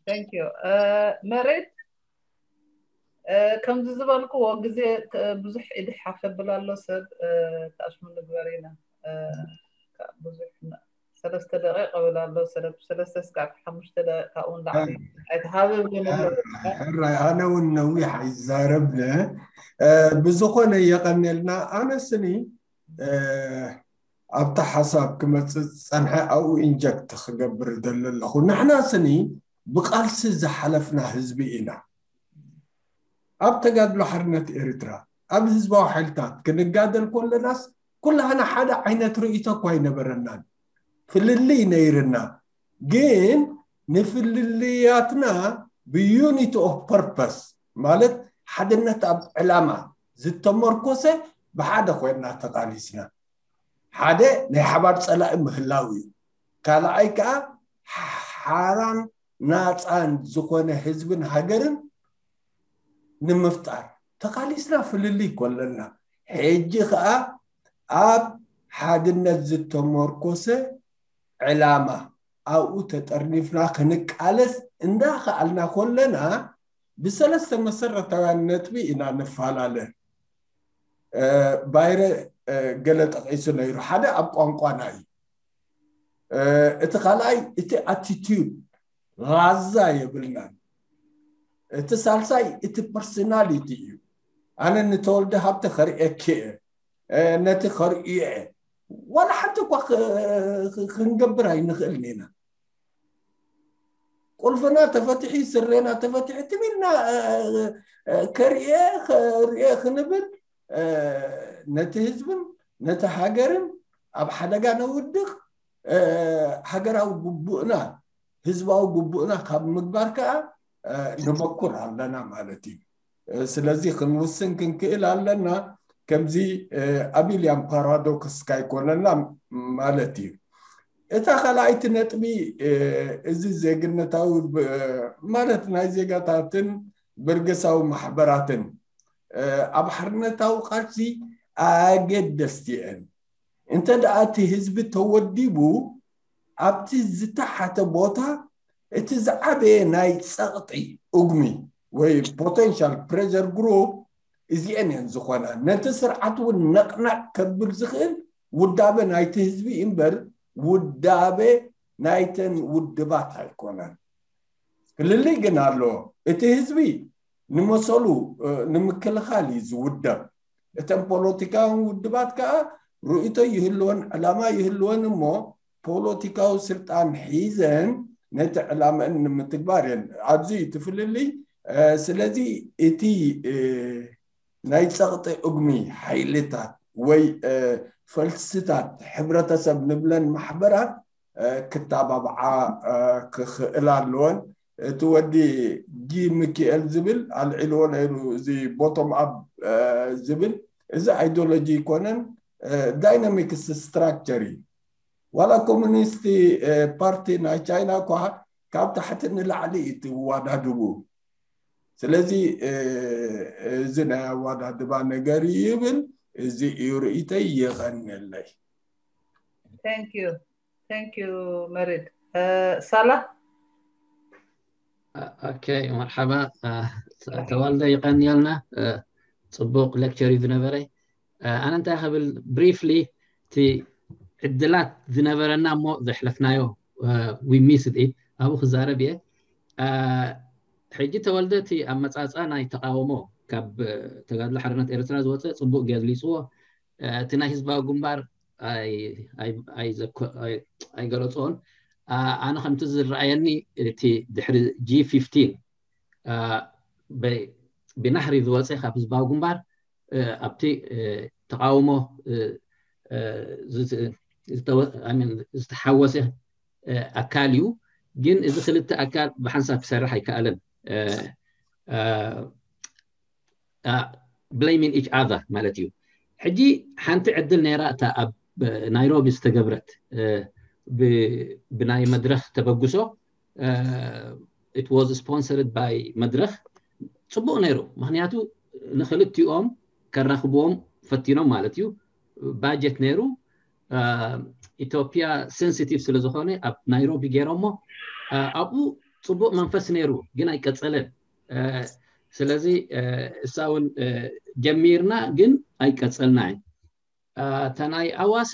Thank you. መሬት ከምዚ ዝበልክዎ ግዜ ብዙሕ ኢድሕ ሓፈብል ኣሎ ሰብ። ተኣሽሙ ንግበር ኢና። ብዙሕ ሰለስተ ደቂቕ እብል ኣሎ። ሰለስተ ስጋዕ ሓሙሽተ ደቂቕ ካብኡ ንላዕሊ ኣይትሃብብን ኣሎ። ሕራይ ኣነ እውን ነዊሕ ኣይዛረብነ። ብዝኾነ የቐንየልና። ኣነ ስኒ ኣብታ ሓሳብ ክመፅእ ዝፀንሐ ኣብኡ ኢንጀክት ክገብር ደለ ኣለኹ። ንሕና ስኒ ብቃልሲ ዝሓለፍና ህዝቢ ኢና። ኣብ ተጋድሎ ሓርነት ኤርትራ ኣብ ህዝባዊ ሓይልታት ክንጋደል ከለናስ ኩላህና ሓደ ዓይነት ርእይቶ እኳ ኣይነበረናን። ፍልልይ ነይርና፣ ግን ንፍልልያትና ብዩኒቲ ኦፍ ፐርፐስ ማለት ሓድነት ኣብ ዕላማ ዝተመርኮሰ ብሓደ ኮይና ተቃሊስና። ሓደ ናይ ሓባር ፀላኢ ምህላው እዩ። ካልኣይ ከዓ ሓራን ናፃን ዝኾነ ህዝብን ሃገርን ንምፍጣር ተቃሊስና ፍልልይ ኮለና። ሕጂ ከዓ ኣብ ሓድነት ዝተመርኮሰ ዕላማ ኣብኡ ተጠርኒፍና ክንቃለስ እንዳኸኣልና ኮለና ብሰለስተ መሰረታውያን ነጥቢ ኢና ንፈላለ። ባይረ ገለ ጠቂሱ ነይሩ። ሓደ ኣብ ቋንቋና እዩ። እቲ ካልኣይ እቲ ኣቲቲዩድ ራዛ የብልናን። እቲ ሳልሳይ እቲ ፐርሶናሊቲ እዩ። ኣነ ንተወልደ ሃብተ ከርእየኪ እየ፣ ነቲ ከርእዮ እየ። ዋላ ሓንቲ እኳ ክንገብር ኣይንኽእልን ኢና። ቁልፍና ተፈትሒ፣ ስሬና ተፈትሒ ትም ኢልና ከርእየ ከርእየ ክንብል ነቲ ህዝብን ነቲ ሃገርን ኣብ ሓደጋ ነውድቕ። ሃገራዊ ግቡእና ህዝባዊ ግቡእና ካብ ምግባር ከዓ ንበኩር ኣለና ማለት እዩ። ስለዚ ክንውስን ክንክእል ኣለና። ከምዚ ኣብ ኢልያም ፓራዶክስ ካይኮነና ማለት እዩ። እታ ካልኣይቲ ነጥቢ እዚ ዜግነታዊ ማለት ናይ ዜጋታትን በርገሳዊ ማሕበራትን ኣብ ሓርነታዊ ቃልሲ ኣገደስቲ እየን። እንተ ደኣ እቲ ህዝቢ ተወዲቡ ኣብቲ ዝተሓተ ቦታ እቲ ዝዓበየ ናይ ጸቕጢ ኡግሚ ወይ ፖቴንሻል ፕሬሸር ግሩፕ እዚአን እየን ዝኾና። ነቲ ስርዓት እውን ነቕነቕ ከብል ዝኽእል ውዳበ ናይቲ ህዝቢ እምበር ውዳበ ናይተን ውድባት ኣይኮነን። ፍልልይ ግን ኣሎ። እቲ ህዝቢ ንመሰሉ ንምክልኻል እዩ ዝውደብ። እተን ፖለቲካውን ውድባት ከዓ ርእይቶ ይህልወን ዕላማ ይህልወን እሞ ፖለቲካዊ ስልጣን ሒዘን ነቲ ዕላመን ንምትግባር እየን። ኣብዚ ትፍልልይ። ስለዚ እቲ ናይ ጸቕጢ እጉሚ ሓይልታት ወይ ፈልስታት ሕብረተሰብ ንብለን ማሕበራት ክተባብዓ ክኽእል ኣለወን። እቲ ወዲ ጂ ሚኪኤል ዝብል ኣልዒልዎ ነይሩ። እዚ ቦቶም ኣፕ ዝብል እዚ ኣይዲዮሎጂ ይኮነን፣ ዳይናሚክስ ስትራክቸር እዩ። ዋላ ኮሙኒስት ፓርቲ ናይ ቻይና እኳ ካብ ታሕቲ ንላዕሊ እዩ ትዋዳድቡ። ስለዚ እዚ ናይ ኣዋዳድባ ነገር ይብል። እዚ እዩ ርእይተይ። ይቐንለይ። Thank you. Thank you መሪድ። ሳላ። ኦኬ፣ መርሓባ ተዋልደ፣ ይቐንየልና። ፅቡቕ ሌክቸር እዩ ዝነበረ። ኣነ እንታይ ክብል ብሪፍሊ እቲ ዕድላት ዝነበረና እሞ ዘሕለፍናዮ we missed it ኣብኡ ክዛረብ እየ። ሕጂ ተወልደ እቲ ኣመፃፅኣ ናይ ተቃውሞ ካብ ተጋድሎ ሓርነት ኤርትራ ዝወፀ ፅቡቅ ገሊፅዎ። እቲ ናይ ህዝባዊ ግንባር ኣይገለፆን። ኣነ ከምቲ ዝረኣየኒ እቲ ድሕሪ ጂ ፊፍቲን ብናህሪ ዝወፀ ካብ ህዝባዊ ግንባር ኣብቲ ተቃውሞ ዝተሓወሰ ኣካል እዩ። ግን እዚ ክልተ ኣካል ብሓንሳብ ክሰርሕ ኣይከኣለን። Blaming each other ማለት እዩ። ሕጂ ሓንቲ ዕድል ነይራ እታ ኣብ ናይሮቢ ዝተገብረት ብናይ መድረኽ ተበግሶ it was sponsored by መድረኽ። ፅቡቅ ነይሩ። ምክንያቱ ንክልቲኦም ከራክብዎም ፈቲኖም ማለት እዩ። ባጀት ነይሩ። ኢትዮጵያ ሴንሲቲቭ ስለዝኮነ ኣብ ናይሮቢ ገይሮሞ ኣብኡ ጽቡቕ መንፈስ ነይሩ ግን ኣይቀጸለን። ስለዚ እሳ እውን ጀሚርና ግን ኣይቀጸልናይ። እታ ናይ ኣዋሳ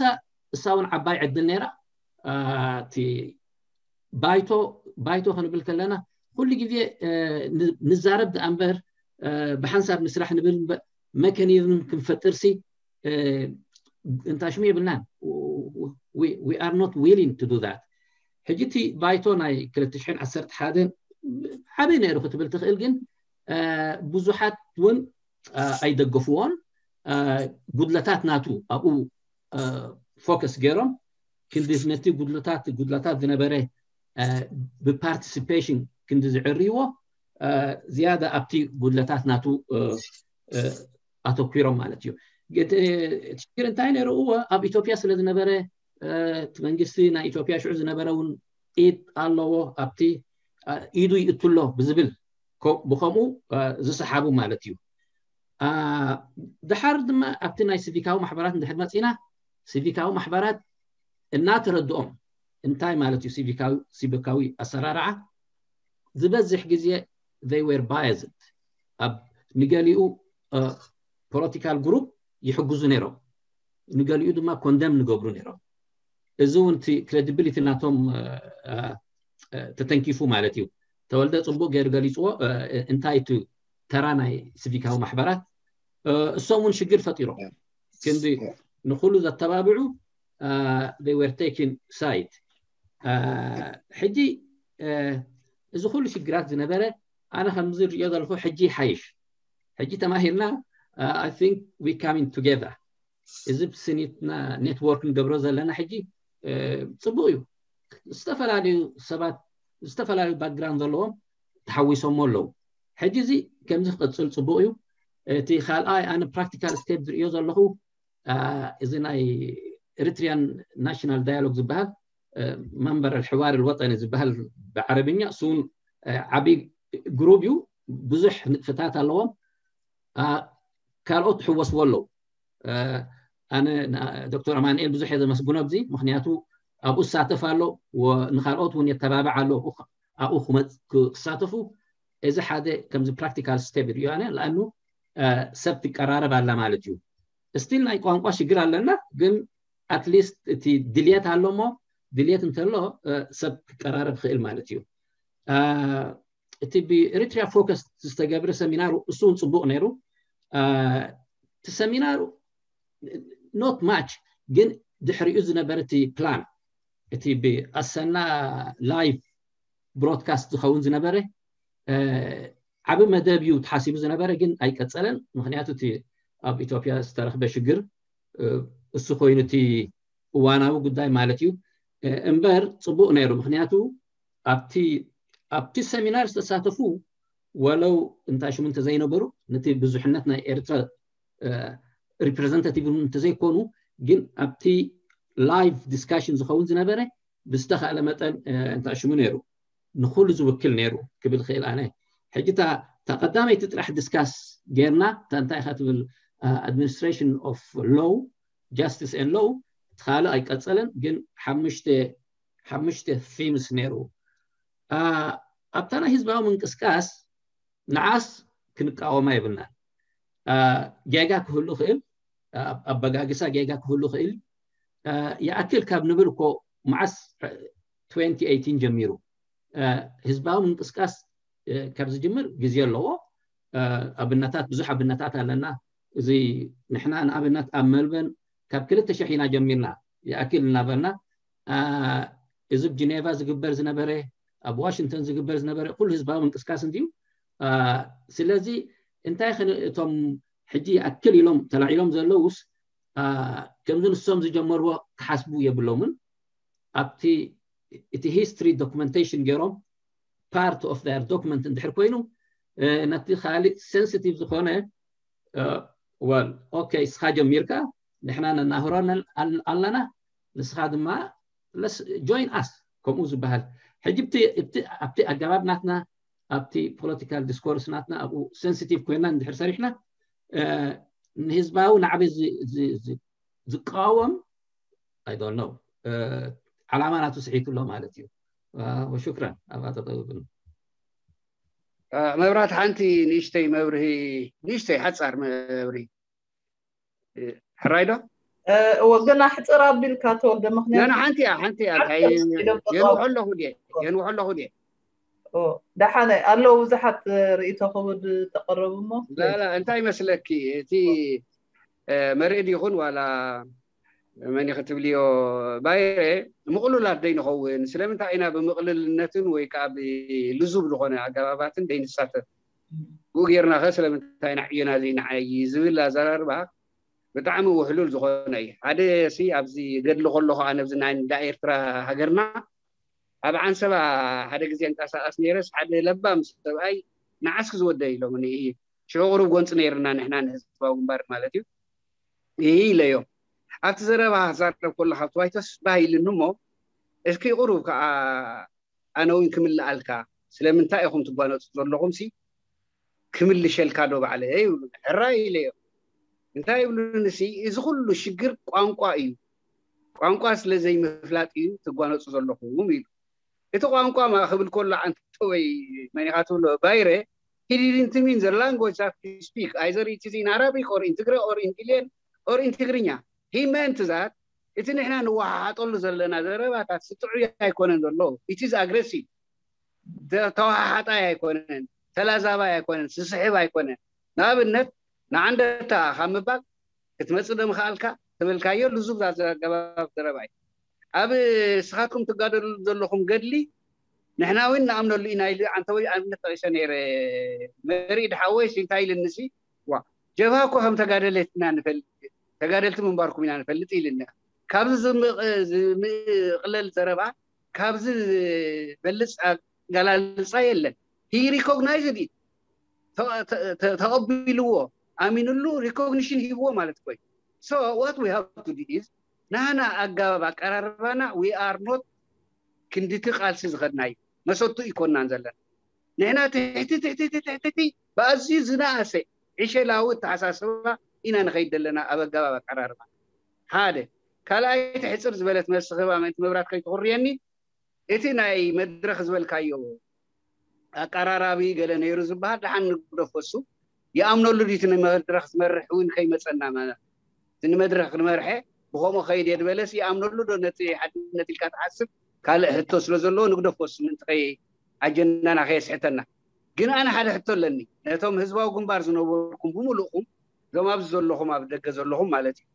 እሳ እውን ዓባይ ዕድል ነይራ። እቲ ባይቶ ባይቶ ክንብል ከለና ኩሉ ግዜ ንዛረብ ደኣ እምበር ብሓንሳብ ንስራሕ ንብል መከኒዝም ክንፈጥርሲ እንታ ሽሙ የብልናን። We are not willing to do that። ሕጂ እቲ ባይቶ ናይ ክልተ ሽሕን ዓሰርተ ሓደን ዓብይ ነይሩ ክትብል ትኽእል፣ ግን ብዙሓት እውን ኣይደገፍዎን። ጉድለታት ናቱ ኣብኡ ፎከስ ገይሮም ክንዲ ነቲ ጉድለታት ጉድለታት ዝነበረ ብፓርቲሲፔሽን ክንዲ ዝዕርይዎ ዝያዳ ኣብቲ ጉድለታት ናቱ ኣተኲሮም ማለት እዩ። ሽግር እንታይ ነይሩ? እወ ኣብ ኢትዮጵያ ስለ ዝነበረ እቲ መንግስቲ ናይ ኢትዮጵያ ሽዑ ዝነበረ እውን ኢድ ኣለዎ ኣብቲ ኢዱ ይእቱ ኣሎ ብዝብል ብከምኡ ዝሰሓቡ ማለት እዩ። ድሓር ድማ ኣብቲ ናይ ሲቪካዊ ማሕበራት እንድሕር መፂና ሲቪካዊ ማሕበራት እናተረድኦም እንታይ ማለት እዩ ሲቪካዊ ኣሰራርዓ ዝበዝሕ ግዜ they were biased ኣብ ንገሊኡ ፖለቲካል ግሩፕ ይሕግዙ ነይሮም፣ ንገሊኡ ድማ ኮንደም ንገብሩ ነይሮም። እዚ እውን እቲ ክሬዲቢሊቲ ናቶም ተተንኪፉ ማለት እዩ። ተወልደ ጽቡቕ ገይሩ ገሊጽዎ። እንታይ እቲ ተራ ናይ ሲቪካዊ ማሕበራት እሶም እውን ሽግር ፈጢሮም ክንዲ ንኩሉ ዘተባብዑ they were taking side። ሕጂ እዚ ኩሉ ሽግራት ዝነበረ ኣነ ከምዚ ዝሪኦ ዘለኹ ሕጂ ይሓይሽ፣ ሕጂ ተማሂርና I think we coming together። እዚ ብስኒትና ኔትወርክ ንገብሮ ዘለና ሕጂ ጽቡቅ እዩ። ዝተፈላለዩ ሰባት ዝተፈላለዩ ባክግራውንድ ዘለዎም ተሓዊሶሞ ኣለዉ። ሕጂ እዚ ከምዚ ክቅፅል ጽቡቅ እዩ። እቲ ካልኣይ ኣነ ፕራክቲካል ስቴፕ ዝርእዮ ዘለኹ እዚ ናይ ኤሪትሪያን ናሽናል ዳያሎግ ዝበሃል መንበር ሕዋር ልወጠኒ ዝበሃል ብዓረብኛ እሱውን ዓብይ ግሩብ እዩ። ብዙሕ ንጥፍታት ኣለዎም። ካልኦት ትሕወስዎ ኣለዉ። ኣነ ዶክተር ኣማንኤል ብዙሕ እየ ዘመስግኖ ኣብዚ፣ ምክንያቱ ኣብኡ ዝሳተፍ ኣሎ፣ ንካልኦት እውን የተባብዕ ኣሎ ኣብኡ ክሳተፉ። እዚ ሓደ ከምዚ ፕራክቲካል ስቴፕ ይሪኦ ኣነ፣ ለኣኑ ሰብ ትቀራረብ ኣላ ማለት እዩ። ስቲል ናይ ቋንቋ ሽግር ኣለና፣ ግን ኣትሊስት እቲ ድልየት ኣሎ እሞ ድልየት እንተሎ ሰብ ክቀራረብ ክእል ማለት እዩ። እቲ ብኤሪትሪያ ፎከስ ዝተገብረ ሰሚናር እሱ እውን ፅቡቅ ነይሩ። እቲ ሰሚናር ኖት ማች፣ ግን ድሕሪኡ ዝነበረ እቲ ፕላን እቲ ብኣሰና ላይቭ ብሮድካስት ዝኸውን ዝነበረ ዓብ መደብ እዩ ተሓሲቡ ዝነበረ፣ ግን ኣይቀፀለን። ምክንያቱ እቲ ኣብ ኢትዮጵያ ዝተረክበ ሽግር እሱ ኮይኑ እቲ እዋናዊ ጉዳይ ማለት እዩ። እምበር ፅቡቅ ነይሩ፣ ምክንያቱ ኣብቲ ኣብቲ ሰሚናር ዝተሳተፉ ወለው እንታይ ሽሙ እንተዘይነበሩ ነቲ ብዙሕነት ናይ ኤርትራ ሪፕሬዘንታቲቭ እንተዘይኮኑ፣ ግን ኣብቲ ላይቭ ዲስካሽን ዝኸውን ዝነበረ ብዝተኻእለ መጠን እንታይ ሽሙ ነይሩ ንኩሉ ዝውክል ነይሩ ክብል ክእል ኣነ። ሕጂ እታ ቀዳመይቲ ጥራሕ ዲስካስ ጌርና እንታይ ኢኻ ትብል? ኣድሚኒስትሬሽን ኦፍ ሎው፣ ጃስቲስ ኤን ሎው፣ እቲ ካልእ ኣይቀፀለን፣ ግን ሓሙሽተ ሓሙሽተ ፊምስ ነይሩ። ኣብታ ናይ ህዝባዊ ምንቅስቃስ ንዓስ ክንቃወማ የብልናን። ጌጋ ክህሉ ክእል፣ ኣበጋግሳ ጌጋ ክህሉ ክእል። ይኣክል ካብ ንብል እኮ መዓስ ትዌንቲ ኤይቲን ጀሚሩ ህዝባዊ ምንቅስቃስ ካብ ዝጅምር ግዜ ኣለዎ። ኣብነታት ብዙሕ ኣብነታት ኣለና። እዚ ንሕና ንኣብነት ኣብ መልበን ካብ ክልተ ሽሕ ኢና ጀሚርና ይኣክል እናበልና፣ እዚ ኣብ ጅኔቫ ዝግበር ዝነበረ ኣብ ዋሽንግተን ዝግበር ዝነበረ ኩሉ ህዝባዊ ምንቅስቃስ እንድዩ። ስለዚ እንታይ እቶም ሕጂ ይኣክል ኢሎም ተላዒሎም ዘለውስ ከምዚ ንሶም ዝጀመርዎ ክሓስቡ የብሎምን። ኣብቲ እቲ ሂስትሪ ዶኩመንቴሽን ገይሮም ፓርት ኦፍ ር ዶኩመንት እንድሕር ኮይኑ ነቲ ካልእ ሴንሲቲቭ ዝኾነ ወል ኦኬ እስኻ ጀሚርካ ንሕና ነናህሮ ኣለና ንስኻ ድማ ጆይን ኣስ ከምኡ ዝበሃል። ሕጂ ኣብቲ ኣገባብ ናትና ኣብቲ ፖለቲካል ዲስኮርስ ናትና ኣብኡ ሴንሲቲቭ ኮይና እንድሕር ሰሪሕና ንህዝባዊ ናዕቢ ዝቃወም ኣይዶን ነው ዓላማ ናቱ ስሒቱ ኣሎ ማለት እዩ። ወሹክራን ኣብኣ ተጠብብን መብራት ሓንቲ ንእሽተይ መብርሂ፣ ንእሽተይ ሓጻር መብርሂ። ሕራይ ዶ? እወ፣ ግን ኣሕጽር ኣቢልካ ተወልደ፣ ምክንያቱ ሓንቲ እያ፣ ሓንቲ እያ። የንውሖ ኣለኹ ድየ? የንውሖ ኣለኹ ድየ? ደሓነ ኣለዉ ብዙሓት ርእይቶ ክብድ ተቐረቡ እሞ እንታይ መስለኪ? እቲ መርኢድ ይኹን ዋላ መን ክትብልዮ ባይረ፣ ምቕሉላት ደይንኸውን? ስለምንታይ ኢና ብምቕልልነትን ወይ ከዓ ብልዙብ ዝኾነ ኣገባባትን ደይንሳተፍ? ብኡ ጌርና ከ ስለምንታይ ኢና ዕዮና ዘይንዓይ ዝብል ኣዘራርባ ብጣዕሚ ውሕሉል ዝኾነ እዩ። ሓደ ሲ ኣብዚ ገድሊ ከለኹ ኣነ ኣብዚ ናይ እንዳ ኤርትራ ሃገርና ኣብ ዓንሰባ ሓደ ግዜ እንቀሳቐስ ነይረስ ሓደ ለባም ሰብኣይ ንዓስኪ ዝወደ ኢሎምኒ። ሽዑ ቁሩብ ጎንፂ ነይርና ንሕና ንህዝባዊ ግንባር ማለት እዩ። ይህ ኢለዮም ኣብቲ ዘረባ ክዛረብ ከሎ ካብቲ ባይቶስ ባህ ኢልኒ እሞ እስኪ ቁሩብ ከዓ ኣነ እውን ክምልኣልካ ስለምንታይ ኢኹም ትጓነፁ ዘለኹም ሲ ክምልሸልካ ዶ ባዕለ ይብሉ። ሕራይ ኢለዮም። እንታይ ይብሉኒ ሲ እዚ ኩሉ ሽግር ቋንቋ እዩ። ቋንቋ ስለ ዘይምፍላጥ እዩ ትጓነፁ ዘለኹም ኢሉ። እቲ ቋንቋ ማ ክብል ከሎ ዓንተ ወይ መኒኻ ትብሎ ባይረ he didn't mean the language that you speak, either it is in Arabic or in Tigray or in Dilian or in Tigrinya. He meant that እቲ ንሕና ንወሓሓጠሉ ዘለና ዘረባታት ስጥዑይ ኣይኮነን ዘሎ። It is aggressive። ተወሓሓጣይ ኣይኮነን፣ ተላዛባይ ኣይኮነን፣ ስስሕብ ኣይኮነን። ንኣብነት ንዓንደታ ካብ ምባል ክትመፅእ ዶ ምኽኣልካ ተበልካዮ ልዙብ ኣገባብ ዘረባ እዩ። ኣብ ንስኻትኩም ትጋደሉ ዘለኹም ገድሊ ንሕና እውን ንኣምነሉ ኢና ኢሉ ዓንተ ወይ ኣብነት ጠቒሰ ነይረ። መርኢድ ሓወይ እንታይ ኢልኒ ሲ ዋ ጀብሃ እኮ ከም ተጋደለት ኢና ንፈልጥ፣ ተጋደልቲ ምንባርኩም ኢና ንፈልጥ ኢልኒ። ካብዚ ዝምቕለል ዘረባ ካብዚ ዝበልፅ ኣገላልፃ የለን። He recognized it፣ ተቐቢልዎ፣ ኣሚንሉ፣ recognition ሂብዎ ማለት እኮ እዩ። So what we have to do is ናህና ኣገባብ ኣቀራርባና we are not ክንድቲ ቃልሲ ዝኸድናዩ መሰቱ ኣይኮናን ዘለና። ንሕና ትሕቲ ትሕቲ ትሕቲ ብኣዝዩ ዝነኣሰ ዕሸላዊ ኣተሓሳስባ ኢና ንኸይድ ዘለና ኣብ ኣገባብ ኣቀራርባ። ሓደ ካልኣይቲ ሕፅር ዝበለት መልሲ ክህባ ምእንቲ መብራት ከይትኹርየኒ፣ እቲ ናይ መድረኽ ዝበልካዮ ኣቀራራቢ ገለ ነይሩ ዝበሃል ደሓን ንግደፎ። እሱ ይኣምነሉ ድዩ እቲ ንመድረኽ ዝመርሕ እውን ከይመፀና ማለት እቲ ንመድረኽ ንመርሐ ብኸምኡ ከይድ እየ ዝበለስ ይኣምነሉ ዶ ነቲ ሓድነት ኢልካ ትሓስብ? ካልእ ሕቶ ስለ ዘለዎ ንግደፎ እሱ ምእንቲ ከይ ኣጀንዳና ከየስሕተና። ግን ኣነ ሓደ ሕቶ ኣለኒ ነቶም ህዝባዊ ግንባር ዝነበርኩም ብምሉእኩም እዞም ኣብዚ ዘለኹም ኣብ ደገ ዘለኹም ማለት እዩ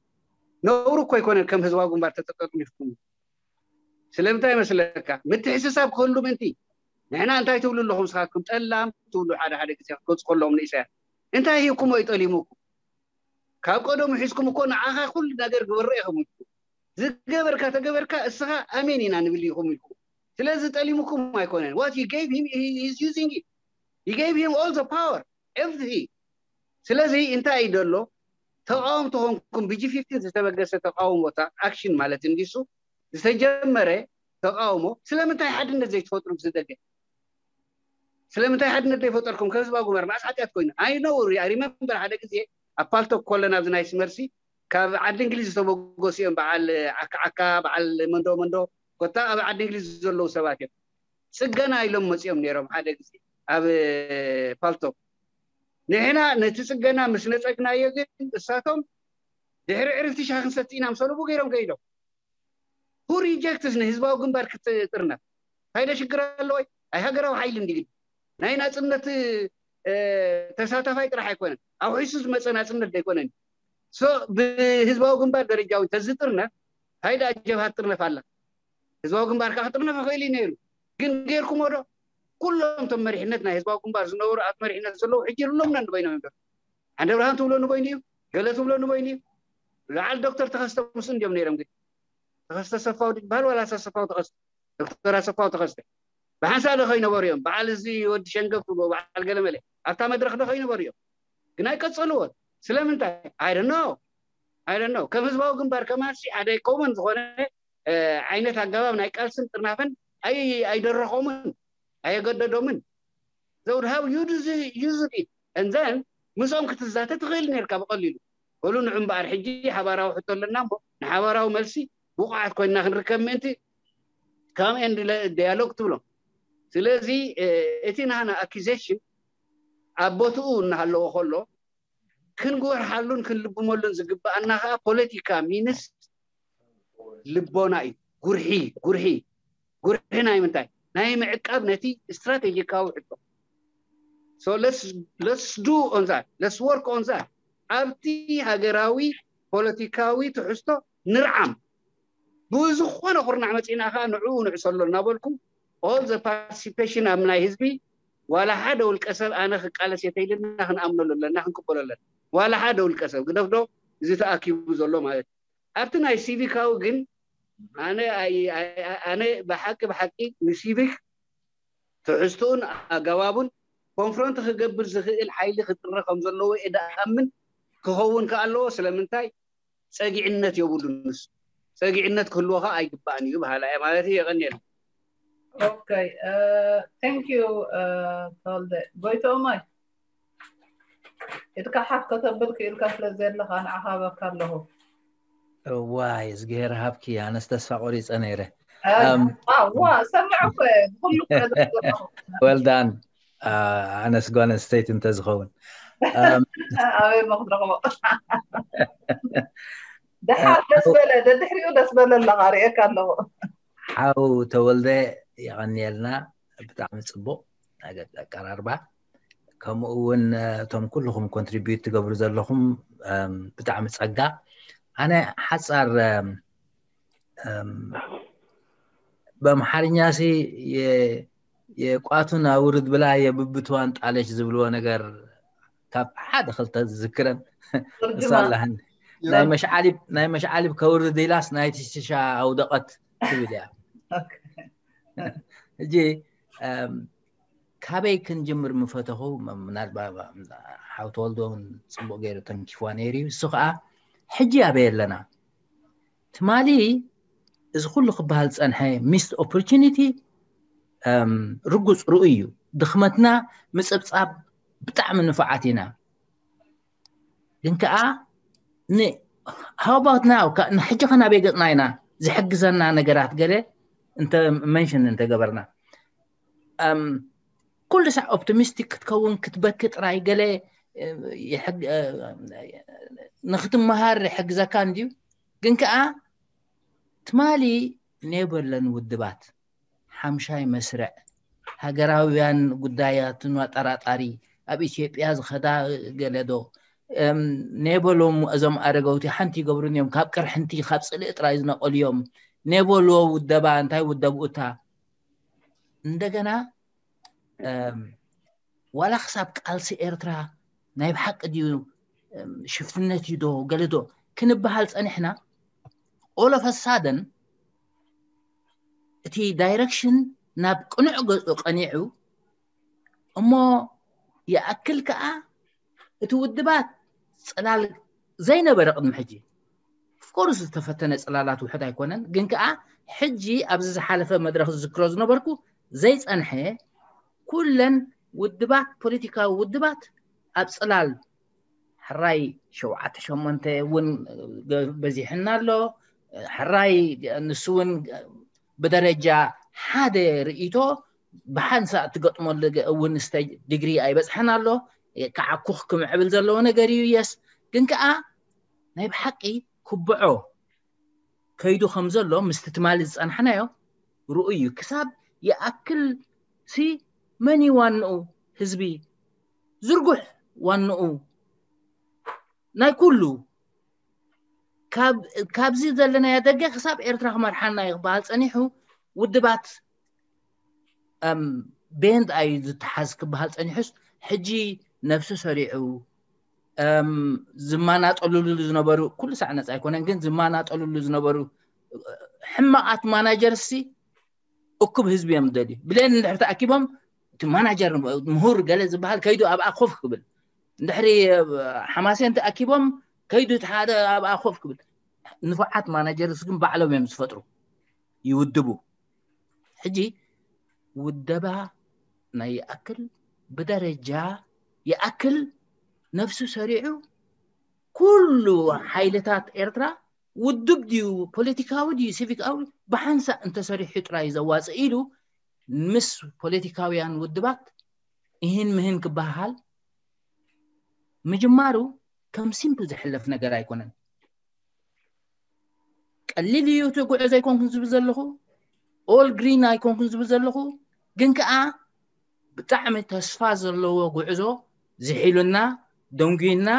ነውሪ እኮ ኣይኮነን ከም ህዝባዊ ግንባር ተጠቀጥሚፍኩም ስለምንታይ መስለካ ምትሕስሳብ ክህሉ ምእንቲ ንሕና እንታይ ትብሉ ኣለኹም ስኻትኩም ጠላም ትብሉ ሓደ ሓደ ግዜ ክትገፁ ከለኹም ንኢሳያስ እንታይ ሂብኩሞ እዩ ጠሊሙኩም ካብ ቀደሙ ሒዝኩም እኮ ንዓኻ ኩሉ ነገር ግበሮ ኢኹም ኢልኩም ዝገበርካ ተገበርካ እስኻ ኣሜን ኢና ንብል ኢኹም ኢልኩም ስለዚ ጠሊሙኩም ኣይኮነን what you gave him he is using it you gave him all the power everything ስለዚ እንታይ እዩ ዘሎ ተቃወምቲ ኾንኩም ብጂ ፊፍቲን ዝተበገሰ ተቃውሞታት ኣክሽን ማለት እንዲሱ ዝተጀመረ ተቃውሞ ስለምንታይ ሓድነት ዘይትፈጥሩ ምስ ደገ ስለምንታይ ሓድነት ዘይፈጠርኩም ከህዝባዊ ግንባር መዓስ ሓጢኣት ኮይኑ ኣይ ነው ሪመምበር ሓደ ግዜ ኣብ ፓልቶክ ኮለና ኣብዚ ናይ ስመርሲ ካብ ዓዲ እንግሊዝ ዝተበገሱ እዮም በዓል ዓካ ዓካ በዓል መንዶ መንዶ ኮታ ኣብ ዓዲ እንግሊዝ ዘለዉ ሰባት እዮም ፅገና ኢሎም መፂኦም ነይሮም ሓደ ግዜ ኣብ ፓልቶክ ንሕና ነቲ ፅገና ምስ ነፀግናዮ ግን እሳቶም ድሕሪ ዕርፍቲ ሻሂ ክንሰቲ ኢና ምስ በሉ ብኡ ገይሮም ከይዶም who rejects ንህዝባዊ ግንባር ክትጥርነፍ እንታይ ዶ ሽግር ኣለዎ ኣይ ሃገራዊ ሓይሊ እንዲ ግዲ ናይ ናፅነት ተሳታፋይ ጥራሕ ኣይኮነን ኣውሒሱ ዝመፀ ናፅነት ኣይኮነን ብህዝባዊ ግንባር ደረጃ እውን ተዝጥርነፍ እንታይ ደኣ ጀብሃ ትጥርነፍ ኣላ ህዝባዊ ግንባር ከዓ ክጥርነፍ ይኽእል እዩ ነይሩ ግን ጌርኩሞ ዶ ኩሎም እቶም መሪሕነት ናይ ህዝባዊ ግንባር ዝነበሩ ኣብ መሪሕነት ዘለዉ ሕጂ የብሎምና ንበይኖም እዮም ሓደ ብርሃን ትብሎ ንበይኑ እዩ ገለ ትብሎ ንበይኑ እዩ በዓል ዶክተር ተኸስተ ምስ እንዲዮም ነይሮም ግን ተኸስተ ሰፋው ዝበሃል ዋላ ኣሰፋው ተኸስተ ዶክተር ኣሰፋው ተኸስተ ብሓንሳእ ዶ ከይነበሩ እዮም በዓል እዚ ወዲ ሸንገፍ ትብሎ በዓል ገለመለ ኣብታ መድረክ ዶ ከይነበሩ እዮም ግን ኣይቀፀልዎን ስለምንታይ I don't know I don't know ከም ህዝባዊ ግንባር ከማሲ ሓደ ኮመን ዝኾነ ዓይነት ኣገባብ ናይ ቃልስን ጥርናፈን ኣይደረኾምን ኣየገደዶምን they would have used it and then ምስኦም ክትዛተ ትኽእል ነርካ ብቐሊሉ በሉ ንዑ እምበኣር ሕጂ ሓባራዊ ሕቶ ኣለና እሞ ንሓባራዊ መልሲ ብቑዓት ኮይንና ክንርከብ ምእንቲ come and dialogue ትብሎም ስለዚ እቲ ናህና accusation ኣብ ቦትኡ እናሃለዎ ከሎ ክንጎርሃሉን ክንልብመሉን ዝግባኣና ከዓ ፖለቲካ ሚንስ ልቦና እዩ። ጉርሒ ጉርሒ ጉርሒ ናይ ምንታይ ናይ ምዕቃብ ነቲ ስትራቴጂካዊ ሕቶ። So let's let's do on that, let's work on that። ኣብቲ ሃገራዊ ፖለቲካዊ ትሕዝቶ ንርዓም። ብዝኾነ ኩርናዕ መፂና ከዓ ንዕኡ ንዕሰሎ እናበልኩ all the participation ኣብ ናይ ህዝቢ ዋላ ሓደ ውልቀ ሰብ ኣነ ክቃለስ የተይልና ክንኣምነሉ ኣለና ክንቅበሎ ኣለና። ዋላ ሓደ ውልቀ ሰብ ግደፍዶ እዚ ተኣኪቡ ዘሎ ማለት ኣብቲ ናይ ሲቪካዊ ግን ኣነ ኣይ- ኣይ- ኣነ ብሓቂ ብሓቂ ንሲቪክ ትሕዝቱን ኣገባቡን ኮንፍሮንት ክገብር ዝኽእል ሓይሊ ክጥረ ከም ዘለዎ እየ ደኣምን። ክኸውን ከኣለዎ ስለምንታይ ፀጊዕነት የብሉን። ንሱ ፀጊዕነት ክህልዎ ከዓ ኣይግባእን እዩ በሃላ እየ ማለት እዩ። የቐንየል። Okay, uh, thank you, uh, ተወልደ ጎይቶማይ። ኢድካ ሓፍ ከተብል ክኢልካ ስለ ዘለኻ ንዓኻ ሃበካ ኣለኹ። ዋይ እዝግሄር ሃብኪ፣ ኣነስ ተስፋ ቆሪፀ ነይረ። Uh, Um, wow, wow, ሰምዕ እኮ እየ፣ ብኩሉ እኮ እየ ዘለኹ። Well done። ኣነስ ጓል ኣንስተይቲ እንተዝኸውን። Um, ኣበይ እሞ ክትረኽቦ? ደሓር ደስ በለ፣ ደድሕሪኡ ደስ በለ ኣለኻ፣ ርእየካ ኣለኹ። ሓው ተወልደ፣ የቐንየልና። ብጣዕሚ ፅቡቕ ኣገ- ኣቀራርባ። ከምኡ እውን እቶም ኩልኹም ኮንትሪቢዩት ትገብሩ ዘለኹም፣ እም፣ ብጣዕሚ ጸጋ። ኣነ ሓጻር፣ እም፣ እም፣ በምሓርኛ ሲ የ- የቋቱን ኣውርድ ብላ የብብትዋን ጣለች ዝብልዎ ነገር ካብ ሓደ ክልተ ዝዝክረን እሳ ትርጅማ። ኣለሃን። ናይ መሽዓሊብ ናይ መሽዓሊብ ከውርድ ኢላስ ናይ ትሽሻ ኣውደቐት ትብል እያ። ሕጂ እም፣ ካበይ ክንጅምር ምፈተኹ? ምናልባት ሓው ተወልዶ እውን ፅቡቅ ገይሩ ተንኪፍዋ ነይሩ እዩ። እሱ ከዓ ሕጂ ኣበይ ኣለና? ትማሊ እዚ ኩሉ ክበሃል ዝፀንሐ ሚስድ ኦፖርቹኒቲ ርጉፅ ርኡይ እዩ። ድኽመትና ምፅብፃብ ብጣዕሚ ንፉዓት ኢና። ግን ከዓ ን- how about now? ከ- ንሕጂ ከናበይ ገፅና ኢና? ዝሕግዘና ነገራት ገለ እንተ መንሽን እንተገበርና፣ እም፣ ኩሉ ሳዕ ኦፕቲሚስቲክ ክትከውን ክትበኪ ጥራይ ገለ፣ እ፣ ይሕግ- እ፣ ንክትመሃር ይሕግዘካ እንድዩ። ግን ከዓ ትማሊ ኔበለን ውድባት ሓምሻይ መስርዕ ሃገራውያን ጉዳያትን ኣጠራጣሪ ኣብ ኢትዮጵያ ዝኸዳ ገለዶ፣ እም፣ ኔበሎም እዞም ኣረገውቲ ሓንቲ ይገብሩን እዮም፣ ካብ ቅርሕንቲ ካብ ፅልኢ ጥራይ ዝነቐሉ እዮም። ኔበሎ ውደባ እንታይ ውደብኡታ? እንደገና፣ እም፣ ዋላ ክሳብ ቃልሲ ኤርትራ ናይ ብሓቂ ድዩ፣ እም፣ ሽፍትነት እዩ ዶ ገለ ዶ ክንበሃል ፀኒሕና፣ all of a sudden እቲ ዳይረክሽን ናብ ቅኑዕ ገፁ ቀኒዑ፣ እሞ ይኣክል ከዓ እቲ ውድባት ፅላል ዘይነበረ ቅድሚ ሕጂ፣ ኦፍኮርስ ዝተፈተነ ፅላላት ውሕድ ኣይኮነን፣ ግን ከዓ ሕጂ ኣብዚ ዝሓለፈ መድረክ ዝዝክሮ ዝነበርኩ ዘይፀንሐ፣ ኩለን ውድባት፣ ፖለቲካዊ ውድባት ኣብ ፅላል ሕራይ ሸውዓተ ሸሞንተ እውን በዚሕና ኣሎ። ሕራይ ንሱ እውን ብደረጃ ሓደ ርእይቶ ብሓንሳእ ትገጥመሉ እውን ስቴጅ ዲግሪ ኣይበፅሐን ኣሎ። ከዓ ኩኽ ክምዕብል ዘለዎ ነገር እዩ። የስ፣ ግን ከዓ ናይ ብሓቂ ክብዖ ከይዱ ከም ዘሎ ምስቲ ትማሊ ዝፀናሕናዮ ርኡይ እዩ። ክሳብ ይኣክል ሲ መን እዩ ዋንኡ? ህዝቢ፣ ዝርጉሕ ዋንኡ ናይ ኩሉ። ካብ- ካብዚ ዘለናዮ ደገ ክሳብ ኤርትራ ክመርሓና እዩ ክበሃል ፀኒሑ፣ ውድባት፣ እም፣ ቤንድ ኣዩ ዝተሓዝ ክበሃል ፀኒሑስ፣ ሕጂ ነብሱ ሰሪዑ፣ እም፣ ዝመናጠሉሉ ዝነበሩ፣ ኩሉ ሳዕ ነፃ ኣይኮነን፣ ግን ዝመናጠሉሉ ዝነበሩ ሕማቓት ማናጀርሲ እኩብ ህዝቢ እዮም ዝደልዩ። ብሌን እንድሕር ተኣኪቦም፣ እቲ ማናጀር ምሁር ገለ ዝበሃል ከይዱ ኣብኣ ኮፍ ክብል፣ እንድሕሪ ሓማሴን ተኣኪቦም ከይዱ እቲ ሓደ ኣብኣ ኮፍ ክብል፣ ንፉዓት ማናጀርስ ግን ባዕሎም እዮም ዝፈጥሩ፣ ይውድቡ። ሕጂ ውደባ ናይ ይኣክል፣ ብደረጃ ይኣክል፣ ነብሱ ሰሪዑ፣ ኩሉ ሓይልታት ኤርትራ ውድብ ድዩ፣ ፖለቲካዊ ድዩ፣ ሲቪካዊ፣ ብሓንሳእ እንተሰሪሑ ጥራይ ዘዋፅእ ኢሉ ምስ ፖለቲካውያን ውድባት እህን ምህን ክበሃል ምጅማሩ ከም ሲምፕል ዝሕለፍ ነገር ኣይኮነን። ቀሊል እዩ እቲ ጉዕዞ ኣይኮንኩን ዝብል ዘለኹ፣ ኦል ግሪን ኣይኮንኩን ዝብል ዘለኹ፣ ግን ከዓ ብጣዕሚ ተስፋ ዘለዎ ጉዕዞ ዝሒሉና፣ ደንጉዩና፣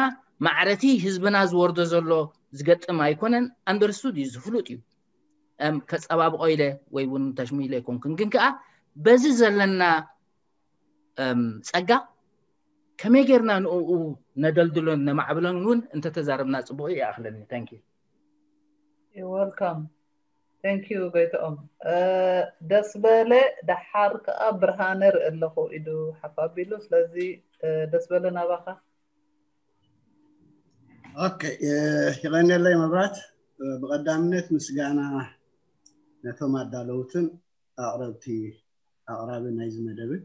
ማዕረቲ ህዝብና ዝወርዶ ዘሎ ዝገጥም ኣይኮነን። ኣንደርስቱድ እዩ፣ ዝፍሉጥ እዩ። ከፀባብቆ ኢለ ወይ እውን ተሽሚለ ኣይኮንኩን፣ ግን ከዓ በዚ ዘለና ጸጋ ከመይ ጌርና ንኡ ነደልድሎን ነማዕብሎን እውን እንተተዛረብና ፅቡቅ እዩ። ይኣኽለኒ። Thank you። Welcome። Thank you ጎይትኦም። ደስ በለ። ደሓር ከዓ ብርሃነ ርኢ ኣለኹ ኢዱ ሓፍ ኣቢሉ። ስለዚ ደስ በለ ናባኻ። ኦኬ፣ ይቐንየለይ መብራት። ብቐዳምነት ምስጋና ነቶም ኣዳለውትን ኣቕረብቲ ኣቕራቢ ናይዚ መደብን።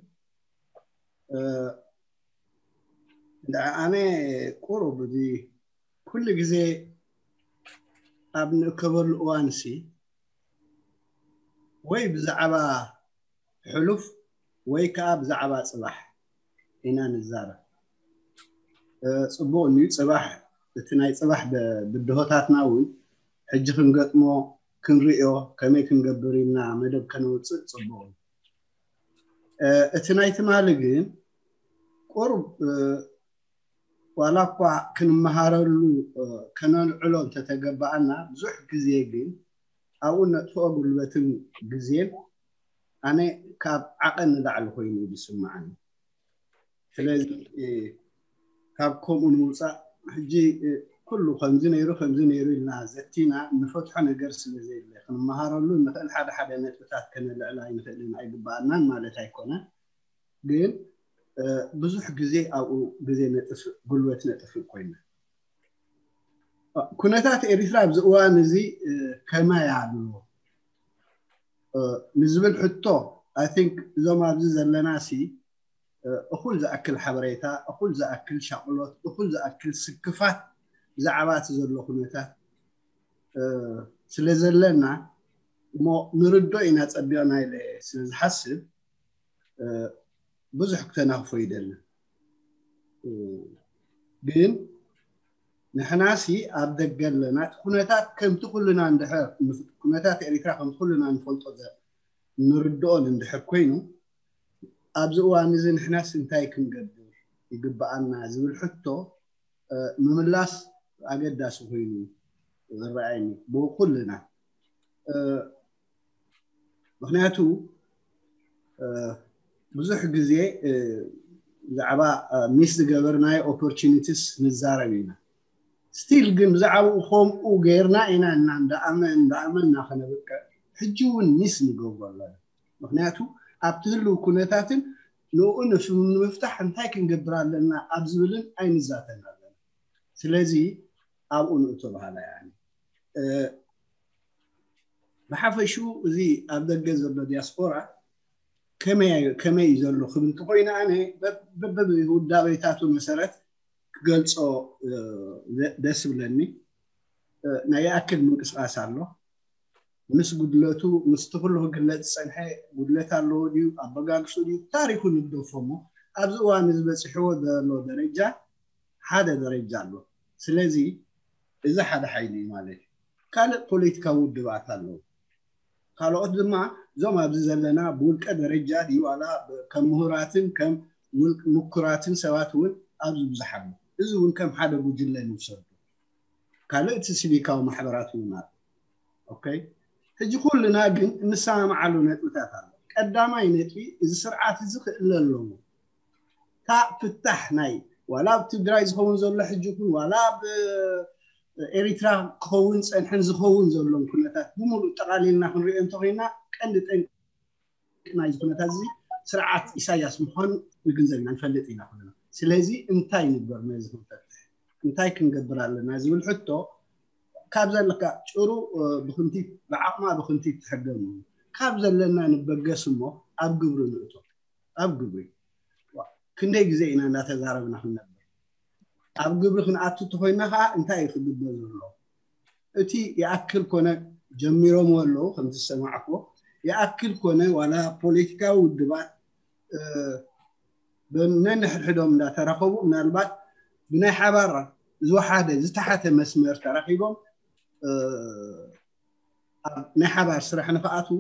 ኣነ ቁሩብ እዚ ኩሉ ግዜ ኣብ ንእከበሉ እዋንሲ ወይ ብዛዕባ ሕሉፍ ወይ ከዓ ብዛዕባ ፅባሕ ኢና ንዛረብ። ፅቡቕ እንዩ። ፅባሕ፣ እቲ ናይ ፅባሕ ብድሆታትና እውን ሕጂ ክንገጥሞ፣ ክንርእዮ፣ ከመይ ክንገብር ኢልና መደብ ከነውፅእ ፅቡቕ እዩ። እቲ ናይ ትማሊ ግን ቁሩብ ዋላ እኳ ክንመሃረሉ ከነልዕሎ እንተተገባኣና፣ ብዙሕ ግዜ ግን ኣብኡ ነጥፍኦ ጉልበትን ግዜን ኣነ ካብ ዓቐን ንላዕሊ ኮይኑ እዩ ዝስምዓኒ። ስለዚ ካብ ከምኡ ንምውፃእ ሕጂ ኩሉ ከምዚ ነይሩ ከምዚ ነይሩ ኢልና ዘቲና ንፈትሖ ነገር ስለ ዘየለ፣ ክንመሃረሉ ንኽእል ሓደ ሓደ ነጥብታት ከነልዕል ኣይንኽእልን፣ ኣይግባኣናን ማለት ኣይኮነን። ግን ብዙሕ ግዜ ኣብኡ ግዜ ነጥፍእ፣ ጉልበት ነጥፍእ ኮይና። ኩነታት ኤሪትራ ኣብዚ እዋን እዚ ከመይ ኣሎ ንዝብል ሕቶ፣ I think እዞም ኣብዚ ዘለና ሲ እኹል ዝኣክል ሓበሬታ፣ እኹል ዝኣክል ሻቕሎት፣ እኹል ዝኣክል ስክፋት ብዛዕባ እቲ ዘሎ ኩነታት ስለ ዘለና እሞ ንርዶ ኢና ጸቢቕና ኢለ ስለ ዝሓስብ ብዙሕ ክተናኽፎ ይደልን። ግን ንሕናሲ ኣብ ደገ ኣለና፣ እቲ ኩነታት ከምቲ ኩልና እንድሕር፣ ኩነታት ኤሪትራ ከምቲ ኩልና ንፈልጦ ንርድኦን እንድሕር ኮይኑ፣ ኣብዚ እዋን እዚ ንሕናስ እንታይ ክንገብር ይግብኣና ዝብል ሕቶ ምምላስ ኣገዳሲ ኮይኑ ዝረኣየኒ ብኩልና። ምኽንያቱ ብዙሕ ግዜ ብዛዕባ ሚስ ዝገበርናዮ ኦፖርቹኒቲስ ንዛረብ ኢና። ስቲል ግን ብዛዕባኡ ከምኡ ገይርና ኢና እና እንዳኣመ እንዳኣመና ከነብቅዕ ሕጂ እውን ሚስ ንገብሮ ኣለና። ምኽንያቱ ኣብቲ ህልው ኩነታትን ንኡ ንምፍታሕ እንታይ ክንገብር ኣለና ኣብ ዝብልን ኣይንዛተን ኣለና። ስለዚ ኣብኡ ንእቶ በሃላይ ኣነ። ብሓፈሽኡ እዚ ኣብ ደገ ዘሎ ዲያስፖራ ከመይ እዩ ዘሎ ክብል እንተኮይነ ኣነ በብውዳቤታቱ መሰረት ክገልፆ ደስ ብለኒ። ናይ ይኣክል ምንቅስቃስ ኣሎ። ምስ ጉድለቱ ምስቲ ኩሉ ክግለፅ ዝፀንሐ ጉድለት ኣለዎ ድዩ፣ ኣበጋግሱ ድዩ፣ ታሪኩ ንግደፎ እሞ ኣብዚ እዋን እዚ በፂሕዎ ዘሎ ደረጃ ሓደ ደረጃ ኣሎ። ስለዚ እዚ ሓደ ሓይሊ እዩ ማለት እዩ። ካልእ ፖለቲካዊ ውድባት ኣለዉ። ካልኦት ድማ እዞም ኣብዚ ዘለና ብውልቀ ደረጃ ድዩ ዋላ ከም ምሁራትን ከም ምኩራትን ሰባት እውን ኣብዚ ብዙሕ ኣሎ። እዚ እውን ከም ሓደ ጉጅለ ንውሰዱ። ካልእ እቲ ሲቪካዊ ማሕበራት እውን ኣሎ። ኦኬ፣ ሕጂ ኩልና ግን እንሰማማዓሉ ነጥብታት ኣሎ። ቀዳማይ ነጥቢ እዚ ስርዓት እዚ ክእለ ኣለዎ። እታ ፍታሕ ናይ ዋላ ኣብ ትግራይ ዝኸውን ዘሎ ሕጂ ይኹን ዋላ ኣብ ኤሪትራ ክኸውን ፀንሐን ዝኸውን ዘሎን ኩነታት ብምሉእ ጠቓሊልና ክንሪኦ እንተኮይና ቀንዲ ጠንቂ ናይዚ ኩነታት እዚ ስርዓት ኢሳያስ ምዃኑ ንግንዘብ ኢና፣ ንፈልጥ ኢና ኩልና። ስለዚ እንታይ ንግበር ነዚ ክንፈትሕ እንታይ ክንገብር ኣለና ዝብል ሕቶ ካብ ዘለካ ጭሩ ብክንቲት ብዓቕማ ብክንቲት ትሕገም እዩ። ካብ ዘለና ንበገስ እሞ ኣብ ግብሪ ንእቶ። ኣብ ግብሪ ክንደይ ግዜ ኢና እንዳተዛረብና ክንነብር? ኣብ ግብሪ ክንኣቱ እንተኮይና ከዓ እንታይ እዩ ክግበር ዘሎ? እቲ ይኣክል ኮነ ጀሚሮም ኣለዉ ከም ዝሰማዕኩ ይኣክል ኮነ ዋላ ፖለቲካዊ ውድባት ነንሕድሕዶም እንዳተራኸቡ ምናልባት ብናይ ሓባር ዝወሓደ ዝተሓተ መስመር ተራኺቦም ኣብ ናይ ሓባር ስራሕ ንክኣትዉ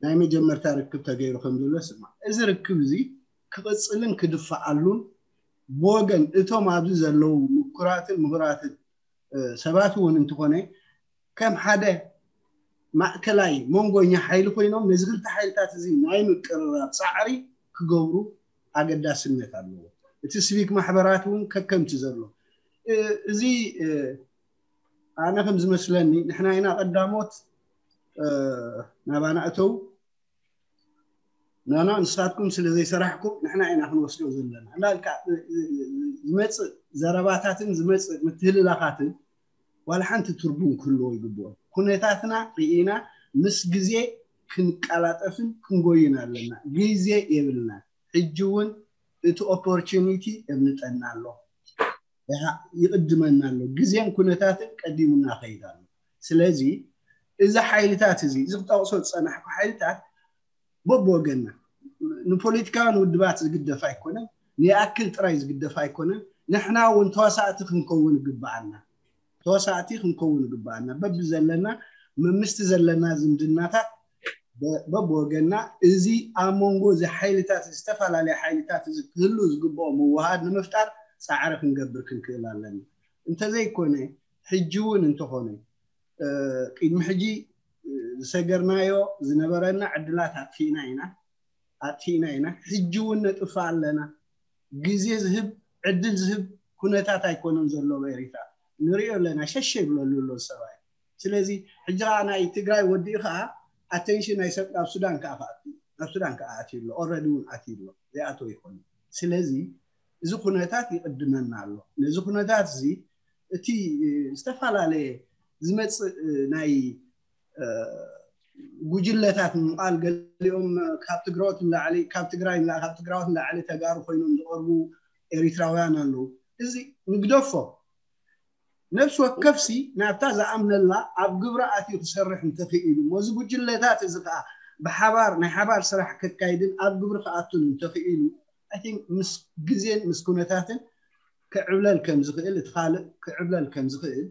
ናይ መጀመርታ ርክብ ተገይሩ ከም ዘሎ ስማ። እዚ ርክብ እዚ ክቕፅልን ክድፈኣሉን ብወገን እቶም ኣብዚ ዘለዉ ምኩራትን ምሁራትን ሰባት እውን እንተኾነ ከም ሓደ ማእከላይ መንጎኛ ሓይሊ ኮይኖም ነዚ ክልተ ሓይልታት እዚ ናይ ምቅርራብ ፃዕሪ ክገብሩ ኣገዳስነት ኣለዎ። እቲ ስቪክ ማሕበራት እውን ከከምቲ ዘሎ እዚ ኣነ ከም ዝመስለኒ ንሕና ኢና ቀዳሞት ናባና እተው ናና ንስኻትኩም ስለ ዘይሰራሕኩም ንሕና ኢና ክንወስዶ ዘለና እናልካ ዝመፅእ ዘረባታትን ዝመፅእ ምትህልላኻትን ዋላ ሓንቲ ትርጉም ክህልዎ ይግብኦ። ኩነታትና ርኢና ምስ ግዜ ክንቀላጠፍን ክንጎይን ኣለና። ግዜ የብልና። ሕጂ እውን እቲ ኦፖርቹኒቲ የምልጠና ኣሎ፣ ይቕድመና ኣሎ። ግዜን ኩነታትን ቀዲሙና ከይድ ኣሎ። ስለዚ እዚ ሓይልታት እዚ እዚ ክጠቕሶ ዝፀናሕኩ ሓይልታት በብወገንና ንፖለቲካውያን ውድባት ዝግደፍ ኣይኮነን፣ ንኣክል ጥራይ ዝግደፍ ኣይኮነን። ንሕና እውን ተዋሳእቲ ክንከውን ይግብኣና። ተዋሳእቲ ክንከውን ይግብኣና። በብዘለና መምስቲ ዘለና ዝምድናታት በብወገንና እዚ ኣብ መንጎ እዚ ሓይልታት ዝተፈላለዩ ሓይልታት እዚ ክህሉ ዝግብኦ ምውሃድ ንምፍጣር ፃዕሪ ክንገብር ክንክእል ኣለና። እንተዘይኮነ ሕጂ እውን እንተኾነ ቅድሚ ሕጂ ዝሰገርናዮ ዝነበረና ዕድላት ኣጥፊእና ኢና ኣጥፊእና ኢና። ሕጂ እውን ነጥፍእ ኣለና። ግዜ ዝህብ ዕድል ዝህብ ኩነታት ኣይኮነን ዘለዎ ኤሪትራ ንሪኦ ኣለና። ሸሸ ይብለሉ ኣሎ ሰብኣይ። ስለዚ ሕጂ ከዓ ናይ ትግራይ ወዲኡ ከዓ ኣቴንሽን ናይ ሰብ ናብ ሱዳን ከዓ ክኣቱ ናብ ሱዳን ከዓ ኣትዩ ኣሎ። ኦረዲ እውን ኣትዩ ኣሎ። ዘይኣተወ ይኮነ። ስለዚ እዚ ኩነታት ይቕድመና ኣሎ። ነዚ ኩነታት እዚ እቲ ዝተፈላለየ ዝመፅእ ናይ ጉጅለታት ምምቓል ገሊኦም ካብ ትግራዎት ንላዕሊ ካብ ትግራይ ንላ- ካብ ትግራዎት ንላዕሊ ተጋሩ ኮይኖም ዝቐርቡ ኤሪትራውያን ኣለዉ። እዚ ንግደፎ። ነፍሲ ወከፍሲ ናብታ ዝኣምነላ ኣብ ግብሪ ኣትዩ ክሰርሕ እንተኽኢሉ፣ ነዚ ጉጅለታት እዚ ከዓ ብሓባር ናይ ሓባር ስራሕ ከካይድን ኣብ ግብሪ ክኣቱን እንተኽኢሉ፣ I think ምስ ግዜን ምስ ኩነታትን ክዕብለል ከም ዝኽእል እቲ ካልእ ክዕብለል ከም ዝኽእል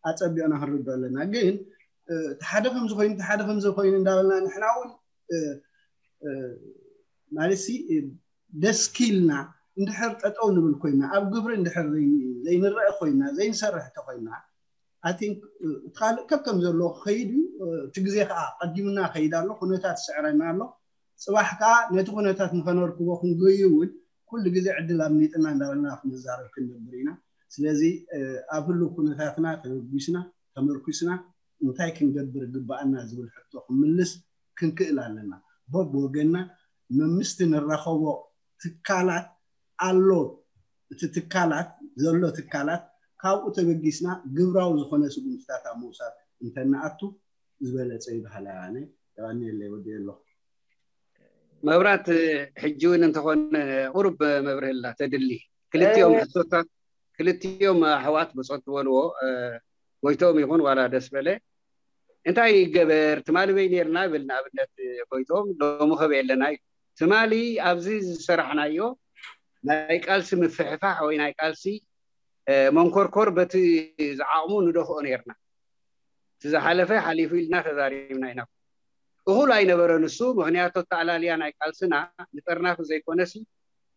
ኣፀቢቕና ክንርዶ ኣለና። ግን እቲ ሓደ ከም ዝኾይኑ እቲ ሓደ ከም ዝኾይኑ እንዳበልና ንሕና እውን ማለት ሲ ደስኪልና እንድሕር ጠጠው ንብል ኮይና ኣብ ግብሪ እንድሕር ዘይንረአ ኮይና ዘይንሰርሕ እንተኮይና I think እቲ ካልእ ከከም ዘሎ ክኸይድ እዩ። እቲ ግዜ ከዓ ቀዲሙና ከይድ ኣሎ፣ ኩነታት ይስዕረና ኣሎ። ፅባሕ ከዓ ነቲ ኩነታት ንኸነርክቦ ክንጎይ እውን ኩሉ ግዜ ዕድል ኣምሊጥና እንዳበልና ክንዛረብ ክንነብር ኢና። ስለዚ ኣብ ህሉ ኩነታትና ተበጊስና ተመርኩስና እንታይ ክንገብር ግባኣና ዝብል ሕቶ ክምልስ ክንክእል ኣለና። በብ ወገንና መምስቲ ንራኸቦ ትካላት ኣሎ። እቲ ትካላት ዘሎ ትካላት ካብኡ ተበጊስና ግብራዊ ዝኾነ ስጉምትታት ኣብ ምውሳድ እንተንኣቱ ዝበለፀ ይበሃል። ኣነ የቐንየለይ ወዲኤ ኣለኹ። መብራት ሕጂ እውን እንተኾነ ቁሩብ መብርህላ ተድሊ ክልቲኦም ሕቶታት ክልቲኦም ኣሕዋት ብፆት ዝበልዎ ጎይቶም ይኹን ዋላ ደስ በለ እንታይ ይገበር ትማሊ በይ ነርና ብል ንኣብነት ጎይቶም ሎሚ ኸበ የለና እዩ ትማሊ ኣብዚ ዝሰራሕናዮ ናይ ቃልሲ ምፍሕፋሕ ወይ ናይ ቃልሲ መንኮርኮር በቲ ዝዓቕሙ ንደፍኦ ነርና እቲ ዝሓለፈ ሓሊፉ ኢልና ተዛሪብና ኢና እኹል ኣይነበረ ንሱ ምክንያቱ ኣተኣላልያ ናይ ቃልስና ንጠርናፊ ዘይኮነሲ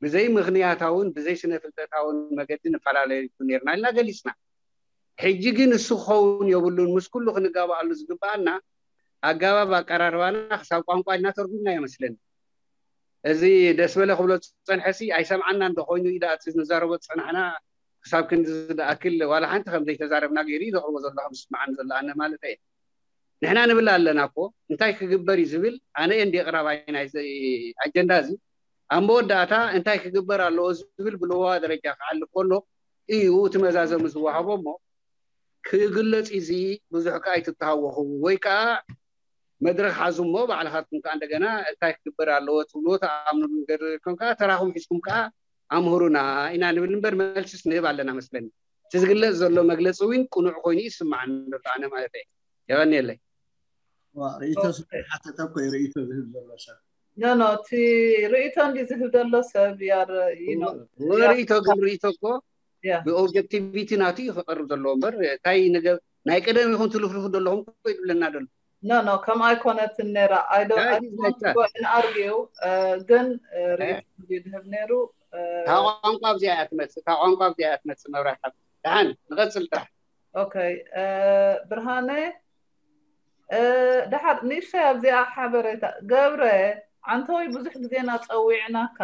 ብዘይ ምክንያታውን ብዘይ ስነ ፍልጠታውን መገዲ ንፈላለየሉ ነርና ኢልና ገሊፅና ሕጂ ግን እሱ ክኸውን የብሉን ምስ ኩሉ ክንጋባኣሉ ዝግባኣና ኣጋባብ ኣቀራርባና ክሳብ ቋንቋ ኢልና ተርጉምና ይመስለኒ እዚ ደስ በለ ክብሎ ዝፀንሐ ሲ ኣይሰምዓና እንዶ ኮይኑ ኢዳ እቲ ንዛረቦ ዝፀናሕና ክሳብ ክንዲ ዝኣክል ዋላ ሓንቲ ከም ዘይተዛረብና ገይሩ እዩ ዘቕርቦ ዘሎ ከም ዝስምዓኒ ዘሎ ኣነ ማለት እየ ንሕና ንብል ኣለና እኮ እንታይ ክግበር እዩ ዝብል ኣነ እንዲ ቅራባይ ናይ ኣጀንዳ እዚ ኣብ መወዳእታ እንታይ ክግበር ኣለዎ ዝብል ብለዋ ደረጃ ክዓልብ ከሎ እዩ እቲ መዛዘሚ ዝወሃቦ እሞ ክግለፅ እዚ ብዙሕ ከዓ ኣይትተሃወኹ ወይ ከዓ መድረክ ሓዙ እሞ ባዕልኻትኩም ከዓ እንደገና እንታይ ክግበር ኣለዎ ትብልዎ ተኣምኑ ነገር ከም ከዓ ተራኹም ሒዝኩም ከዓ ኣምህሩና ኢና ንብል እምበር መልስስ ንህብ ኣለና መስለኒ እቲ ዝግለፅ ዘሎ መግለፂ እውን ቅኑዕ ኮይኑ ይስማዓኒ ኣሎ ኣነ ማለት እየ የቐንየለይ ርእይቶ ስለ ሓተተ እኮ ርእይቶ ዝህብ ዘሎ ሰብ ኖ ኖ፣ እቲ ርእይቶ እንዲ ዝህብ ዘሎ ሰብ ያር you know ርእይቶ ግን ርእይቶ እኮ yeah ብኦብጀክቲቪቲ ናቱ እዩ ክቐርብ ዘለዎ እምበር እንታይ ነገር ናይ ቀደም ይኹን ትልፍልፉ ዘለኹም እኮ ይብለና ዘሎ። no no፣ ከም ኣይኮነትን ነራ። I don't That I is don't want to like go and argue, uh, ግን uh, ርእይቶ እንዲ ዝህብ ነይሩ። Uh, እታ ቋንቋ ኣብዚኣ እያ ትመጽእ፣ እታ ቋንቋ ኣብዚኣ እያ ትመጽእ። መብራት ሓብ ደሓን ንቐጽል ጥራሕ። okay፣ uh, ብርሃነ፣ uh፣ ደሓር ንእሽተይ ኣብዚኣ ሓበሬታ። ገብረ፣ ዓንተወይ፣ ብዙሕ ግዜና ጸዊዕናካ፣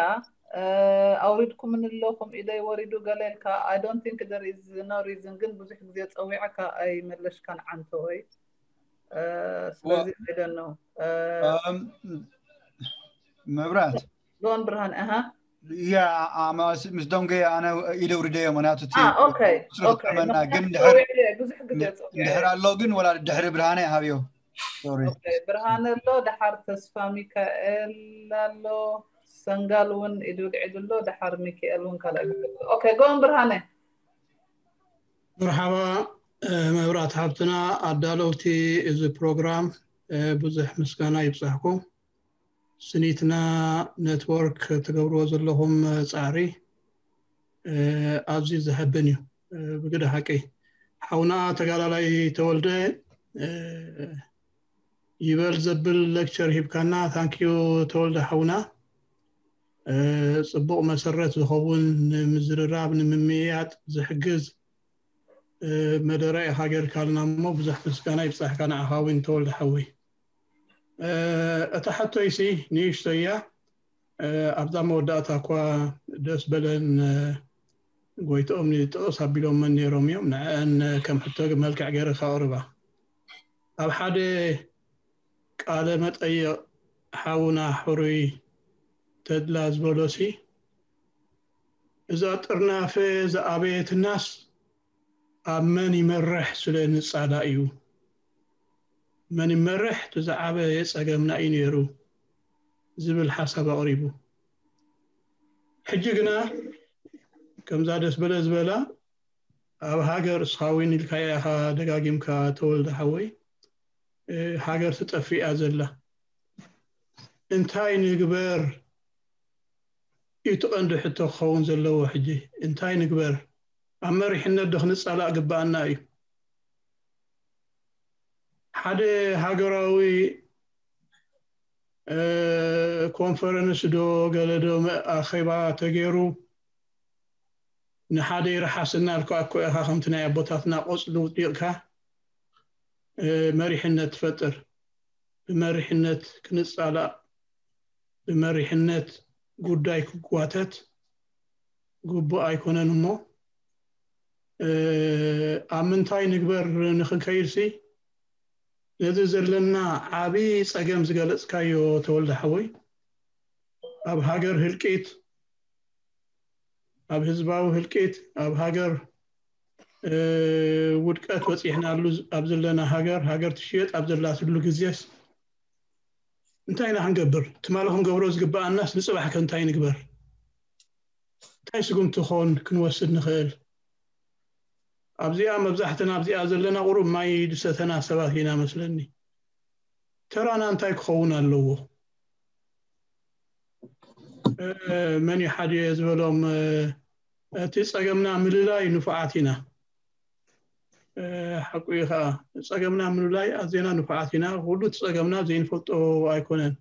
uh፣ ኣውሪድኩምኒ ኣለኹም፣ ኢደይ ወሪዱ ገለ ኢልካ። I don't think there is no reason፣ ግን ብዙሕ ግዜ ጸዊዐካ ኣይመለሽካን ዓንተወይ። Uh፣ ስለዚ I don't know። Uh፣ እም፣ መብራት ሎን ብርሃን፣ ኣሃ። ያ ኣማ ምስ ደንጎየ ኣነ ኢደ ውርደዮ። ምክንያቱ እቲ Ah, okay፣ ስሩዕ okay። ተመና ግን ምክንያቱ ድሕር ጸዊዐ ብዙሕ ግዜ ጸዊዐ። ድሕር ኣሎ ግን ወላ ድሕሪ ብርሃነ ሃብዮ። ሶሪ። Okay፣ ብርሃነ ኣሎ፣ ደሓር ተስፋ ሚካኤል ኣሎ፣ ሰንጋል እውን ኢዱ ልዒሉ ኣሎ፣ ደሓር ሚካኤል እውን ካልኣይ ክፍል። Okay፣ ጎን ብርሃነ። መርሓባ፣ እ፣ መብራት ሓብትና፣ ኣዳለውቲ እዚ ፕሮግራም፣ እ፣ ብዙሕ ምስጋና ይብጻሕኩም። ስኒትና ኔትወርክ ትገብርዎ ዘለኹም ጻዕሪ፣ እ፣ ኣዝዩ ዘሐብን እዩ። እ፣ ብግደ ሓቂ ሓውና ተጋዳላይ ተወልደ፣ እ፣ ይበል ዘብል ሌክቸር ሂብካና። ታንኪዩ ተወልደ ሓውና። እ፣ ጽቡቕ መሰረት ዝኸውን ንምዝርራብ ንምምይያጥ ዝሕግዝ፣ እ፣ መደረ ኢኻ ጌርካልና እሞ ብዙሕ ምስጋና ይብጻሕካ ንዓኻ እውን ተወልደ ሓወይ። እ፣ እታ ሕቶይሲ ንእሽቶ እያ። እ፣ ኣብዛ መወዳእታ እኳ ደስ በለን፣ እ፣ ጎይትኦም ጥቕስ ኣቢሎመን ነይሮም እዮም። ንዐአን ከም ሕቶ መልክዕ ገይረ ከቕርባ። ኣብ ሓደ ቃለ መጠይቕ ሓውና ሕሩይ ተድላ ዝበሎሲ፣ እዛ ጥርናፈ ዝኣበየትናስ ኣብ መን ይመርሕ ስለ ንጻላ እዩ። መን ይመርሕ እቲ ዝዓበየ ጸገምና እዩ ነይሩ ዝብል ሓሳብ ኣቕሪቡ። ሕጂ ግና ከምዛ ደስ በለ ዝበላ ኣብ ሃገር እስኻ እውን ኢልካያ ኢኻ ደጋጊምካ ተወልደ ሓወይ፣ እ፣ ሃገር ትጠፍእ እያ ዘላ። እንታይ ንግበር እዩ እቲ ቀንዲ ሕቶ ክኸውን ዘለዎ። ሕጂ እንታይ ንግበር? ኣብ መሪሕነት ዶ ክንጻላእ ግባኣና እዩ? ሓደ ሃገራዊ፣ እ፣ ኮንፈረንስ ዶ ገለ ዶ መ-፣ ኣኼባ ተገይሩ ንሓደ ይርሓስና ኢልካ እኮ ኢኻ ከምቲ ናይ ኣቦታትና ቆጽሊ ውዲቕካ፣ እ፣ መሪሕነት ትፈጥር። ብመሪሕነት ክንጻላእ፣ ብመሪሕነት ጉዳይ ክጓተት ግቡእ ኣይኮነን እሞ፣ እ፣ ኣብ ምንታይ ንግበር ንኽንከይድሲ፣ ነዚ ዘለና ዓቢ ጸገም ዝገለጽካዮ ተወልደ ሓወይ፣ ኣብ ሃገር ህልቂት፣ ኣብ ህዝባዊ ህልቂት፣ ኣብ ሃገር፣ እ፣ ውድቀት በጺሕናሉ ኣብ ዘለና ሃገር፣ ሃገር ትሽየጥ ኣብ ዘላትሉ ግዜስ እንታይ ኢና ክንገብር? ትማሊ ክንገብሮ ዝግበኣናስ ንጽባሕ ከ እንታይ ንግበር? እንታይ ስጉምቲ ኾን ክንወስድ ንኽእል? ኣብዚኣ መብዛሕትና ኣብዚኣ ዘለና ቁሩብ ማይ ድሰተና ሰባት ኢና መስለኒ። ተራና እንታይ ክኸውን ኣለዎ? እ፣ መን እዩ ሓድዮ ዝበሎም፣ እ፣ እቲ ጸገምና ምልላይ ንፉዓት ኢና። እ፣ ሓቁ እዩ ኸዓ፣ ጸገምና ምልላይ ኣዝና ንፉዓት ኢና። ኩሉ እቲ ጸገምና ዘይንፈልጦ ኣይኮነን።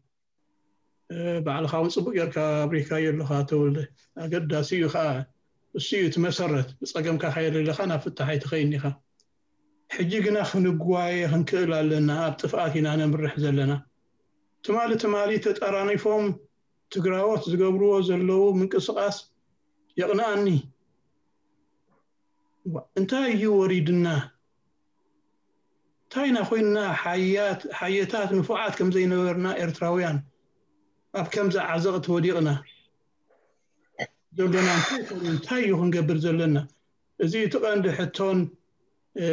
እ፣ ባዕልኻ እውን ጽቡቕ ጌርካ ኣብሪካዮ ኣለኻ ተወልደ። ኣገዳሲ እዩ ኸዓ፣ እሱ እዩ እቲ መሰረት። ብጸገምካ ከየለለኻ ናብ ፍታሕ ኣይትኸይን ኢኻ። ሕጂ ግና ክንጓየ ክንክእል ኣለና። ኣብ ጥፍኣት ኢና ነምርሕ ዘለና። ትማሊ ትማሊ ተጠራኒፎም ትግራዎት ዝገብርዎ ዘለዉ ምንቅስቓስ የቕንኣኒ። ዋ፣ እንታይ እዩ ወሪድና? እንታይ ኢና ኮይንና? ሓያት-፣ ሓየታት ንፉዓት ከም ዘይነበርና ኤርትራውያን ኣብ ከምዚ ዓዘቕቲ ወዲቕና ዘሎና እንታይ ኮይኑ፣ እንታይ እዩ ክንገብር ዘለና? እዚ እቲ ቀንዲ ሕቶን፣ እ፣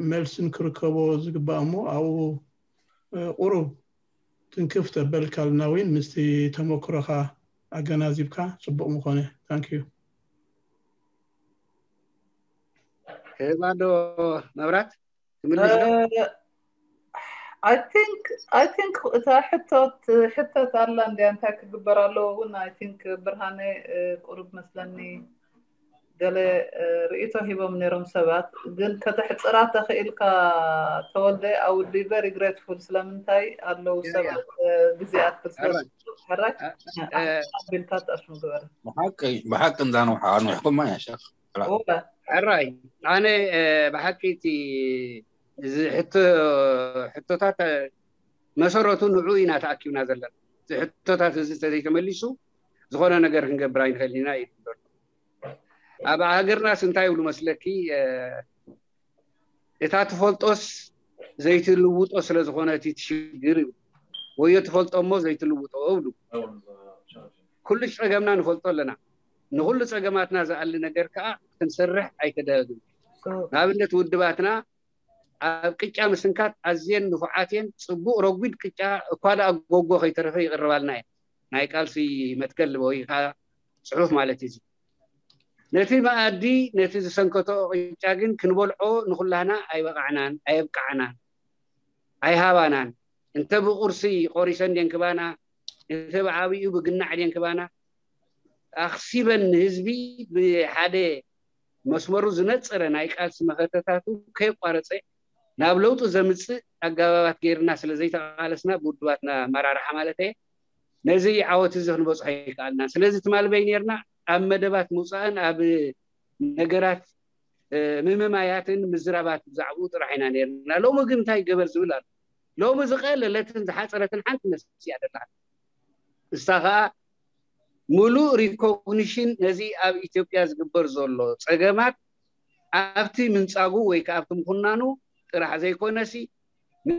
መልስን ክርከቦ ዝግባእ እሞ ኣብኡ፣ እ፣ ቁሩብ ትንክፍ ተበልካልና እውን ምስቲ ተመክሮኻ ኣገናዚብካ ጽቡቕ ምኾነ። ታንክ ዩ። ክህባ ዶ መብራት? ትምልስ ዶ? እ፣ I think I think እታ ሕቶት ሕቶት ኣላ እንድያ፣ እንታይ ክግበር ኣለዎ እውን። I think ብርሃነ ቁሩብ መስለኒ ገለ ርእቶ ሂቦም ነይሮም ሰባት፣ ግን ከተሕፅራ ተኽኢልካ ተወልደ፣ I would be very grateful። ስለምንታይ ኣለዉ ሰባት ግዜኣት ስለዝሕራይ ቢልካ ጠርፍ ምግበረ ብሓቂ ብሓቂ እንዳንውሓ ኣንውሕኩማ ያ ሸክ ሕራይ ኣነ ብሓቂ እቲ እዚ ሕቶታት መሰረቱ ንዑ ኢና ተኣኪብና ዘለና። እዚ ሕቶታት እዚ ተዘይተመሊሱ ዝኾነ ነገር ክንገብር ኣይንኽእል ኢና ይብል ዘሎ። ኣብ ሃገርናስ እንታይ ይብሉ መስለኪ? እታ ትፈልጦስ ዘይትልውጦ ስለ ዝኾነ እቲ ትሽግር ይብሉ። ወዮ ትፈልጦ እሞ ዘይትልውጦ ይብሉ። ኩሉ ጸገምና ንፈልጦ ኣለና። ንኹሉ ጸገማትና ዝኣሊ ነገር ከዓ ክንሰርሕ ኣይተደረግን። ንኣብነት ውድባትና ኣብ ቅጫ ምስንካት ኣዝየን ንፉዓት እየን። ጽቡቕ ረጒድ ቅጫ እኳ ደኣ ጎጎ ከይተረፈ ይቕርባልና እየን። ናይ ቃልሲ መትከል ወይ ከዓ ጽሑፍ ማለት እዩ። ነቲ መኣዲ ነቲ ዝሰንከቶ ቅጫ ግን ክንበልዖ ንኹላህና ኣይበቃዕናን ኣየብቃዕናን ኣይሃባናን። እንተ ብቁርሲ ቆሪሰን ድየን ክባና፣ እንተ ብዓብዩ ብግናዕ ድየን ክባና ኣኽሲበን ንህዝቢ ብሓደ መስመሩ ዝነፀረ ናይ ቃልሲ መኸተታቱ ከየቋረፀ ናብ ለውጢ ዘምፅእ ኣገባባት ገይርና ስለ ዘይተቃለስና ብውድባትና ኣመራርሓ ማለት እየ ነዚ ዓወት እዚ ክንበፅሖ ይከኣልና። ስለዚ ትማል በይ ነርና ኣብ መደባት ምውፃእን ኣብ ነገራት ምምማያትን ምዝራባት ብዛዕባኡ ጥራሕ ኢና ነርና። ሎሚ ግን እንታይ ገበር ዝብል ኣሎ። ሎሚ ዝቀለለትን ዝሓፀረትን ሓንቲ ነፍሲ እያ ደላ። እሳ ከዓ ሙሉእ ሪኮግኒሽን ነዚ ኣብ ኢትዮጵያ ዝግበር ዘሎ ፀገማት ኣብቲ ምንፃጉ ወይ ከዓ ኣብቲ ምኩናኑ ጥራሕ ዘይኮነሲ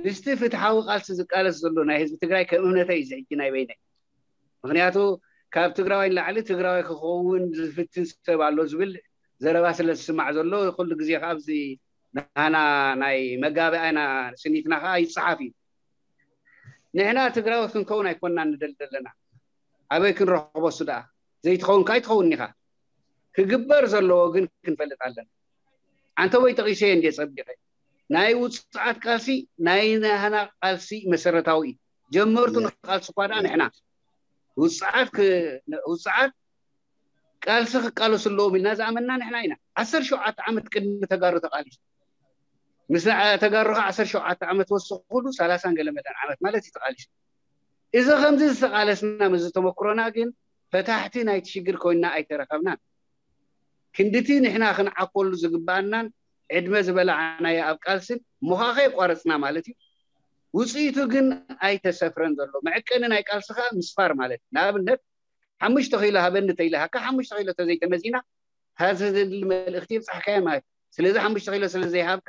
ምስቲ ፍትሓዊ ቃልሲ ዝቃለስ ዘሎ ናይ ህዝቢ ትግራይ ከም እምነተይ እዚ ሕጂ ናይ በይነይ። ምክንያቱ ካብ ትግራዋይ ንላዕሊ ትግራዋይ ክኸውን ዝፍትን ሰብ ኣሎ ዝብል ዘረባ ስለ ዝስማዕ ዘሎ ኩሉ ግዜ ከዓ ኣብዚ ናና ናይ መጋበኣና ስኒትና ከዓ ይፀሓፍ እዩ። ንሕና ትግራዎት ክንከውን ኣይኮንና ንደሊ ዘለና። ኣበይ ክንረኽቦ እሱ ደኣ ዘይትኸውን ከዓ ኣይትኸውን ኢኻ። ክግበር ዘለዎ ግን ክንፈልጥ ኣለና። ኣንተ ወይ ጠቂሰ እንደ ፀቢቐ ናይ ውፅዓት ቃልሲ ናይ ናህና ቃልሲ መሰረታዊ እዩ። ጀመርቱ ንቃልሲ እኳ ደኣ ንሕና ውፅዓት ውፅዓት ቃልሲ ክቃለሱ ኣለዎም ኢልና ዝኣመንና ንሕና ኢና። ዓሰርተ ሸውዓተ ዓመት ቅድሚ ተጋሩ ተቃሊሱ ምስ ተጋሩ ከዓ ዓሰርተ ሸውዓተ ዓመት ወሰኹሉ ሰላሳን ገለ መለን ዓመት ማለት እዩ ተቃሊሱ። እዚ ከምዚ ዝተቃለስና ምስ ዝተመክሮና ግን ፈታሕቲ ናይቲ ሽግር ኮይንና ኣይተረኸብናን። ክንድቲ ንሕና ክንዓኮሉ ዝግባኣናን ዕድመ ዝበላዓናዮ ኣብ ቃልስን ምዃኸ የቋረፅና ማለት እዩ። ውፅኢቱ ግን ኣይተሰፍረን ዘሎ። መዕቀኒ ናይ ቃልሲ ከዓ ምስፋር ማለት እዩ። ንኣብነት ሓሙሽተ ኪሎ ሃበኒ ተይልሃካ ሓሙሽተ ኪሎ ተዘይተመዚና ሃዚ ዘድሊ መልእኽቲ የብፃሕካዮ ማለት እዩ። ስለዚ ሓሙሽተ ኪሎ ስለ ዘይሃብካ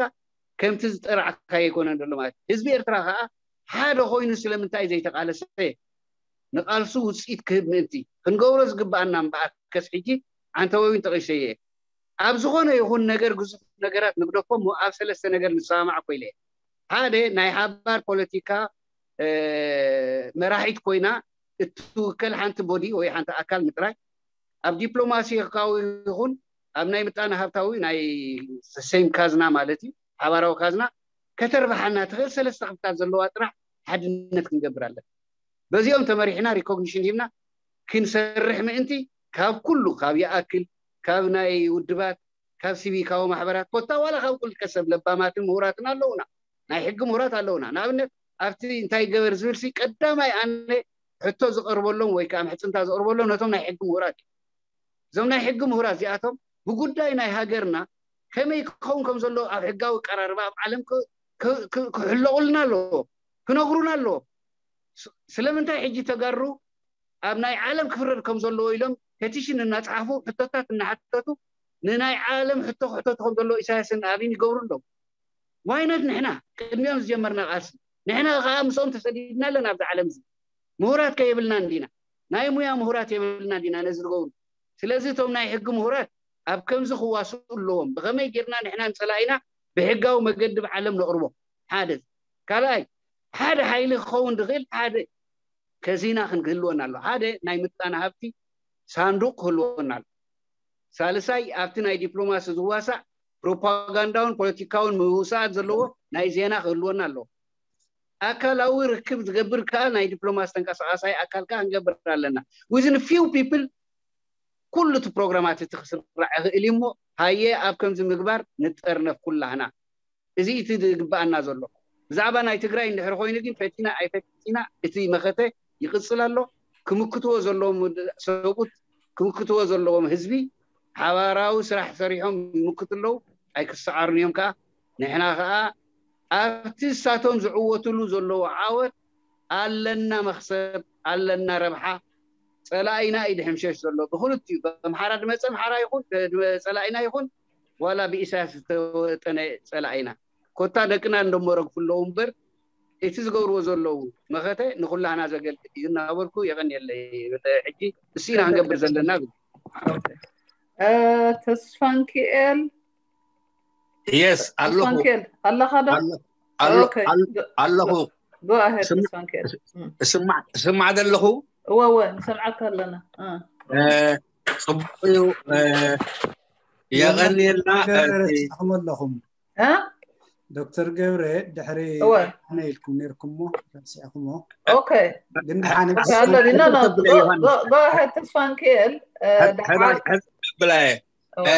ከምቲ ዝጠራዕካዮ ኣይኮነን ዘሎ ማለት እዩ። ህዝቢ ኤርትራ ከዓ ሓደ ኮይኑ ስለምንታይ ዘይተቃለሰ ንቃልሱ ውፅኢት ክህብ ምእንቲ ክንገብሮ ዝግባኣና እምበኣር ከስ ሕጂ ዓንተወዊን ጠቂሰ እየ። ኣብ ዝኾነ ይኹን ነገር ግዙፍ ነገራት ንግደፎ እሞ ኣብ ሰለስተ ነገር ንሰማማዕ እኮ ኢለ እየ። ሓደ ናይ ሓባር ፖለቲካ መራሒት ኮይና እትውከል ሓንቲ ቦዲ ወይ ሓንቲ ኣካል ምጥራይ ኣብ ዲፕሎማሲካዊ ይኹን ኣብ ናይ ምጣነ ሃብታዊ ናይ ሴም ካዝና ማለት እዩ ሓባራዊ ካዝና ከተርብሓና ትኽእል ሰለስተ ክፍታት ዘለዋ ጥራሕ ሓድነት ክንገብር ኣለና። በዚኦም ተመሪሕና ሪኮግኒሽን ሂብና ክንሰርሕ ምእንቲ ካብ ኩሉ ካብ ይኣክል ካብ ናይ ውድባት ካብ ሲቪካዊ ማሕበራት ኮታ ዋላ ካብ ቁልቀ ሰብ ለባማትን ምሁራትን ኣለውና። ናይ ሕጊ ምሁራት ኣለውና። ንኣብነት ኣብቲ እንታይ ገበር ዝብል ሲ ቀዳማይ ኣነ ሕቶ ዝቐርበሎም ወይ ከዓ ምሕፅንታ ዝቐርበሎም ነቶም ናይ ሕጊ ምሁራት እዩ። እዞም ናይ ሕጊ ምሁራት እዚኣቶም ብጉዳይ ናይ ሃገርና ከመይ ክኸውን ከም ዘለዎ ኣብ ሕጋዊ ቀራርባ ኣብ ዓለም ክሕለቑልና ኣለዎ፣ ክነግሩና ኣለዎ። ስለምንታይ ሕጂ ተጋሩ ኣብ ናይ ዓለም ክፍረድ ከም ዘለዎ ኢሎም ፔቲሽን እናፅሓፉ ሕቶታት እናሓተቱ ንናይ ዓለም ሕቶ ክሕተቱ ከም ዘለዎ ኢሳያስን ኣብይን ይገብሩ ኣለዉ። ዋይነት ንሕና ቅድሚኦም ዝጀመርና ቃልሲ ንሕና ከዓ ምስኦም ተሰዲድና ኣለና ኣብዚ ዓለም እዚ። ምሁራት ከየብልና እንዲና ናይ ሙያ ምሁራት የብልና እንዲና ነዚ ዝገብሩ። ስለዚ እቶም ናይ ሕጊ ምሁራት ኣብ ከምዚ ክዋስኡ ኣለዎም። ብኸመይ ጌርና ንሕና ንፀላኢና ብሕጋዊ መገዲ ብዓለም ነቕርቦ ሓደ ካልኣይ ሓደ ሓይሊ ክኸውን ዝኽእል ሓደ ከዚና ክንህልወና ኣሎ። ሓደ ናይ ምጣነ ሃብቲ ሳንዱቅ ክህልወና ኣሎ። ሳልሳይ ኣብቲ ናይ ዲፕሎማሲ ዝዋሳእ ፕሮፓጋንዳውን ፖለቲካውን ምውሳኣት ዘለዎ ናይ ዜና ክህልወና ኣለዎ። ኣካላዊ ርክብ ዝገብር ከዓ ናይ ዲፕሎማሲ ተንቀሳቃሳይ ኣካል ከዓ ክንገብር ኣለና። Within few people ኩሉ እቲ ፕሮግራማት እቲ ክስራዕ ይኽእል እዩ። እሞ ሃየ ኣብ ከምዚ ምግባር ንጠርነፍ ኩላህና። እዚ እቲ ዝግበኣና ዘሎ። ብዛዕባ ናይ ትግራይ እንድሕር ኮይኑ ግን ፈቲና ኣይፈቲና እቲ መኸተ ይቕፅል ኣሎ። ክምክትዎ ዘለዎም ውድ- ሰብኡት ክምክትዎ ዘለዎም ህዝቢ ሓባራዊ ስራሕ ሰሪሖም ይምክቱ ኣለዉ። ኣይክሰዓሩን እዮም ከዓ። ንሕና ከዓ ኣብቲ ንሳቶም ዝዕወትሉ ዘለዉ ዓወት ኣለና መኽሰብ፣ ኣለና ረብሓ። ፀላኢና እዩ ድሕምሸሽ ዘሎ ብክልቲኡ፣ በምሓራ ድመፀ ምሓራ ይኹን ብ- ጸላኢና ይኹን ዋላ ብኢሳያስ ዝተወጠነ ጸላኢና። ኮታ ደቅና እንደሞ ረግፉ ኣለዉ እምበር እቲ ዝገብርዎ ዘለዉ መኸተ ንኹላህና ዘገልግል እዩ እናበልኩ የቐንየለይ። ሕጂ እሱ ኢና ክንገብር ዘለና። ተስፋንኪኤል የስ ኣለኹ ተስፋንኪኤል ኣለኻ ዶ? ኣለ- ኣለ- ኦኬ። ኣለ- ኣለኹ Go ahead ስም- ተስፋንኪኤል። እም። እስማዕ እስማዕ ዘለኹ እወ እወ ንሰምዓካ ኣለና። እ። እ፣ ጽቡቅ እዩ እ፣ የቐንየልና ገብረ እቲ ረሲዕኹም ኣለኹም። እ? ዶክተር ገብረ ድሕሪ እወ ኣነ ኢልኩም ነርኩሞ ረሲዕኹሞ። ኦኬ። ግን ድሓነ ኦኬ ኣሎ ዲና ኖ ተብለ ዮሃንስ። Go ahead ተስፋንኪኤል። እ፣ ሕድ- ድሓር ሕድ- ሕድ ብላየ እወ። እ፣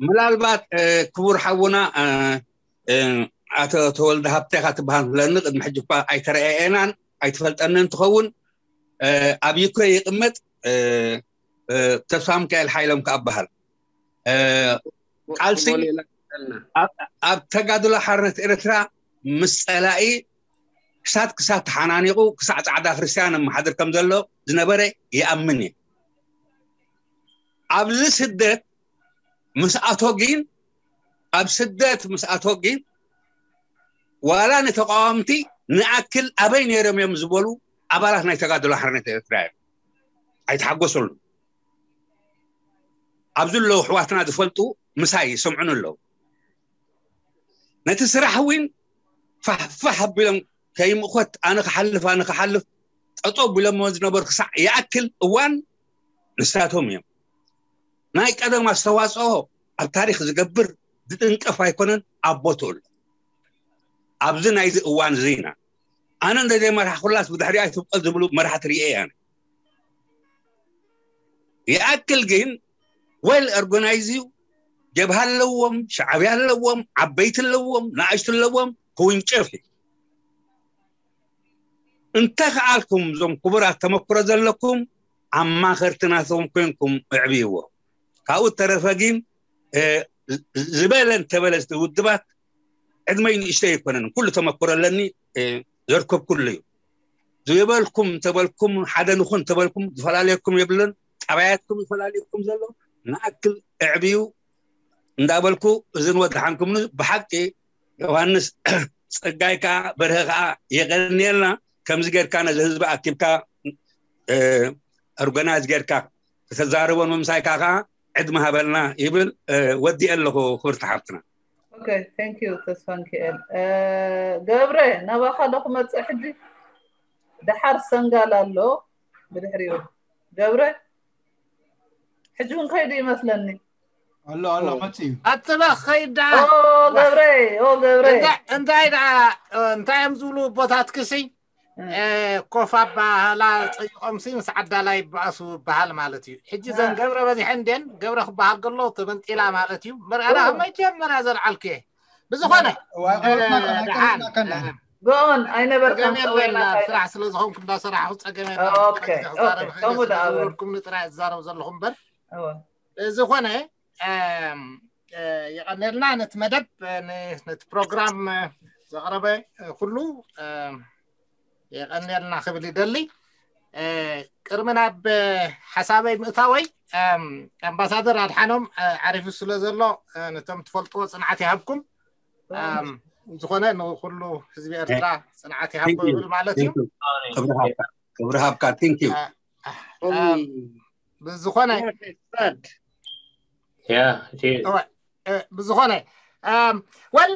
ምናልባት እ፣ ክቡር ሓውና እ፣ እ፣ ኣቶ ተወልደ ሃብቴኻ ትበሃል ስለኒ ቅድሚ ሕጂ እኳ ኣይተረኣየናን ኣይትፈልጠንን እንትኸውን እ፣ ኣብ ዩክሬን ይቕመጥ እ፣ እ፣ ተስፋ ሚካኤል ሓይሎም ከኣ እበሃል እ፣ ቃልሲ ቦሌላ ቀልና ኣብ ኣብ ተጋድሎ ሓርነት ኤርትራ ምስ ጸላኢ ክሳት ክሳት ተሓናኒቑ ክሳዕ ጻዕዳ ክርስትያን ኣመሓድር ከም ዘሎ ዝነበረ ይኣምን እየ። ኣብዚ ስደት ምስ ኣቶ ግን ኣብ ስደት ምስ ኣቶ ግን ዋላ ንተቃወምቲ ንኣክል ኣበይ ነይሮም እዮም ዝበሉ ኣባላት ናይ ተጋድሎ ሓርነት ኤርትራ እዮም። ኣይተሓጎሰሉ ኣብዚ ኣለዉ ኣሕዋትና ዝፈልጡ ምሳይ ይሰምዑን ኣለዉ። ነቲ ስራሕ እውን ፋሕፋሕ ኣቢሎም ከይምእኮት ኣነ ክሓልፍ ኣነ ክሓልፍ ጠጠው ቢሎሞ ዝነበሩ ክሳዕ ይኣክል እዋን ንሳቶም እዮም። ናይ ቀደም ኣስተዋፅኦ ኣብ ታሪክ ዝገብር ዝጥንቀፍ ኣይኮነን ኣብ ቦትኡ ኣሎ። ኣብዚ ናይዚ እዋን እዚ ኢና ኣነ እንደ ዘይመራሕኩላስ ብድሕሪኣ ትብቀል ዝብሉ መራሕቲ ርኤ እየ ኣነ። ይኣክል ግን well organized እዩ። ጀብሃ ኣለዎም፣ ሻዕብያ ኣለዎም፣ ዓበይቲ ኣለዎም፣ ንኣሽቱ ኣለዎም፣ ክውንጨፍ እዩ። እንተ ከኣልኩም እዞም ክቡራት ተመክሮ ዘለኩም ኣማኸርቲ ናቶም ኮንኩም እዕብይዎ። ካብኡ ተረፈ ግን እ፣ ዝበለ እንተበለ ውድባት ዕድመይ ንእሽተይ ኣይኮነን፣ ኩሉ ተመክሮ ኣለኒ እ፣ ዘርከብኩሉ እዩ። ዝበልኩም እንተበልኩም ሓደ ንኹን እንተበልኩም ዝፈላለየኩም የብሉን። ጠባያትኩም ይፈላለየኩም ዘሎ ንኣክል እዕብዩ እንዳበልኩ እዝን ወድሓንኩም። ብሓቂ ዮሃንስ ጸጋይ ከዓ በርሀ ከዓ የቀንየልና። ከምዚ ጌርካ ነዚ ህዝቢ ኣኪብካ ኦርጋናይዝ ጌርካ ከተዛርቦን ምምሳይካ ከዓ ዕድመ ሃበልና ይብል። ወዲአ ኣለኹ ክብርቲ ሓፍትና። Okay, thank you ተስፋንኪኤል። ገብረ ናባኻ ዶ ክመፅእ ሕጂ? ደሓር ሰንጋል ኣሎ ብድሕሪኡ። ገብረ ሕጂ እውን ከይዱ ይመስለኒ። ኣሎ ኣሎ መፅኡ። ኣጥበ ኸይዳ ኦ ገብረ ኦ ገብረ እንታይ ደኣ እንታይ እዮም ዝብሉ ቦታትክሲ ኮፍ ኣባህላ ፀይቆምሲ ምስ ዓዳላ ይበኣሱ ይበሃል ማለት እዩ። ሕጂ ዘን ገብረ በዚሐ እንዴን ገብረ ክበሃል ከሎ ተመንጢላ ማለት እዩ። መርኣና መጀመርያ ዘልዓልኩ እየ። ብዝኾነ ደሓን ብኦን ኣይነበርካን ጸገም የለን። ስራሕ ስለ ዝኾንኩ እንዳሰራሕኩ ጸገም የለን። ኦኬ፣ ኦኬ፣ ከምኡ ደኣ በል። ዝነበርኩም ንጥራይ ዝዛረብ ዘለኹ እምበር እወ። ዝኾነ የቐንየልና ነቲ መደብ ነቲ ፕሮግራም ዘቕረበ ኩሉ የቐንየልና ክብል ይደሊ። ቅድሚ ናብ ሓሳበይ ምእታወይ ኣምባሳደር ኣድሓኖም ዓሪፉ ስለ ዘሎ ነቶም ትፈልጥዎ ጽንዓት ይሃብኩም። ዝኾነ ንኩሉ ህዝቢ ኤርትራ ጽንዓት ይሃቦ ይብል ማለት እዩ። ክብሪ ሃብካ። Thank you። ብዝኾነ ብዝኾነ ወል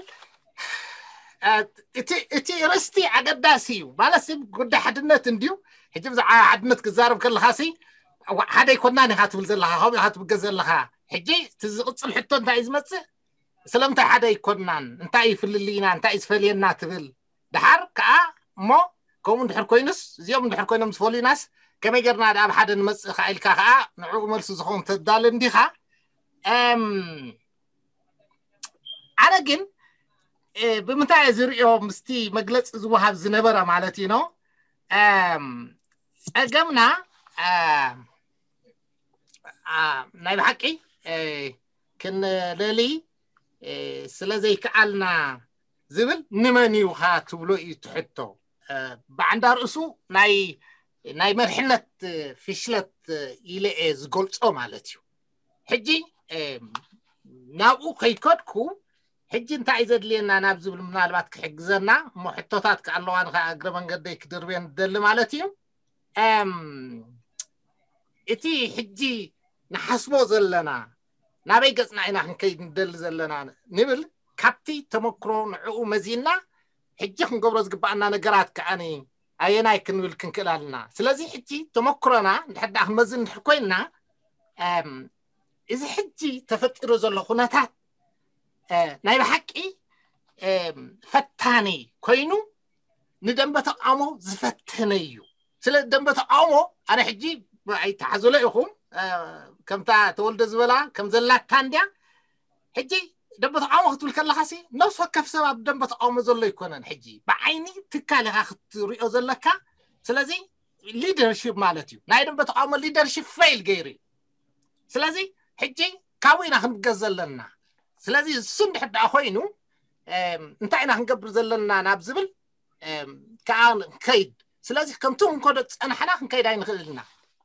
እቲ ርስቲ ኣገዳሲ እዩ ማለት ሲ ጉዳይ ሓድነት እንድዩ። ሕጂ ብዛዕባ ሓድነት ክዛረብ ከለኻ ሲ ሓደ ኣይኮናን ኢኻ ትብል ዘለኻ፣ ከምኡ ኢኻ ትብገስ ዘለኻ። ሕጂ እቲ ዝቕፅል ሕቶ እንታይ እዩ ዝመፅእ? ስለምንታይ ሓደ ኣይኮናን? እንታይ እዩ ፍልልይና? እንታይ እዩ ዝፈልየና ትብል? ደሓር ከዓ እሞ ከምኡ እንድሕር ኮይኑስ እዚኦም እንድሕር ኮይኖም ዝፈልዩናስ ከመይ ጌርና ደኣ ኣብ ሓደ ንመጽእ ከኣ ኢልካ ከኣ ንዕኡ መልሲ ዝኾን ተዳሊ እንዲኻ። ኣነ ግን ብምንታይ ዝሪኦ ምስቲ መግለፂ ዝወሃብ ዝነበረ ማለት እዩ ነው። ጸገምና ናይ ብሓቂ ክንለሊ ስለ ዘይከኣልና ዝብል ንመን እዩ ካ ትብሎ እዩ ትሕቶ። ብዓንዳ ርእሱ ናይ ናይ መርሕነት ፍሽለት ኢለ እየ ዝገልጾ ማለት እዩ። ሕጂ ናብኡ ከይከድኩ ሕጂ እንታይ እዩ ዘድልየና ናብ ዝብል ምናልባት ክሕግዘና እሞ ሕቶታት ከኣለዋ ንኸ እግረ መንገደይ ክድርብየን ዝደሊ ማለት እዩ። እቲ ሕጂ ንሓስቦ ዘለና ናበይ ገጽና ኢና ክንከይድ ንደሊ ዘለና ንብል ካብቲ ተመክሮ ንዕኡ መዚና ሕጂ ክንገብሮ ዝግባኣና ነገራት ከዓኒ ኣየናይ ክንብል ክንክእል ኣለና። ስለዚ ሕጂ ተመክሮና እንድሕር ደኣ ክንመዝን እንድሕር ኮይንና እዚ ሕጂ ተፈጢሩ ዘሎ ኩነታት ናይ ብሓቂ ፈታኒ ኮይኑ ንደንበ ተቃውሞ ዝፈተነ እዩ። ስለ ደንበ ተቃውሞ ኣነ ሕጂ ኣይተሓዘሎ ኢኹም ከምታ ተወልደ ዝበላ ከም ዘላታ እንድያ። ሕጂ ደንበ ተቃውሞ ክትብል ከለኻሲ ነፍሲ ወከፍ ሰብ ኣብ ደንበ ተቃውሞ ዘሎ ኣይኮነን። ሕጂ ብዓይኒ ትካል ኢኻ ክትሪኦ ዘለካ። ስለዚ ሊደርሺፕ ማለት እዩ ናይ ደንበ ተቃውሞ ሊደርሺፕ ፌል ገይሩ እዩ። ስለዚ ሕጂ ካብኡ ኢና ክንገዝ ዘለና። ስለዚ እሱ እንድሕር ደኣ ኮይኑ እንታይ ኢና ክንገብር ዘለና ናብ ዝብል ከዓ ንከይድ። ስለዚ ከምቲ ክንከዶ ዝፀናሕና ክንከይድ ኣይንኽእል ኢና።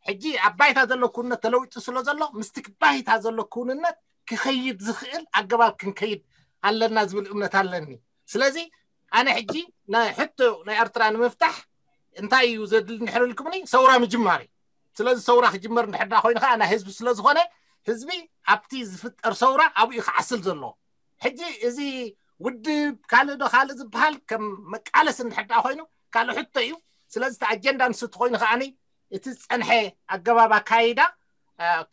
ሕጂ ኣብ ባይታ ዘሎ ክውንነት ተለዊጡ ስለ ዘሎ ምስቲ ባይታ ዘሎ ክውንነት ክኸይድ ዝኽእል ኣገባብ ክንከይድ ኣለና ዝብል እምነት ኣለኒ። ስለዚ ኣነ ሕጂ ናይ ሕቶ ናይ ኤርትራ ንምፍታሕ እንታይ እዩ ዘድሊ እንድሕር ኢልኩምኒ ሰውራ ምጅማር እዩ። ስለዚ ሰውራ ክጅመር እንድሕር ደኣ ኮይኑ ከዓ ናይ ህዝቢ ስለ ዝኾነ ህዝቢ ኣብቲ ዝፍጠር ሰውራ ኣብኡ እዩ ክዓስል ዘለዎ። ሕጂ እዚ ውድብ ካልእ ዶ ካልእ ዝበሃል ከም መቃለሲ እንድሕር ደኣ ኮይኑ ካልእ ሕቶ እዩ። ስለዚ እቲ ኣጀንዳ ንሱ እንተኮይኑ ከዓኒ እቲ ዝፀንሐ ኣገባብ ኣካይዳ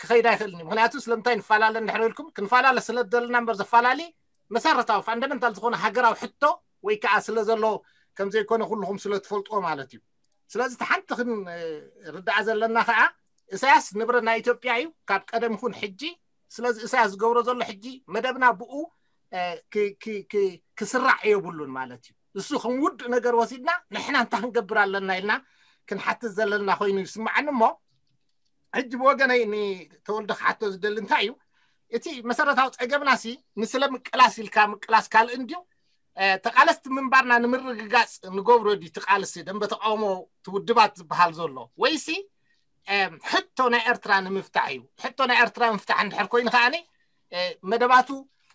ክኸይድ ኣይኽእልን እዩ። ምክንያቱ ስለምንታይ ንፈላለ እንድሕር ኢልኩም ክንፈላለ ስለ ዝደለና እምበር ዘፈላለ መሰረታዊ ፋንደመንታል ዝኾነ ሃገራዊ ሕቶ ወይ ከዓ ስለ ዘሎ ከም ዘይኮነ ኩልኹም ስለ ትፈልጥዎ ማለት እዩ። ስለዚ እቲ ሓንቲ ክንርዳኣ ዘለና ከዓ እሳያስ ንብረት ናይ ኢትዮጵያ እዩ ካብ ቀደም ይኹን ሕጂ። ስለዚ እሳያስ ዝገብሮ ዘሎ ሕጂ መደብና ብኡ ክስራዕ የብሉን ማለት እዩ። እሱ ከም ውድእ ነገር ወሲድና ንሕና እንታይ ክንገብር ኣለና ኢልና ክንሓትት ዘለና ኮይኑ ይስምዓኒ እሞ ሕጂ ብወገነይ ንተወልደ ክሓቶ ዝደሊ እንታይ እዩ እቲ መሰረታዊ ፀገምና ሲ ንስለ ምቅላስ ኢልካ ምቅላስ ካልእ እንድዩ። ተቃለስቲ ምንባርና ንምርግጋፅ ንገብሮ ድዩ ትቃልሲ ደንበ ተቃውሞ ትውድባት ዝበሃል ዘሎ ወይሲ ሕቶ ናይ ኤርትራ ንምፍታሕ እዩ? ሕቶ ናይ ኤርትራ ምፍታሕ እንድሕር ኮይኑ ከዓኒ መደባቱ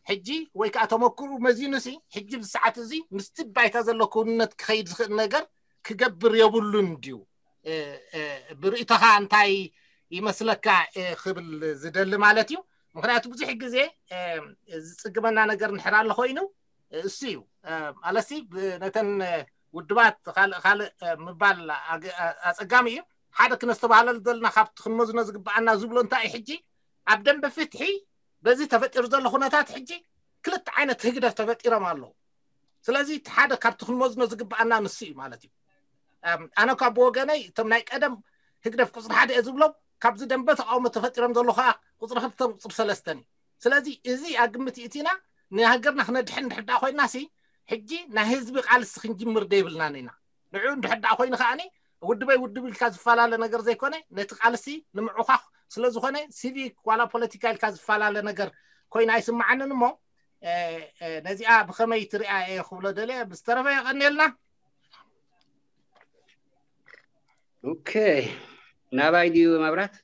ሕጂ ወይ ከዓ ተመክሩ መዚኑሲ ሕጂ ብሰዓት እዚ ምስቲ ባይታ ዘሎ ክውንነት ክኸይድ ዝኽእል ነገር ክገብር የብሉን ድዩ? ብርእይቶኻ እንታይ ይመስለካ ክብል ዝደሊ ማለት እዩ። ምክንያቱ ብዙሕ ግዜ ዝፅግመና ነገር እንድሕር ኣሎ ኮይኑ እሱ እዩ ኣለሲ ነተን ውድባት ካልእ ካልእ ምባል ኣፀጋሚ እዩ። ሓደ ክነስተባህለሉ ዘለና ካብቲ ክንመዝኖ ዝግበኣና ዝብሎ እንታይ እዩ ሕጂ ኣብ ደንበ ፍትሒ በዚ ተፈጢሩ ዘሎ ኩነታት ሕጂ ክልተ ዓይነት ህግደፍ ተፈጢሮም ኣለዉ። ስለዚ እቲ ሓደ ካብቲ ክንመዝኖ ዝግበኣና ንሱ እዩ ማለት እዩ። ኣነ ካብ ብወገነይ እቶም ናይ ቀደም ህግደፍ ቁፅሪ ሓደ እየ ዝብሎም ካብዚ ደንበ ተቃውሞ ተፈጢሮም ዘሎ ከዓ ቁፅሪ ክልተን ቁፅሪ ሰለስተን እዩ። ስለዚ እዚ ኣግምት ይእቲና ንሃገርና ክነድሕን እንድሕር ደኣ ኮይንና ሲ ሕጂ ናይ ህዝቢ ቃልሲ ክንጅምር ደይብልናን ኢና። ንዑ እንድሕር ደኣ ኮይኑ ከዓኒ ውድበይ ውድብ ኢልካ ዝፈላለ ነገር ዘይኮነ ነቲ ቃልሲ ንምዕኳኽ ስለዝኾነ ሲቪክ ዋላ ፖለቲካ ኢልካ ዝፈላለ ነገር ኮይኑ ኣይስምዓንን እሞ ነዚኣ ብኸመይ ትሪኣ እየ ክብሎ ደልየ ብዝተረፈ የቐንየልና። ኦኬ ናባይ ድዩ መብራት?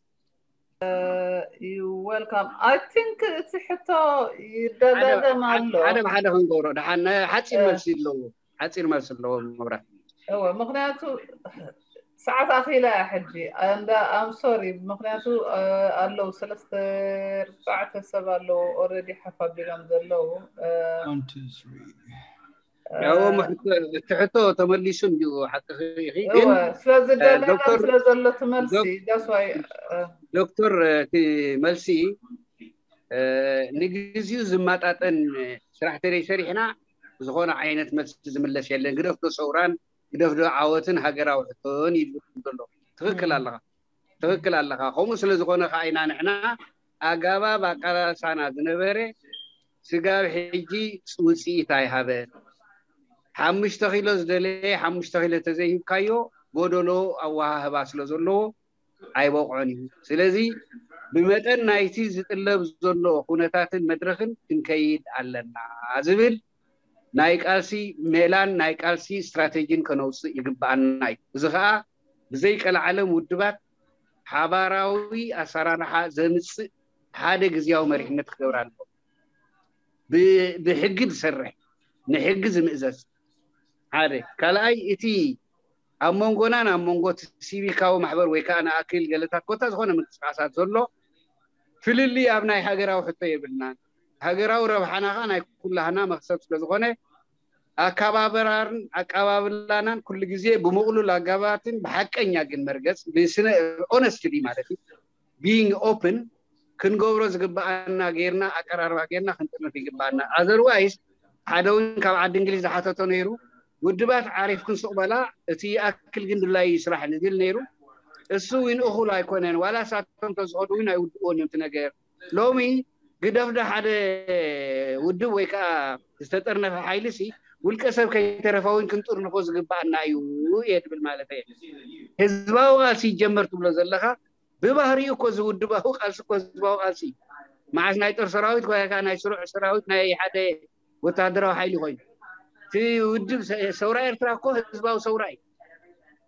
You welcome. I think እቲ ሕቶ ይደጋገም ኣሎ። ሓደ ብሓደ ክንገብሮ ደሓን ሓፂር መልሲ ኣለዎ። ሓፂር መልሲ ኣለዎ መብራት። እወ ምክንያቱ ሰዓት ኣኺላ እያ ሕጂ። I'm sorry ምክንያቱ ኣለዉ ሰለስተ ኣርባዕተ ሰብ ኣለዉ already ሓፍ ኣቢሎም ዘለዉ። ያው እቲ ሕቶ ተመሊሱ እንዲሁ ሓቅኺ ኢኺ ግን ስለዝደለና ስለ ዘሎ ትመልሲ that's why ዶክተር እቲ መልሲ ንግዚኡ ዝመጣጠን ስራሕ ተደይ ሰሪሕና ዝኾነ ዓይነት መልሲ ዝምለስ የለን። ግደፍቶ ሰውራን ግደፍዶ ዓወትን ሃገራዊ ሕቶን ይብል ዘሎ። ትኽክል ኣለኻ፣ ትኽክል ኣለኻ። ከምኡ ስለ ዝኾነ ከዓ ኢና ንሕና ኣጋባብ ኣቃላልሳና ዝነበረ ስጋብ ሕጂ ውፅኢት ኣይሃበን። ሓሙሽተ ኪሎ ዝደለየ ሓሙሽተ ኪሎ ተዘይሂብካዮ ጎደሎ ኣወሃህባ ስለ ዘለዎ ኣይበቕዖን እዩ። ስለዚ ብመጠን ናይቲ ዝጥለብ ዘሎ ኩነታትን መድረኽን ክንከይድ ኣለና ዝብል ናይ ቃልሲ ሜላን ናይ ቃልሲ ስትራቴጂን ከነውፅእ ይግብኣና እዩ። እዚ ከዓ ብዘይቀልዓለም ውድባት ሓባራዊ ኣሰራርሓ ዘምፅእ ሓደ ግዝያዊ መሪሕነት ክገብር ኣለዎ። ብሕጊ ዝሰርሕ፣ ንሕጊ ዝምእዘዝ ሓደ። ካልኣይ እቲ ኣብ መንጎናን ኣብ መንጎ እቲ ሲቪካዊ ማሕበር ወይ ከዓ ንኣክል ገለታት ኮታ ዝኾነ ምንቅስቃሳት ዘሎ ፍልልይ ኣብ ናይ ሃገራዊ ሕቶ የብልናን። ሃገራዊ ረብሓና ከዓ ናይ ኩላህና መክሰብ ስለዝኾነ ኣከባብራርን ኣቀባብላናን ኩሉ ግዜ ብምቕሉል ኣጋባትን ብሓቀኛ ግን መርገፅ ብስነ ኦነስትሊ ማለት እዩ being open ክንገብሮ ዝግብኣና ጌርና ኣቀራርባ ጌርና ክንጥርንፍ ይግብኣና። ኣዘርዋይስ ሓደ እውን ካብ ዓዲ እንግሊዝ ዝሓተቶ ነይሩ ውድባት ዓሪፍክን ስቕ በላ እቲ ይኣክል ግን ድላዩ ይስራሕ ንብል ነይሩ። እሱ እውን እኹል ኣይኮነን። ዋላ ሳቶም ተዝኸዱ እውን ኣይውድእዎን እዮም እቲ ነገር። ሎሚ ግደፍዶ ሓደ ውድብ ወይ ከዓ ዝተጠርነፈ ሓይሊ ሲ ውልቀ ሰብ ከይተረፈ እውን ክንጥርንፎ ዝግብኣና እዩ እየ ትብል ማለት እየ። ህዝባዊ ቃልሲ ይጀመር ትብሎ ዘለካ ብባህሪኡ እኮ ዝውድባዊ ቃልሲ እኮ ህዝባዊ ቃልሲ እዩ። መዓስ ናይ ጦር ሰራዊት ወይ ከዓ ናይ ስሩዕ ሰራዊት ናይ ሓደ ወታደራዊ ሓይሊ ኮይኑ እቲ ውድብ ሰ- ሰውራ ኤርትራ እኮ ህዝባዊ ሰውራ እዩ።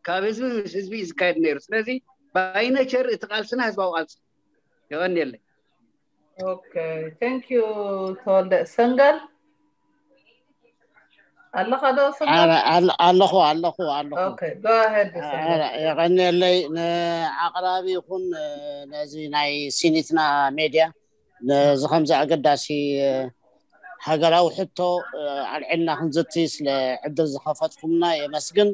ካብ ህዝቢ ምስ ህዝቢ እዩ ዝካየድ ነይሩ። ስለዚ ባይነቸር እቲ ቃልስና ህዝባዊ ቃልሲ። የቐንየለይ። Okay, thank you ተወልደ። ሰንጋል ኣለኻ ዶ ሰንጋል? ኣረ፣ ኣለ- ኣለኹ ኣለኹ ኣለኹ። Okay, go ahead ሰንጋል። ኣረ፣ የቐንየለይ ንኣቕራቢ ይኹን ነዚ ናይ ሲኒትና ሜድያ ነዚ ከምዚ ኣገዳሲ ሃገራዊ ሕቶ ኣልዒልና ክንዝቲ ስለ ዕድል ዝኸፈትኩምና የመስግን።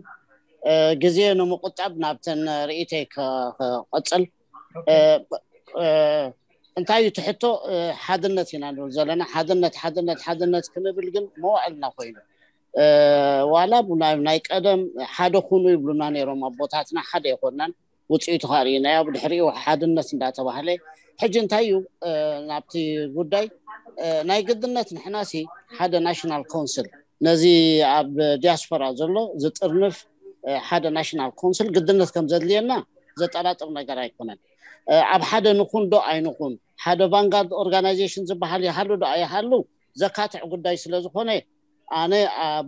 ግዜ ንምቁጣብ ናብተን ርእይተይ ክቐፅል። እንታይ እዩ እቲ ሕቶ? ሓድነት ኢና ንብል ዘለና። ሓድነት ሓድነት ሓድነት ክንብል ግን መዋዕልና ኮይኑ ዋላ ናይ ቀደም ሓደ ኩኑ ይብሉና ነይሮም ኣቦታትና። ሓደ ኣይኮናን። ውፅኢቱ ከዓ ርኢናዮ። ብድሕሪኡ ሓድነት እንዳተባህለ ሕጂ እንታይ እዩ ናብቲ ጉዳይ ናይ ግድነት ንሕናሲ ሓደ ናሽናል ካውንስል ነዚ ኣብ ዲያስፖራ ዘሎ ዝጥርንፍ ሓደ ናሽናል ካውንስል ግድነት ከም ዘድልየና ዘጠራጥር ነገር ኣይኮነን። ኣብ ሓደ ንኹን ዶ ኣይንኹን ሓደ ቫንጋርድ ኦርጋናይዜሽን ዝበሃል ይሃሉ ዶ ኣይሃሉ ዘካትዕ ጉዳይ ስለ ዝኾነ ኣነ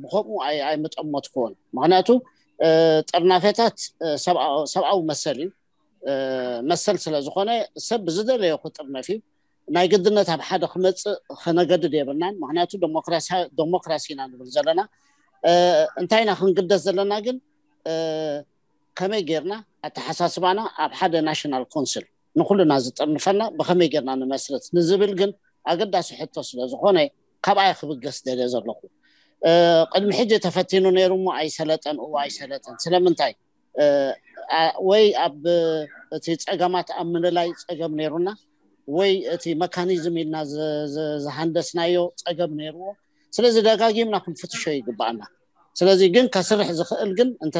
ብከምኡ ኣይምጠመትክዎን። ምክንያቱ ጥርናፌታት ሰብኣዊ መሰል እዩ። መሰል ስለ ዝኾነ ሰብ ብዝደለዮ ክጥርነፍ እዩ። ናይ ግድነት ኣብ ሓደ ክመፅእ ከነገድድ የብልናን። ምክንያቱ ዴሞክራሲ ኢና ንብል ዘለና። እንታይ ኢና ክንግደስ ዘለና ግን ከመይ ጌርና ኣተሓሳስባና ኣብ ሓደ ናሽናል ኮንስል ንኩልና ዝጥርንፈና ብከመይ ጌርና ንመስርት ንዝብል ግን ኣገዳሲ ሕቶ ስለ ዝኾነ ካብኣ ክብገስ ደልየ ዘለኹ። ቅድሚ ሕጂ ተፈቲኑ ነይሩ እሞ ኣይሰለጠን። እዎ ኣይሰለጠን። ስለምንታይ? ወይ ኣብ እቲ ፀገማት ኣብ ምልላይ ፀገም ነይሩና ወይ እቲ መካኒዝም ኢልና ዝሃንደስናዮ ፀገም ነይርዎ። ስለዚ ደጋጊምና ክንፍትሾ ይግባኣና። ስለዚ ግን ከስርሕ ዝኽእል ግን እንተ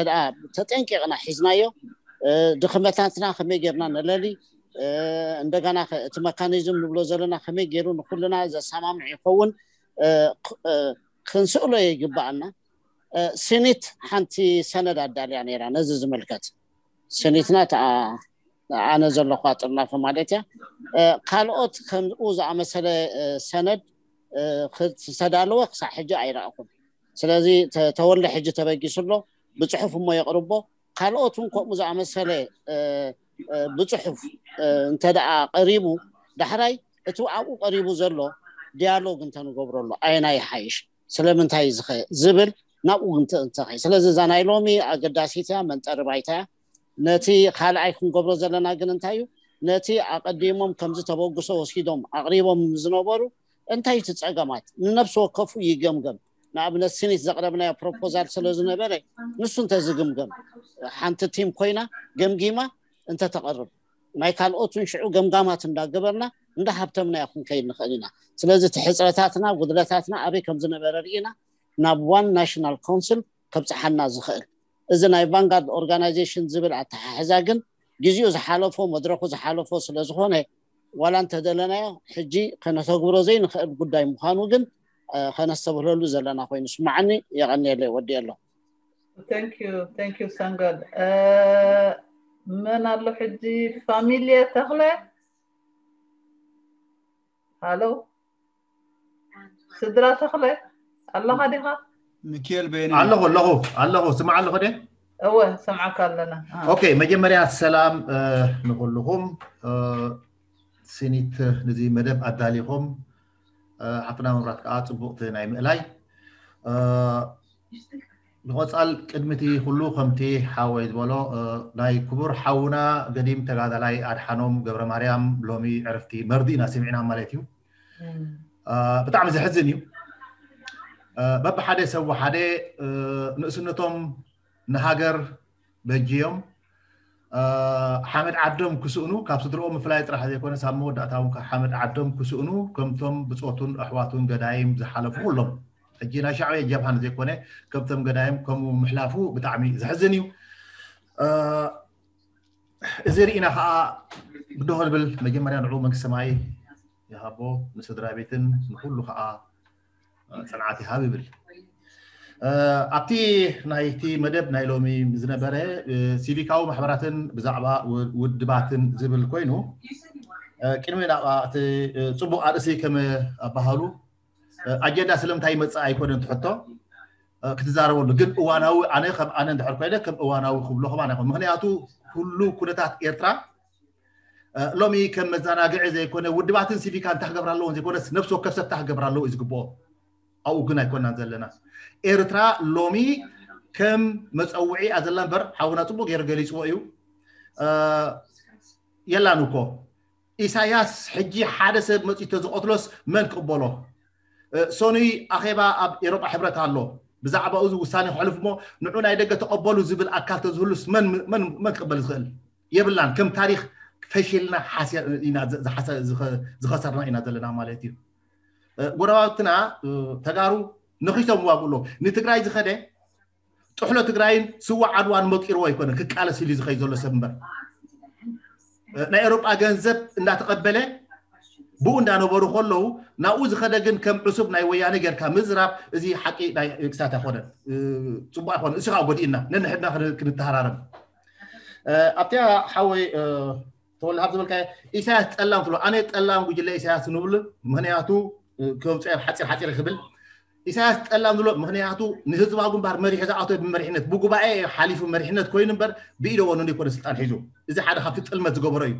ተጠንቂቕና ሒዝናዮ ድኽመታትና ከመይ ጌርና ነለሊ፣ እንደገና እቲ መካኒዝም ንብሎ ዘለና ከመይ ገይሩ ንኩልና ዘሰማምዕ ይኸውን ክንስእሎ ይግባኣና። ሲኒት ሓንቲ ሰነድ ኣዳልያ ነይራ ነዚ ዝምልከት። ሲኒትና ኣነ ዘለኹ ጥርናፈ ማለት እያ። ካልኦት ከምኡ ዝኣመሰለ ሰነድ ዝተዳለወ ክሳዕ ሕጂ ኣይረኣኹን። ስለዚ ተወልደ ሕጂ ተበጊሱ ኣሎ፣ ብፅሑፍ እሞ የቕርቦ። ካልኦት እውን ከምኡ ዝኣመሰለ ብፅሑፍ እንተ ደኣ ቀሪቡ ዳሕራይ እቲ ኣብኡ ቀሪቡ ዘሎ ዲያሎግ እንተንገብረሉ ኣየናይ ይሓይሽ፣ ስለምንታይ ዝኸ ዝብል ናብኡ እንተኸይ። ስለዚ እዛ ናይ ሎሚ ኣገዳሲት እያ፣ መንጠሪ ባይታ እያ። ነቲ ካልኣይ ክንገብሮ ዘለና ግን እንታይ እዩ? ነቲ ኣቐዲሞም ከምዚ ተበግሶ ወሲዶም ኣቕሪቦም ዝነበሩ እንታይ እቲ ፀገማት ንነብሲ ወከፉ ይገምገም። ንኣብነት ሲኒት ዘቕረብናዮ ፕሮፖዛል ስለ ዝነበረ ንሱ እንተዝግምገም ሓንቲ ቲም ኮይና ገምጊማ እንተተቐርብ ናይ ካልኦት እውን ሽዑ ገምጋማት እንዳገበርና እንዳሃብተምናዮ ክንከይድ ንኽእል ኢና። ስለዚ እቲ ሕፅረታትና ጉድለታትና ኣበይ ከም ዝነበረ ርኢና ናብ ዋን ናሽናል ካውንስል ከብፅሓና ዝኽእል እዚ ናይ ቫንጋርድ ኦርጋናይዜሽን ዝብል ኣተሓሕዛ ግን ግዜኡ ዝሓለፎ፣ መድረኩ ዝሓለፎ ስለ ዝኾነ፣ ዋላ እንተደለናዮ ሕጂ ከነተግብሮ ዘይንኽእል ጉዳይ ምዃኑ ግን ከነስተብህለሉ ዘለና ኮይኑ ስማዓኒ። የቐንየለይ። ወዲኤ ኣሎ። Thank you, thank you ሰንጋል። መን ኣሎ ሕጂ? ፋሚልየ ተኽለ። ሃሎ፣ ስድራ ተኽለ ኣለኻ ዲኻ? ሚኪኤል በየነ። ኣለኹ ኣለኹ ኣለኹ። ስማዕ ኣለኹ ደ? እወ፣ ሰምዓካ ኣለና። ኦኬ፣ መጀመርያ ሰላም ንኩልኹም። ስኒት ነዚ መደብ ኣዳሊኹም፣ ሓፍትና መብራት ከዓ ፅቡቕቲ ናይ ምእላይ። ንቆፃል ቅድሚቲ ኩሉ ከምቲ ሓወይ ዝበሎ ናይ ክቡር ሓውና ገዲም ተጋዳላይ ኣድሓኖም ገብረ ማርያም ሎሚ ዕርፍቲ መርዲ ኢና ሰሚዕና ማለት እዩ። ብጣዕሚ ዘሕዝን እዩ። በብሓደ ሰብ ሓደ ንእስነቶም ንሃገር በጅዮም ሓመድ ዓዶም ክስእኑ፣ ካብ ስድርኦም ምፍላይ ጥራሕ ዘይኮነ ሳብ መወዳእታ እውን ሓመድ ዓዶም ክስእኑ ከምቶም ብፆቱን ኣሕዋቱን ገዳይም ዝሓለፉ ኩሎም ሕጂ ናይ ሻዕብያ ጀብሃን ዘይኮነ ከምቶም ገዳይም ከምኡ ምሕላፉ ብጣዕሚ ዘሕዝን እዩ። እዚ ርኢና ከዓ ብድሆ ንብል። መጀመርያ ንዑ መንግስቲ ሰማይ ይሃቦ፣ ንስድራ ቤትን ንኩሉ ከዓ ፅንዓት ይሃብ ይብል። ኣብቲ ናይቲ መደብ ናይ ሎሚ ዝነበረ ሲቪካዊ ማሕበራትን ብዛዕባ ውድባትን ዝብል ኮይኑ፣ ቅድሚ ናብኣ እቲ ፅቡቅ ኣርእሲ ከም ኣባሃሉ ኣጀንዳ ስለምንታይ ይመፅእ ኣይኮነን ትሕቶ ክትዛረበሉ፣ ግን እዋናዊ ኣነ ከም ኣነ እንድሕር ኮይነ ከም እዋናዊ ክብሎ ከማን ኣይኮን። ምክንያቱ ኩሉ ኩነታት ኤርትራ ሎሚ ከም መዘናግዒ ዘይኮነ ውድባትን ሲቪካን እንታይ ክገብራ ኣለዎን ዘይኮነስ ነብሲ ወከፍ ሰብ እንታይ ክገብራ ኣለዎ እዩ ዝግብኦ። ኣብኡ ግን ኣይኮናን ዘለና። ኤርትራ ሎሚ ከም መፀውዒ እያ ዘላ እምበር ሓውና ፅቡቅ ገይሩ ገሊፅዎ እዩ። የላን እኮ ኢሳያስ ሕጂ ሓደ ሰብ መፂኡ ተዝቐትሎስ መን ክቕበሎ? ሰኑይ ኣኼባ ኣብ ኤሮጳ ሕብረት ኣሎ። ብዛዕባኡ እዚ ውሳኔ ከሕልፍ እሞ ንዑ ናይ ደገ ተቐበሉ ዝብል ኣካል ተዝህሉስ መን መን መን ክቕበል ዝኽእል? የብላን። ከም ታሪኽ ፈሽልና ሓሲር ኢና ዝኸሰርና ኢና ዘለና ማለት እዩ። ጎረባብትና ተጋሩ ነኺሶም ዋጉ ኣሎ። ንትግራይ ዝኸደ ጥሕሎ ትግራይን ስዋ ዓድዋን መቂርዎ ኣይኮነን ክቃለስ ኢሉ ዝኸይ ዘሎ ሰብ እምበር ናይ ኤሮጳ ገንዘብ እንዳተቐበለ ብኡ እንዳነበሩ ከለዉ ናብኡ ዝኸደ ግን ከም ዕሱብ ናይ ወያነ ጌርካ ምዝራብ እዚ ሓቂ ናይ ክሳት ኣይኮነን። ፅቡቅ ኣይኮነ። እሱ ከዓ ጎዲእና ነንሕድና ክንተሃራረም ኣብቲያ ሓወይ ተወልደ ሃብ ዝበልካ ኢሳያስ ጠላም ትብሎ ኣነ ጠላም ጉጅለ ኢሳያስ ንብሉ ምክንያቱ ከምፅኦ ሓፂር ሓፂር ክብል ኢሳያስ ጠላም ዝብሎ ምክንያቱ ንህዝባዊ ግንባር መሪሑ ዝኣተወ ብመሪሕነት ብጉባኤ ሓሊፉ መሪሕነት ኮይኑ እምበር ብኢደ ወነኑ ይኮነ ስልጣን ሒዙ። እዚ ሓደ ካብቲ ጥልመት ዝገበሮ እዩ።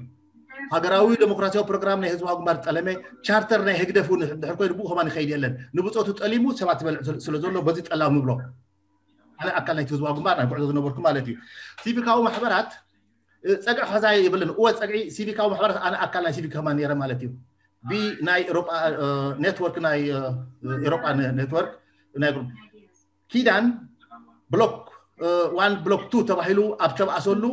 ሃገራዊ ዴሞክራሲያዊ ፕሮግራም ናይ ህዝባዊ ግንባር ጠለመ ቻርተር ናይ ህግደፍ እውን ድሕር ኮይኑ ብኡ ከማን ይኸይድ የለን። ንብፆቱ ጠሊሙ ሰባት ዝበልዕ ስለ ዘሎ በዚ ጠላም ንብሎ። ኣነ ኣካል ናይቲ ህዝባዊ ግንባር ናይ ጉዕዞ ዝነበርኩ ማለት እዩ። ሲቪካዊ ማሕበራት ፀግዒ ከዛ የብልን። እወ ፀግዒ ሲቪካዊ ማሕበራት ኣነ ኣካል ናይ ሲቪክ ከማን ነይረ ማለት እዩ። ብናይ ኤሮጳ ኔትወርክ ናይ ኤሮጳ ኔትወርክ ናይ ኪዳን ብሎክ ዋን ብሎክ ቱ ተባሂሉ ኣብ ተባእሰሉ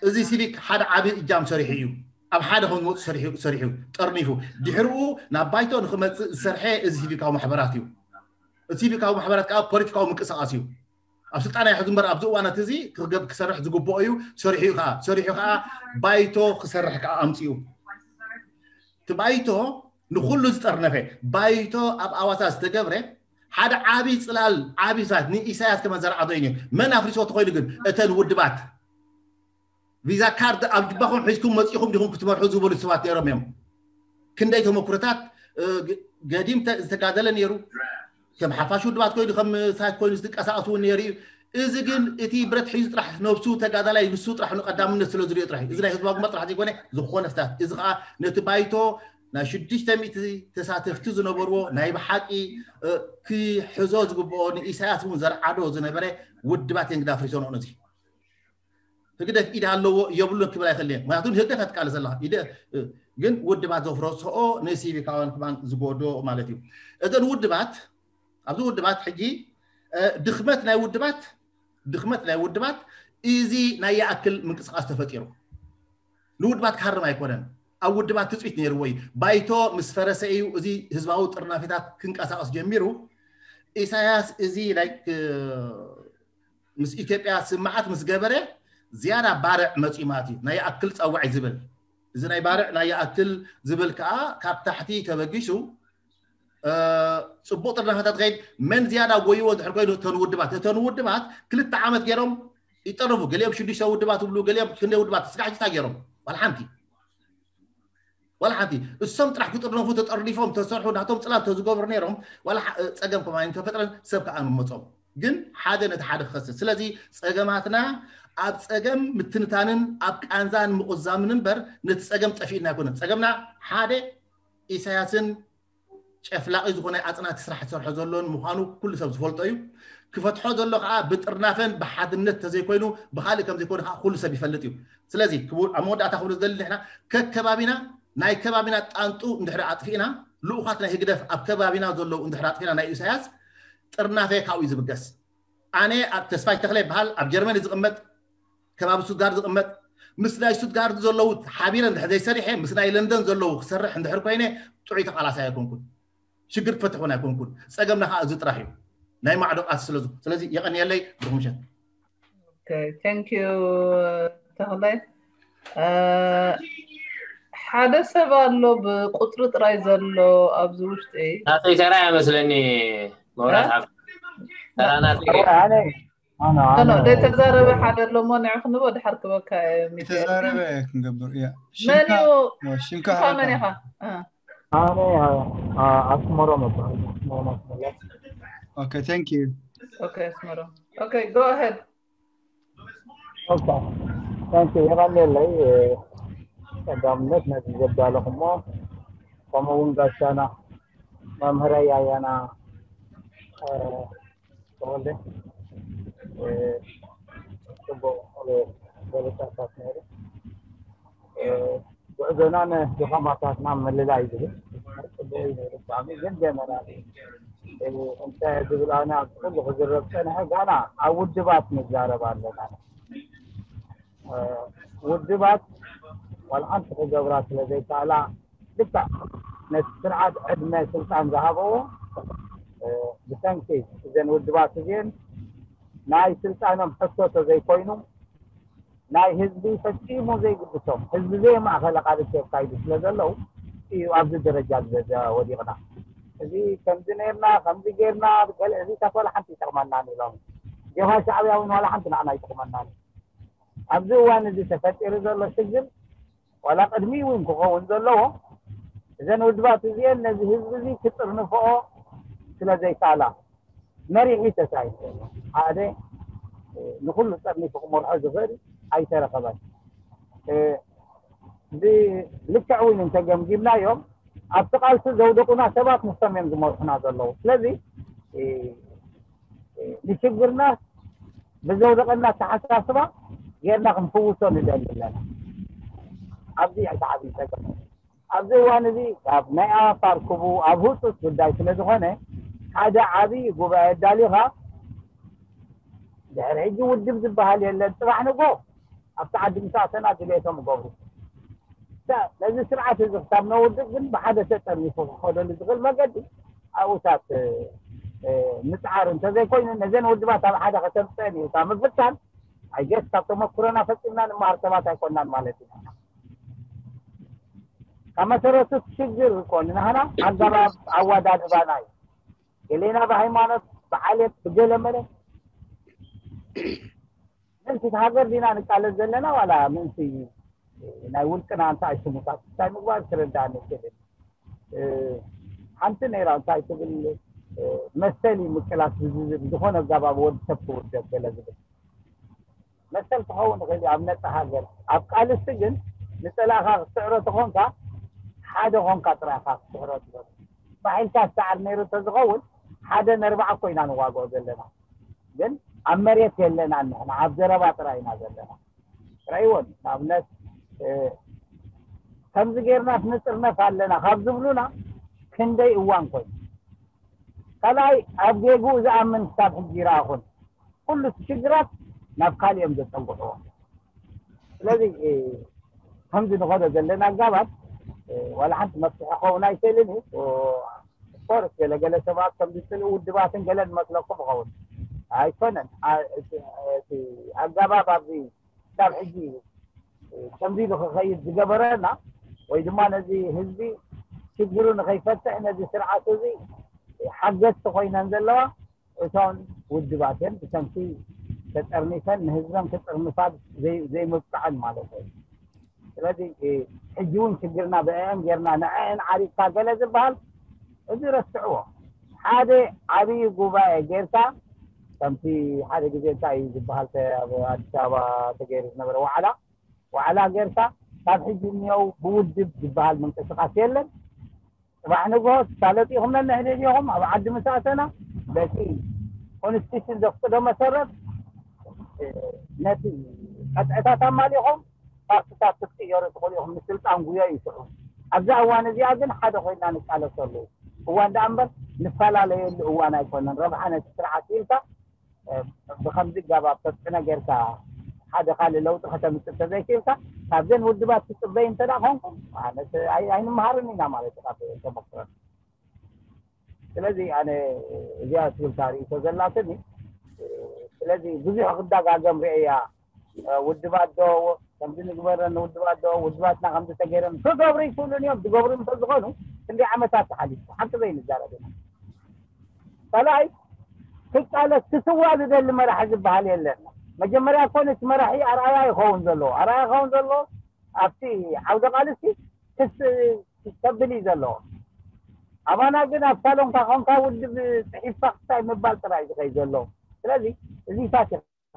እዚ ሲቪክ ሓደ ዓብዪ እጃም ሰሪሑ እዩ። ኣብ ሓደ ከም ዝመፁ ሰሪሑ ጠርኒፉ ድሕርኡ ናብ ባይቶ ንክመፅእ ዝሰርሐ እዚ ሲቪካዊ ማሕበራት እዩ። እቲ ሲቪካዊ ማሕበራት ከዓ ፖለቲካዊ ምንቅስቃስ እዩ። ኣብ ስልጣን ኣይሕዙ እምበር ኣብዚ እዋናት እዚ ክሰርሕ ዝግብኦ እዩ። ሰሪሑ ከዓ ሰሪሑ ከዓ ባይቶ ክሰርሕ ከዓ ኣምፅኡ። እቲ ባይቶ ንኩሉ ዝጠርነፈ ባይቶ ኣብ ኣዋሳ ዝተገብረ ሓደ ዓብዪ ፅላል ዓብዪ ስራት ንኢሳያስ ከመን ዘርዓዶ እዩ። መን ኣፍሪሶ ተኮይኑ ግን እተን ውድባት ቪዛ ካርድ ኣብ ጅባኹም ሒዝኩም መፂኹም ዲኹም ክትመርሑ ዝበሉ ሰባት ነይሮም እዮም። ክንደይ ተመኩሮታት ገዲም ዝተጋደለ ነይሩ። ከም ሓፋሽ ውድባት ኮይኑ ከም ሳት ኮይኑ ዝንቀሳቀስ እውን ነይሩ እዩ። እዚ ግን እቲ ብረት ሒዙ ጥራሕ ነብሱ ተጋዳላይ ንሱ ጥራሕ ንቀዳምነት ስለ ዝሪኦ ጥራሕ እዚ ናይ ህዝባዊ ግንባር ጥራሕ ዘይኮነ ዝኾነ ስታት እዚ ከዓ ነቲ ባይቶ ናይ ሽዱሽተ ሚእቲ ተሳተፍቲ ዝነበርዎ ናይ ብሓቂ ክሕዞ ዝግብኦ ንኢሳያስ እውን ዘርዓዶ ዝነበረ ውድባት የንግዳ ኣፍሪሶ ነዚ ህግደፍ ኢድ ኣለዎ የብሉን ክብል ኣይክእል እየ። ምክንያቱ ንህግደፍ ኣትቃለስ ኣለካ። ኢደ ግን ውድባት ዘፍረስኦ ንሲቪካውያን ክማን ዝጎድኦ ማለት እዩ። እተን ውድባት ኣብዚ ውድባት ሕጂ ድኽመት ናይ ውድባት ድኽመት ናይ ውድባት እዚ ናይ ይኣክል ምንቅስቃስ ተፈጢሩ ንውድባት ክሃርም ኣይኮነን። ኣብ ውድባት ትፅቢት ነይርዎ እዩ። ባይቶ ምስ ፈረሰ እዩ እዚ ህዝባዊ ጥርናፊታት ክንቀሳቀስ ጀሚሩ። ኢሳያስ እዚ ናይ ምስ ኢትዮጵያ ስምምዓት ምስ ገበረ ዝያዳ ባርዕ መፂኡ ማለት እዩ። ናይ ይኣክል ፀውዒ ዝብል፣ እዚ ናይ ባርዕ ናይ ይኣክል ዝብል ከዓ ካብ ታሕቲ ተበጊሱ እ፣ ፅቡቅ ጥርናፈታት ከይድ መን ዝያዳ ጎይዎ እንድሕር ኮይኑ እተን ውድባት እተን ውድባት ክልተ ዓመት ገይሮም ይጠርፉ። ገሊኦም ሽዱሽተ ውድባት ይብሉ፣ ገሊኦም ክንደይ ውድባት ስጋሕጅታ ገይሮም ዋላ ሓንቲ ዋላ ሓንቲ እሶም ጥራሕ ክጥርነፉ ተጠርኒፎም ተሰርሑ ናቶም ፅላት ተዝገብሩ ነይሮም ዋላ ሓ- እ፣ ፀገም ከማን ተፈጥረን ሰብ ከዓ ንመፆም ግን ሓደ ነቲ ሓደ ክኸስስ። ስለዚ ፀገማትና ኣብ ፀገም ምትንታንን ኣብ ቃንዛን ምቁዛምን እምበር ነቲ ፀገም ጠፊእና ኣይኮነን። ፀገምና ሓደ ኢሳያስን ጨፍላቂ ዝኾነ ኣፅናቲ ስራሕ ዝሰርሖ ዘሎን ምዃኑ ኩሉ ሰብ ዝፈልጦ እዩ። ክፈትሖ ዘሎ ከዓ ብጥርናፈን ብሓድነት ተዘይኮይኑ ብካልእ ከም ዘይኮነ ከዓ ኩሉ ሰብ ይፈልጥ እዩ። ስለዚ ክቡር ኣብ መወዳእታ ክብሎ ዝደሊ ንሕና ከከባቢና ናይ ከባቢና ጣንጡ እንድሕር ኣጥፊእና ልኡኻት ናይ ህግደፍ ኣብ ከባቢና ዘለዉ እንድሕር ኣጥፊእና ናይ ኢሳያስ ጥርናፈ ካብኡ እዩ ዝብገስ። ኣነ ኣብ ተስፋይ ተኽለ ይበሃል ኣብ ጀርመን እዩ ዝቕመጥ ከባቢ ስቱትጋርድ ዝቕመጥ ምስ ናይ ስቱትጋርድ ዘለዉ ሓቢረ እንድሕር ዘይሰሪሐ ምስ ናይ ለንደን ዘለዉ ክሰርሕ እንድሕር ኮይነ ጥዑይ ተቓላሳይ ኣይኮንኩን። ሽግር ክፈትሕ እውን ኣይኮንኩን። ፀገምና ከዓ እዚ ጥራሕ እዩ ናይ ማዕዶ ቃልሲ ስለዚ ስለዚ የቐንየለይ ብሩኽ ምሸት። Okay, thank you ተኽለ። ሓደ ሰብ ኣሎ ብቁፅሪ ጥራይ ዘሎ ኣብዚ ውሽጢ። ናተይ ተራ እያ መስለኒ። መብራት ሓፍ ተራ ናተይ እያ። ኣነ ኣነ ኣነ ዘይተዛረበ ሓደ ኣሎ እሞ ንዕ ክንቦ ድሓር ክበካ እየ ሚካኤል። ተዛረበ ክንገብር እያ። መን እዩ? ሽምካ ሽምካ መን ኢኻ? እ። ኣነ ኣስመሮም እበሃል። ኣስመሮም ኣስመላሽ። Okay, thank you. Okay ኣስመሮም። Okay, go ahead. Okay, thank you። የቐንየለይ ቀዳምነት ነዚ ዘዳለኹሞ ከምኡ እውን ጋሻና መምህረይ ኣያና ተወልደ ፅቡቕ ገለፃታት ነይሩ። ጉዕዞናን ድኻማታትና ምልላይ ዝብል ፅቡቅ እዩ ነይሩ ብጣዕሚ። ግን ጀነራል እንታይ ዝብል ኣነ ኣብ ኩሉ ክዝረብ ፀንሐ ጋና ኣብ ውድባት ንዛረብ ኣለና። ውድባት ዋላ ሓንቲ ክገብራ ስለ ዘይከኣላ ልክዕ ነቲ ስርዓት ዕድመ ስልጣን ዝሃበዎ ብሰንኪ እዘን ውድባት እዚአን ናይ ስልጣኖም ሕቶ ተዘይኮይኑ ናይ ህዝቢ ፈፂሙ ዘይግድሶም ህዝቢ ዘየማእኸለ ቃልሲ የካይዱ ስለ ዘለዉ እዩ ኣብዚ ደረጃ እዚ ወዲቕና። እዚ ከምዚ ነርና ከምዚ ገርና ገለ እዚታት ዋላ ሓንቲ ይጠቕመናን ኢሎም ጀብሃ ሻዕብያ እውን ዋላ ሓንቲ ንዓና ይጠቕመናን። ኣብዚ እዋን እዚ ተፈጢሩ ዘሎ ሽግር ዋላ ቅድሚ እውን ክኸውን ዘለዎ እዘን ውድባት እዚአን ነዚ ህዝቢ እዚ ክጥርንፍኦ ስለ ዘይከኣላ መሪሒ ተሳኢኑ ዘሎ ሓደ ንኩሉ ጠርኒፉ ክመርሖ ዝኽእል ኣይተረኸበን። ብልክዕ እውን እንተገምጊምናዮም ኣብቲ ቃልሲ ዘውደቁና ሰባት ንሶም እዮም ዝመርሑና ዘለዉ። ስለዚ ንሽግርና ብዘውደቀና ኣተሓሳስባ ጌርና ክንፍውሶ ንደሊ ኣለና። ኣብዚ እቲ ዓብዪ ፀገም ኣብዚ እዋን እዚ ካብ ናይ ኣፋር ክቡ ኣብ ህፁፅ ጉዳይ ስለ ዝኾነ ሓደ ዓብዪ ጉባኤ ኣዳሊኻ ድሕሪ ሕጂ ውድብ ዝበሃል የለን። ፅባሕ ንጎ ኣብቲ ዓዲ ምስ ኣተና ድሌቶም ይገብሩ። ነዚ ስርዓት እዚ ክሳብ ነውድቅ ግን ብሓደ ተጠርኒፉ ክኸደሉ ዝኽእል መገዲ ኣብኡታት ምፅዓር እንተዘይኮይኑ ነዘን ውድባት ኣብ ሓደ ከተምፀአን ኢልካ ምፍታን ኣይገስ ካብ ተመክሮና ፈፂምና ንመሃር ሰባት ኣይኮናን ማለት እዩ። ካብ መሰረቱ ሽግር እኮ ንናህና ኣገባብ ኣወዳድባና እዩ። ገሌና ብሃይማኖት ብዓሌት ብገለመለ ምእንቲ ሃገር ዲና ንቃለስ ዘለና ዋላ ምእንቲ ናይ ውልቅና እንታይ ሽሙታት እንታይ ምግባር ክርዳእኒ ይክእል። ሓንቲ ነይራ እንታይ ትብል መሰል ምቅላስ ብዝብል ዝኾነ ኣገባብ ወዲ ሰብ ክውደብ ገለ ዝብል መሰል ክኸውን ይኽእል እዩ ኣብ ነፃ ሃገር። ኣብ ቃልሲ ግን ንፀላእኻ ክትስዕሮ ተኾንካ ሓደ ኾንካ ጥራይኻ ክትስዕሮ ትኽእል። ባሒልካ ዝሰዓር ነይሩ እንተዝኸውን ሓደ ነርባዓ እኮ ኢና ንዋግኦ ዘለና። ግን ኣብ መሬት የለናን ንሕና ኣብ ዘረባ ጥራይ ኢና ዘለና። ርኣይዎ ንኣብነት ከምዚ ጌርናስ ንጥርነፍ ኣለና ካብ ዝብሉና ክንደይ እዋን ኮይኑ ካልኣይ ኣብ ጌግኡ ዝኣምን ክሳብ ሕጂ ይረኣኹን ኩሉ እቲ ሽግራት ናብ ካልእ እዮም ዘፀንግዕዎ። ስለዚ ከምዚ ንኸዶ ዘለና ኣጋባት ዋላ ሓንቲ መፍትሒ ክኸውን ኣይክእልን እዩ። ኦፍኮርስ ገለገለ ሰባት ከምዚ ፅልኢ ውድባትን ገለ ዝመስለኩም ይኸውን። ኣይኮነን። ኣ- እቲ እቲ ኣገባብ ኣብዚ ክሳብ ሕጂ ከምዚ ኢሉ ክኸይድ ዝገበረና ወይ ድማ ነዚ ህዝቢ ሽግሩ ንኸይፈትሕ ነዚ ስርዓት እዚ ሓገዝቲ ኮይነን ዘለዋ እቶም ውድባት እየን። ብሰንኪ ተጠርኒፈን ንህዝበን ክጥርንፋ ዘይ- ዘይምብቅዐን ማለት እዩ። ስለዚ እ፣ ሕጂ እውን ሽግርና ብአን ጌርና ንዐን ዓሪፍካ ገለ ዝበሃል እዚ ረስዕዎ። ሓደ ዓብዪ ጉባኤ ጌርካ ከምቲ ሓደ ግዜ እንታይ እዩ ዝበሃል ተ- ኣብ ኣዲስ ኣበባ ተገይሩ ዝነበረ ዋዕላ ዋዕላ ጌርካ ካብ ሕጂ እኒአው ብውድብ ዝበሃል ምንቅስቃስ የለን። ጽባሕ ንግሆ ትሳለጡ ኢኹም ነንሕድሕድ ኢኹም ኣብ ዓዲ ምስ ኣተና በቲ ኮንስቲቱሽን ዘፍቅዶ መሰረት እ፣ ነቲ ቀጥዕታት ኣማሊኹም ፓርትታት ክትቅየሩ ትኽእሉ ኢኹም። ንስልጣን ጉዮ ይስዑ። ኣብዛ እዋን እዚኣ ግን ሓደ ኮይና ንቃለሰሉ እዋን ደኣ እምበር ንፈላለየሉ እዋን ኣይኮነን። ረብሓ ነቲ ስርዓት ኢልካ እ፣ ብኸምዚ ኣገባብ ተጽዕኖ ጌርካ ሓደ ካልእ ለውጢ ከተምጽእ ተዘይክእልካ ካብዘን ውድባት ትጽበይ እንተ ደኣ ኮንኩም ኣነስ ኣይ- ኣይንመሃርን ኢና ማለት እዩ ካብ ተመክሮ። ስለዚ ኣነ እዚኣ ትብል ታሪእቶ ዘላትኒ ስለዚ ብዙሕ ክደጋገም ርእያ ውድባት ዶ ከምዚ ንግበረን ውድባት ዶ ውድባትና ከምዚ ተገይረን ክገብሩ ይክእሉን እዮም ዝገብሩ እንተ ዝኾኑ ክንደይ ዓመታት ተሓሊፉ ሓንቲ ዘይንዛረብ ኢና ካልኣይ ክቃለስ ክስዋእ ዝደሊ መራሒ ዝበሃል የለን መጀመርያ ኮነ እቲ መራሒ ኣርኣያ ይኸውን ዘለዎ ኣርኣያ ይኸውን ዘለዎ ኣብቲ ዓውደ ቃልሲ ክስ ተብል እዩ ዘለዎ ኣባና ግን ኣብ ሳሎንካ ኮንካ ውድብ ፅሒፍካ ክሳይ ምባል ጥራይ ዝኸይ ዘሎ ስለዚ እዚታት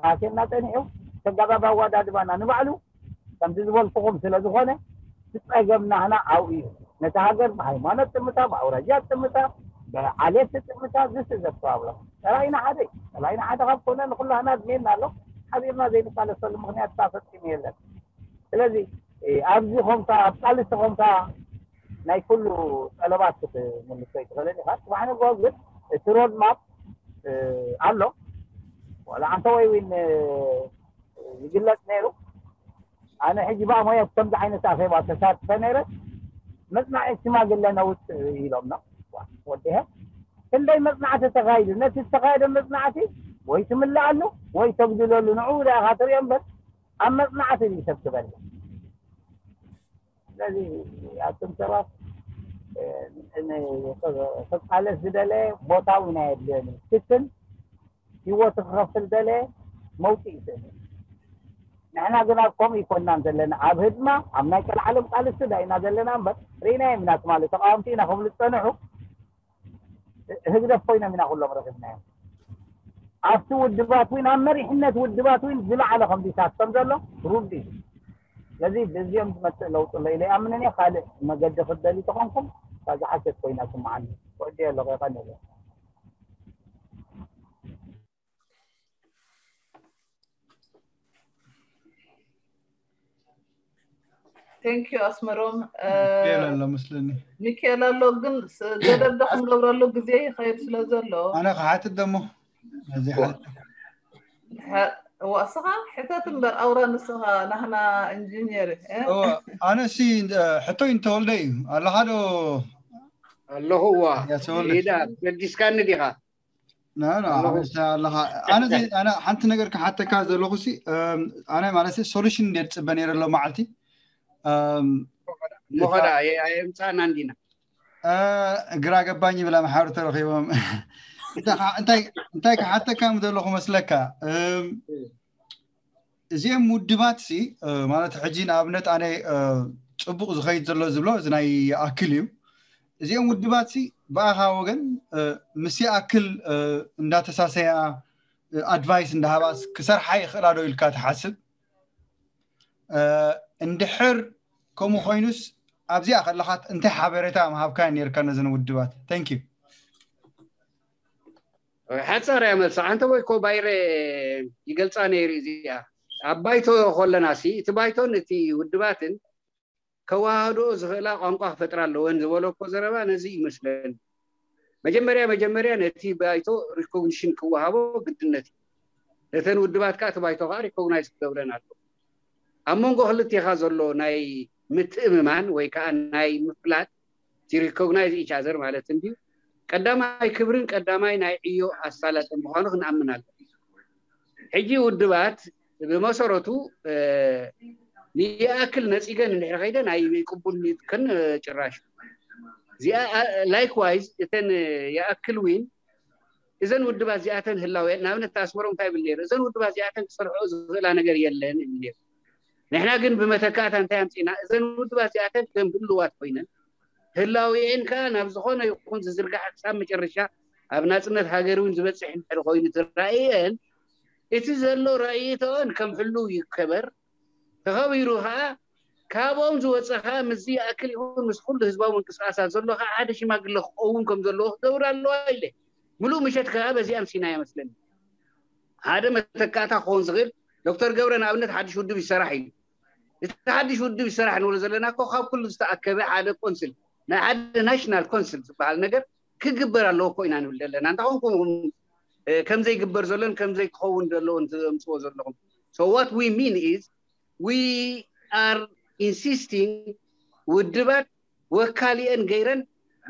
ኣትየና ፀኒሑ ተጋባብ ኣዋዳድባና ንባዕሉ ከምዚ ዝበልኩኹም ስለ ዝኾነ ዝፀገምናህና ኣብኡ እዩ ነቲ ሃገር ብሃይማኖት ጥምታ ብኣውራጃ ጥምታ ብዓሌት ጥምታ ዝስ ዘተባብሎ ፀላኢና ሓደ ፀላኢና ሓደ ካብ ኮነ ንኩላህና ድሜና ኣሎ ሓቢርና ዘይንቃለሰሉ ምክንያት ፈፂሙ የለን ስለዚ ኣብዚ ኮንካ ኣብ ቃልሲ ኮንካ ናይ ኩሉ ጠለባት ክትምልሶ ይትኽእልን ኢኻ። ጽባሕ ንግሆ ግን እቲ ሮድ ማፕ ኣሎ ዋላ ሓንተ ወይ እውን ይግለጽ ነይሩ። ኣነ ሕጂ ብኣሞያ ከምዚ ዓይነት ኣኼባ ተሳትፈ ነይረ። መጽናዒ ሽማግለ ነውጽእ ኢሎምና ወዲሀ ክንደይ መጽናዕቲ ተኻይዱ ነቲ ዝተኻየደ መጽናዕቲ ወይ ትምልኣሉ ወይ ተጉድለሉ ንዕኡ ኢኻ ትሪኦ እምበር ኣብ መጽናዕቲ እዩ ሰብ ትበልዕ ስለዚ ኣቱም ሰባት ክቃለስ ዝደለ ቦታ እውን ኣየድልዮን እዩ ክትል ህይወቱ ክኸፍል ደለ መውፅእ ይስእል ንሕና ግን ኣብ ከምኡ ይኮናን ዘለና ኣብ ህድማ ኣብ ናይ ቀልዓለም ቃልሲ ዳ ኢና ዘለና እምበር ርኢናዮም ኢና ትማሊ ተቃወምቲ ኢና ክብሉ ዝፀንሑ ህግደፍ ኮይኖም ኢና ኩሎም ረኺብናዮም ኣብቲ ውድባት እውን ኣብ መሪሕነት ውድባት እውን ዝለዓለ ከምዚታት ከም ዘሎ ሩድ እዩ ስለዚ ብዚኦም ዝመፅእ ለውጢ ኣሎ ኢለ ይኣምንን እየ ካልእ መገዲ ክደሊ ተኾንኩም ካብ ዝሓሸት ኮይና ስምዓኒ ወዲ ኣሎ ቀይቀን እየ Thank you ኣስመሮም ሚካኤል ኣሎ መስለኒ ሚካኤል ኣሎ ግን ገደብ ዶ ክንገብረሉ ግዜ ይኸይድ ስለ ዘሎ ኣነ ክሓትት ደሞ ነዚ ሓትት እዋ እስኻ ሕተት እምበር ኣውራ ንስኻ ናህና ኢንጂኒር ኣነ ሲ ሕቶይ እንተወልደ እዩ ኣለኻ ዶ ኣለኹ እዋ ኢዳ ገዲስካኒ ዲኻ ኣለኻ ኣነ ሓንቲ ነገር ክሓተካ ዘለኹ ሲ ኣነ ማለት ሶሉሽን እንደ ዝፅበ ነይረ ኣሎ መዓልቲ ሞኸዳ ኣየምፃእና እንዲና ግራ ገባኝ ይብላ መሓሩ ተረኺቦም እንታይ ክሓተካ ምደለኹ መስለካ እዚኦም ውድባት ሲ ማለት ሕጂ ንኣብነት ኣነ ፅቡቅ ዝኸይድ ዘሎ ዝብሎ እዚ ናይ ይኣክል እዩ እዚኦም ውድባት ሲ ብኣኻ ወገን ምስ ይኣክል እንዳተሳሰያ ኣድቫይስ እንዳሃባስ ክሰርሓ ይኽእላ ዶ ኢልካ ትሓስብ እንድሕር ከምኡ ኮይኑስ ኣብዚኣ ከለኻ እንታይ ሓበሬታ ምሃብካ ነርካ ነዘን ውድባት thank you ሓፃር እያ መልሳ ሓንተ ወይ ኮ ባይረ ይገልፃ ነይሩ እዚኣ ኣብ ባይቶ ከለና ሲ እቲ ባይቶን እቲ ውድባትን ከዋህዶ ዝኽእላ ቋንቋ ክፈጥራ ኣለወን ዝበሎ እኮ ዘረባ ነዚ ይመስለኒ መጀመርያ መጀመርያ ነቲ ባይቶ ሪኮግኒሽን ክወሃቦ ግድነት እዩ ነተን ውድባት ከዓ እቲ ባይቶ ከዓ ሪኮግናይዝ ክገብረን ኣለዎ ኣብ መንጎ ክልቴኻ ዘሎ ናይ ምትእምማን ወይ ከዓ ናይ ምፍላጥ ሪኮግናይዝ ኢች ኣዘር ማለት እንድዩ ቀዳማይ ክብርን ቀዳማይ ናይ ዕዮ ኣሳላጥን ምዃኑ ክንኣምን ኣለና ሕጂ ውድባት ብመሰረቱ ንይኣክል ነፂገን እንድሕር ከይደን ኣይቅቡልከን ጭራሽ። እዚኣ likewise እተን ይኣክል ዊን እዘን ውድባት እዚኣተን ህላውያን ንኣብነት ኣስመሮም እንታይ ይብል ነይሩ? እዘን ውድባት እዚኣተን ክሰርሖ ዝኽእላ ነገር የለን ይብል ነይሩ። ንሕና ግን ብመተካእታ እንታይ ኣምፂና? እዘን ውድባት እዚኣተን ከም ህልዋት ኮይነን ህላዊኤን ከዓ ናብ ዝኾነ ይኹን ዝዝርጋሕ ክሳብ መጨረሻ ኣብ ናፅነት ሃገር እውን ዝበፅሕ እንድሕር ኮይኑ ትራእየን እቲ ዘሎ ራእይቶን ከም ህልው ይከበር ተኸቢሩ ከዓ ካብኦም ዝወፀ ከዓ ምስዚ ይኣክል ይኹን ምስ ኩሉ ህዝባዊ ምንቅስቃሳት ዘሎ ከዓ ሓደ ሽማግለ ክኸውን ከም ዘለዎ ክገብር ኣለዋ ኢለ። ምሉእ ምሸት ከዓ በዚኣ ኣምሲና ይመስለኒ። ሓደ መተካእታ ክኸውን ዝኽእል ዶክተር ገብረ ንኣብነት ሓድሽ ውድብ ይሰራሕ እዩ። እቲ ሓድሽ ውድብ ይሰራሕ ንብሎ ዘለና እኮ ካብ ኩሉ ዝተኣከበ ሓደ ኮንስል ናይ ሓደ ናሽናል ኮንስል ዝበሃል ነገር ክግበር ኣለዎ እኮ ኢና ንብል ዘለና። እንተኾንኩም ከምዘይግበር ዘሎን ከምዘይክኸውን ዘሎን ዘምፅዎ ዘለኹም so what we mean is we are insisting ውድባት ወካሊኤን ገይረን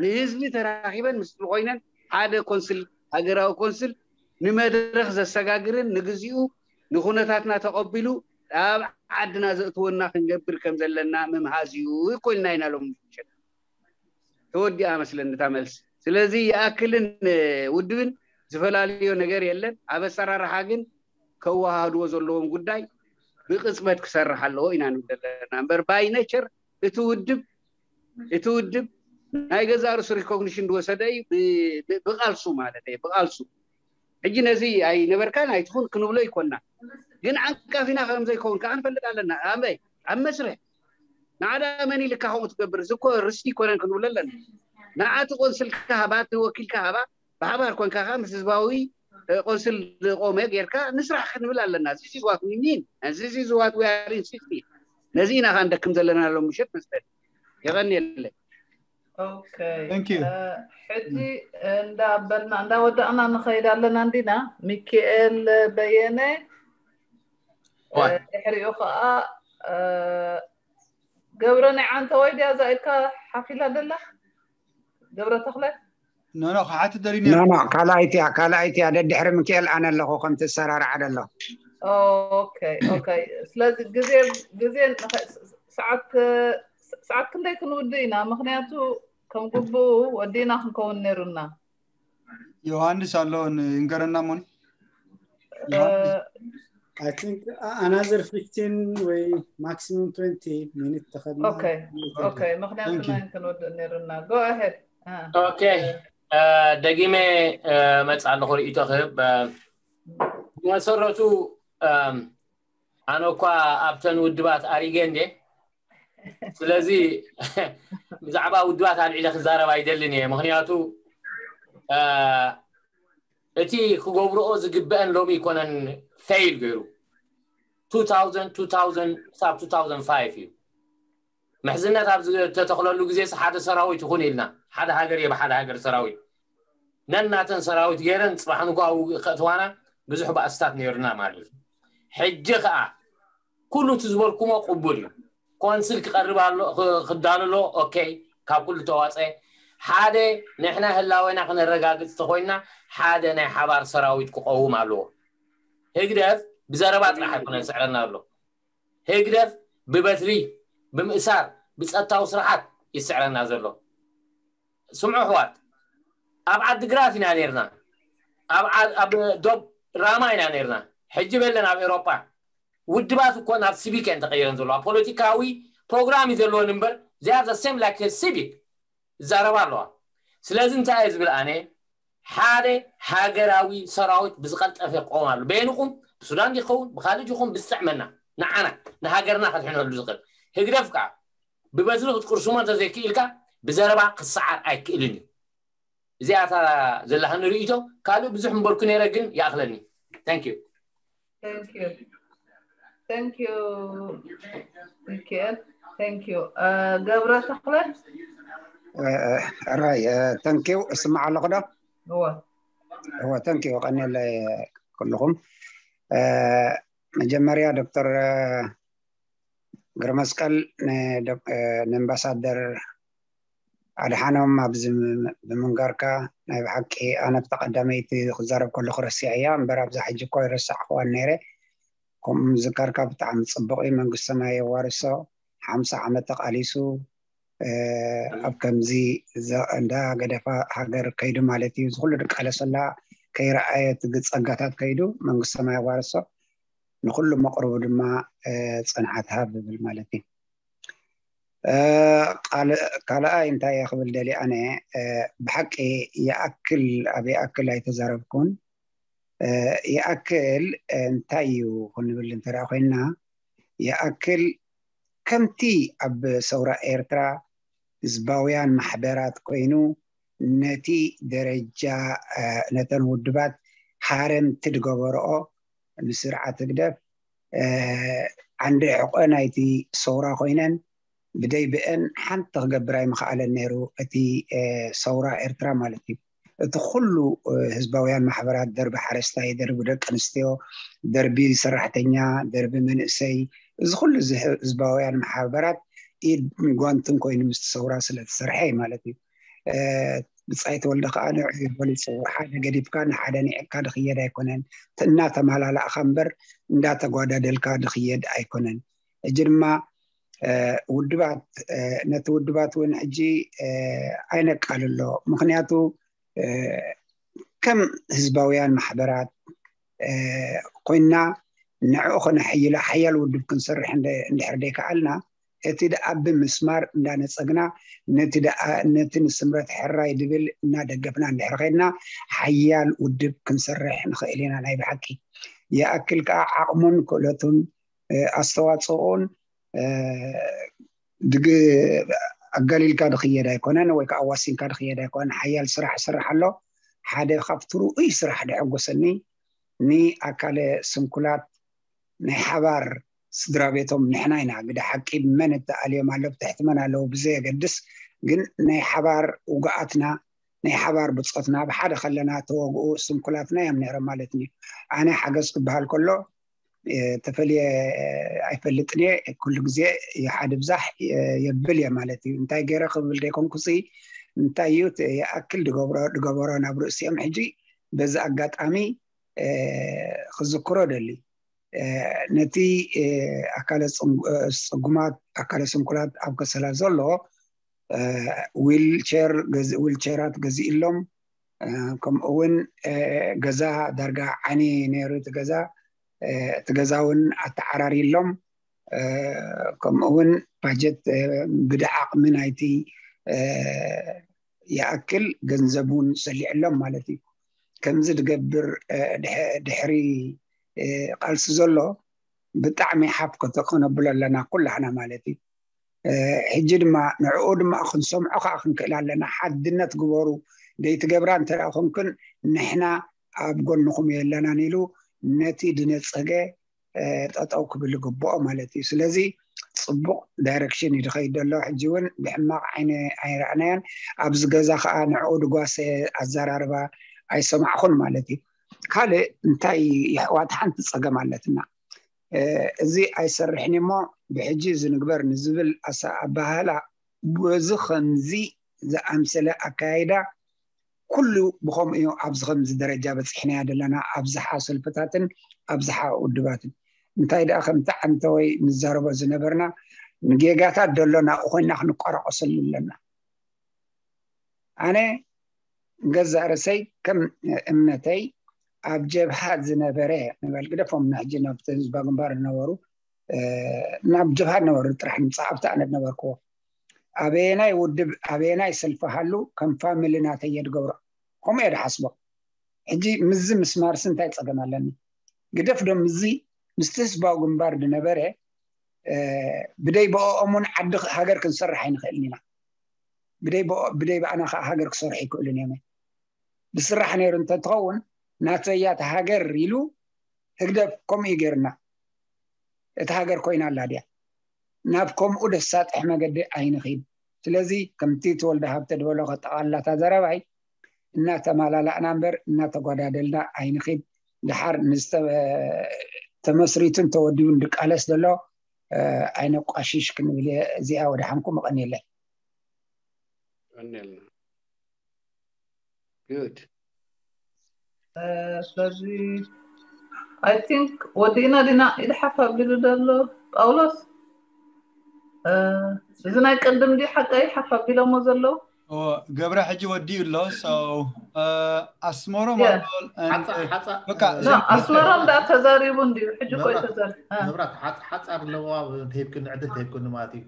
ንህዝቢ ተራኺበን ምስ ኮይነን ሓደ ኮንስል ሃገራዊ ኮንስል ንመድረኽ ዘሰጋግርን ንግዚኡ ንኩነታትና ተቐቢሉ ኣብ ዓድና ዘእትወና ክንገብር ከም ዘለና ምምሃዝ እዩ ኮይልና ኢና ሎም ምሸት ተወዲኣ መስለን እታ መልሲ። ስለዚ ይኣክልን ውድብን ዝፈላለዮ ነገር የለን። ኣብ ኣሰራርሓ ግን ከወሃድዎ ዘለዎም ጉዳይ ብቅፅበት ክሰርሕ ኣለዎ ኢና ንብል ዘለና እምበር by nature እቲ ውድብ እቲ ውድብ ናይ ገዛ ርእሱ recognition ዝወሰደ እዩ ብቃልሱ ማለት እዩ ብቃልሱ ሕጂ ነዚ ኣይነበርካን ኣይትኹን ክንብሎ ይኮና ግን ዓንቃፊና ከም ዘይከውን ከዓ ንፈልጥ ኣለና ኣበይ ኣብ መስርሕ ንዓዳ መን ኢልካ ከምኡ ትገብር እዚ እኮ ርስቲ ይኮነን ክንብሎ ኣለና ንዓቲ ቆንስልካ ሃባ እቲ ወኪልካ ሃባ ብሓባር ኮንካ ከዓ ምስ ህዝባዊ ቆንስል ዝቆመ ጌርካ ንስራሕ ክንብል ኣለና this is what we mean and this is what we are insisting ነዚ ኢና ከዓ ንደክም ዘለና ሎም ምሸት መስለኒ የቐንየለይ Okay. Thank you. ሕጂ እንዳበልና እንዳወዳእና ንኸይድ ኣለና እንዲና ሚካኤል በየነ ድሕሪኡ ከዓ ገብረ ናይ ዓንተ ወይ ድያ እዛ ኢልካ ሓፊላ ደላ ገብረ ተኽለ ኖኖ ክሓትት ደልዩ ኖኖ ካልኣይቲ እያ ካልኣይቲ እያ ደድሕሪ ሚካኤል ኣነ ኣለኹ ከምቲ ዝሰራርዓ ደሎ okay okay ስለዚ ግዜ ግዜ ሰዓት ሰዓት ክንደይ ክንውድእ ኢና ምክንያቱ ከም ግቡኡ ወዲእና ክንከውን ነይሩና ዮሃንስ ኣሎ ይንገረና ሞኒ I think another fifteen ወይ maximum twenty minute ተኸድና okay okay ምክንያቱ ናይ ክንወድእ ነይሩና go ahead okay ደጊመ መፅ ኣለኹ ርእይቶ ክህብ ብመሰረቱ ኣነ እኳ ኣብተን ውድባት ኣሪገ እንዴ ስለዚ ብዛዕባ ውድባት ኣልዒለ ክዛረብ ኣይደልን እየ ምክንያቱ እቲ ክገብርኦ ዝግበአን ሎሚ ይኮነን fail ገይሩ two thousand two thousand ክሳብ two thousand five እዩ ምሕዝነት ኣብ ዝተተኽለሉ ግዜ ሓደ ሰራዊት ይኹን ኢልና ሓደ ሃገር እየ ብሓደ ሃገር ሰራዊት ነናተን ሰራዊት ገይረን ፅባሕ ንጓ ውግእ ከእትዋና ብዙሕ ባእስታት ነይሩና ማለት እዩ ሕጂ ከዓ ኩሉ እቲ ዝበልኩሞ ቅቡል እዩ ኮንስል ክቀርብ ኣሎ ክዳልሎ okay ካብ ኩሉ ተዋፀ ሓደ ንሕና ህላወና ክነረጋግፅ ተኮይና ሓደ ናይ ሓባር ሰራዊት ክቀውም ኣለዎ ህግደፍ ብዘረባ ጥራሕ ኣይኮነን ስዕረና ኣሎ ህግደፍ ብበትሪ ብምእሳር ብፀጥታዊ ስራሓት ይስዕረና ዘሎ ስምዑ ኣሕዋት ኣብ ዓድግራት ኢና ነርና ኣብ ዶብ ራማ ኢና ነርና ሕጂ በለን ኣብ ኤሮጳ ውድባት እኮ ናብ ሲቪክ እየን ተቀይረን ዘለዋ ፖለቲካዊ ፕሮግራም እዩ ዘለወን እምበር they are the same like civic ይዛረባ ኣለዋ ስለዚ እንታይ እየ ዝብል ኣነ ሓደ ሃገራዊ ሰራዊት ብዝቀልጠፈ ክቆም ኣሎ በየንኹም ብሱዳን ይኸውን ብካልእ ይኹን ብዝጥዕመና ንዓና ንሃገርና ከድሕነሉ ዝኽእል ህግደፍ ከዓ ብበትሪ ክትቅርሱሞ እንተዘይክኢልካ ብዘረባ ክሰዓር ኣይክእልን እዩ እዚኣታ ዘለሃኒ ርእይቶ ካልእ ብዙሕ ምበልኩ ነይረ ግን ይኣኽለኒ thank you Thank you. Thank you, Michael. Thank you. Uh, ገብረ ተኽለ ራይ ተንኪው እስማዕ ኣለኹ ዶ እወ እወ ተንኪው ቀኒለ ኩልኹም መጀመርያ ዶክተር ግርመስቀል ንኣምባሳደር ኣድሓኖም፣ ኣብዚ ብምንጋርካ ናይ ብሓቂ ኣነ ኣብታ ቀዳመይቲ ክዛረብ ከለኹ ረሲዐያ እምበር ኣብዛ ሕጂ እኮ ይረሳዕኽዋን ነይረ። ከምኡ ምዝካርካ ብጣዕሚ ጽቡቕ እዩ። መንግስቲ ሰማይ የዋርሶ። ሓምሳ ዓመት ተቓሊሱ ኣብ ከምዚ እንዳ ገደፋ ሃገር ከይዱ ማለት እዩ። ዝኩሉ ድቃለሰላ ከይረኣየ እቲ ጸጋታት ከይዱ መንግስቲ ሰማይ የዋርሶ። ንኩሉ መቕርቡ ድማ ጽንዓት ሃብ ዝብል ማለት እዩ። ካልኣይ እንታይ እየ ክብል ደሊ ኣነ፣ ብሓቂ ይኣክል ኣብ ይኣክል ኣይተዛረብኩን። ይኣክል እንታይ እዩ ክንብል እንተ ኮይንና፣ ይኣክል ከምቲ ኣብ ሰውራ ኤርትራ ህዝባውያን ማሕበራት ኮይኑ ነቲ ደረጃ ነተን ውድባት ሃረምቲ ዝገበርኦ ንስርዓት ህግደፍ ዓንዲ ሕቆ ናይቲ ሰውራ ኮይነን ብደይ ብአን ሓንቲ ክገብር ኣይምኽኣለን ነይሩ እቲ ሰውራ ኤርትራ ማለት እዩ። እቲ ኩሉ ህዝባውያን ማሕበራት፣ ደርቢ ሓረስታይ፣ ደርቢ ደቂ ኣንስትዮ፣ ደርቢ ሰራሕተኛ፣ ደርቢ መንእሰይ፣ እዚ ኩሉ ህዝባውያን ማሕበራት ኢድ ጓንትን ኮይኑ ምስቲ ሰውራ ስለተሰርሐ ማለት እዩ። ብጻይ ተወልደ ከዓ ንዕኡ ገሊጹ፣ ሓደ ገዲፍካ ንሓደ ንዕቅካ ድኽየድ ኣይኮነን፣ እናተማላላእካ እምበር እንዳተጓዳደልካ ድኽየድ ኣይኮነን። ሕጂ ድማ ውድባት፣ ነቲ ውድባት እውን ሕጂ ኣይነቃልሎ። ምክንያቱ ከም ህዝባውያን ማሕበራት ኮይና ንዕኡ ከነሐይሎ ሓያል ውድብ ክንሰርሕ እንድሕር ደይከኣልና፣ እቲ ደኣ ብምስማር እንዳነጸግና፣ ነቲ ደኣ ነቲ ንስምረት ሕራይ ድብል እናደገፍና እንድሕር ኸድና ሓያል ውድብ ክንሰርሕ ንኽእል ኢና። ናይ ብሓቂ ይኣክል ከዓ ዓቕሙን ክእለቱን ኣስተዋፅኦን ድግ ኣጋሊልካ ድኽየድ ኣይኮነን ወይ ከዓ ኣዋሲንካ ድኽየድ ኣይኮነን። ሓያል ስራሕ ይስራሕ ኣሎ። ሓደ ካብቲ ርኡይ ስራሕ ደሐጎሰኒ ንኣካለ ስንኩላት ናይ ሓባር ስድራ ቤቶም ንሕና ኢና። ግደ ሓቂ መን እተኣልዮም ኣሎ ብትሕቲ መን ኣለዉ ብዘየገድስ ግን ናይ ሓባር ውጉኣትና ናይ ሓባር ብፆትና ብሓደ ከለና ተወግኡ ስንኩላትና እዮም ነይሮም ማለት እዩ። ኣነ ሓገዝ ክበሃል ከሎ ተፈልየ ኣይፈልጥን እየ። ኩሉ ግዜ ይሓድ ብዛሕ የብል እየ ማለት እዩ። እንታይ ገይረ ክብል ደይኮንኩ ሲ እንታይ እዩ ይኣክል ድገብሮ ድገበሮ ናብ ርእሲኦም ሕጂ በዚ ኣጋጣሚ ክዝክሮ ደሊ ነቲ ኣካለ ፅጉማት ኣካለ ስንኩላት ኣብ ከሰላ ዘሎ ዊልቸር ዊልቸራት ገዚእሎም ከምኡ እውን ገዛ ዳርጋ ዓኒ ነይሩ እቲ ገዛ እቲ ገዛ እውን ኣተዓራሪሎም ከምኡ እውን ባጀት ብድዓቕሚ ናይቲ ይኣክል ገንዘብ እውን ሰሊዕሎም ማለት እዩ። ከምዚ ዝገብር ድሕሪ ቃልሲ ዘሎ ብጣዕሚ ሓፍ ከነብሎ ኣለና ኩላህና ማለት እዩ። ሕጂ ድማ ንዕኡ ድማ ክንሰምዖ ከዓ ክንክእል ኣለና። ሓድነት ግበሩ ደይትገብራ እንተ ኮንክን ንሕና ኣብ ጎንኹም የለናን ኢሉ ነቲ ድነፀገ ጠጠው ክብል ይግብኦ ማለት እዩ። ስለዚ ፅቡቕ ዳይረክሽን እዩ ዝኸይድ ዘሎ። ሕጂ እውን ብሕማቕ ዓይኒ ኣይረኣናዮን። ኣብዚ ገዛ ከዓ ንዕኡ ድጓሰ ኣዘራርባ ኣይሰማዕኹን ማለት እዩ። ካልእ እንታይ የሕዋት ሓንቲ ፀገም ኣለትና። እዚ ኣይሰርሕን እሞ ብሕጂ እዚ ንግበር ንዝብል ኣባህላ በዚ ከምዚ ዝኣምሰለ ኣካያይዳ ኩሉ ብከምኡ እዩ ኣብዚ ከምዚ ደረጃ በፂሕናዮ ዘለና ኣብዝሓ ሰልፍታትን ኣብዝሓ ውድባትን። እንታይ ደኣ ከምቲ ዓንተወይ ንዛረቦ ዝነበርና ንጌጋታት ደሎ ናብኡ ኮይና ክንቆራቆሰሉ ኣለና። ኣነ ገዛእ ርእሰይ ከም እምነተይ ኣብ ጀብሃ ዝነበረ ንበል ግደፎም ንሕጂ ናብቲ ህዝባ ግንባር ዝነበሩ ናብ ጀብሃ ዝነበሩ ጥራሕ ንምፃእ ኣብቲ ኣነ ዝነበርክዎ ኣበየናይ ውድብ ኣበየናይ ሰልፊ ሃሉ ከም ፋሚሊ ናተይ እየ ዝገብሮ። ከምኡ እየ ዝሓስቦ። ሕጂ ምዚ ምስማርሲ እንታይ ፀገም ኣለኒ? ግደፍ ዶ ምዚ ምስቲ ህዝባዊ ግንባር ዝነበረ ብደይ ብኦም እውን ዓዲ ሃገር ክንሰርሕ ኣይንኽእልን ኢና። ብደይ ብኣና ከዓ ሃገር ክሰርሑ ይክእሉን እዮም። ዝስራሕ ነይሩ እንተትኸውን ናተያ እቲ ሃገር ኢሉ ህግደፍ ከምኡ እዩ ገይርና። እቲ ሃገር ኮይና ኣላ ድያ? ናብ ከምኡ ደሳጥሕ መገዲ ኣይንኺድ። ስለዚ ከምቲ ተወልደ ሃብተ ዝበሎ ከጠቓላታ ዘረባይ እናተማላላእና እምበር እናተጓዳደልና ኣይንኺድ። ድሓር ንዝተ- ተመስሪቱን ተወዲቡን ድቃለስ ዘሎ ኣይነቋሽሽ ክንብል እየ። እዚኣ ወደ ሓንኩ መቐኒለይ። ቀንየልና። Good. ስለዚ I think ወዲእና ዲና ኢድ ሓፍ ኣቢሉ ዘሎ ጳውሎስ። እዚ ናይ ቅድም ዲ ሓቀይ ሓፍ ኣቢሎሞ ዘለዉ? ገብረ ሕጂ ወዲኡ ኣሎ። So ኣስመሮም Yeah. ኣሎ። በቃ ኣስመሮም ዳ ተዛሪቡ እንዲዩ ሕጂ ቆይ ተዛሪ መብራት ሓፃር ኣለዋ። ተሂብክኒ ዕድል ተሂብክኒ ማለት እዩ።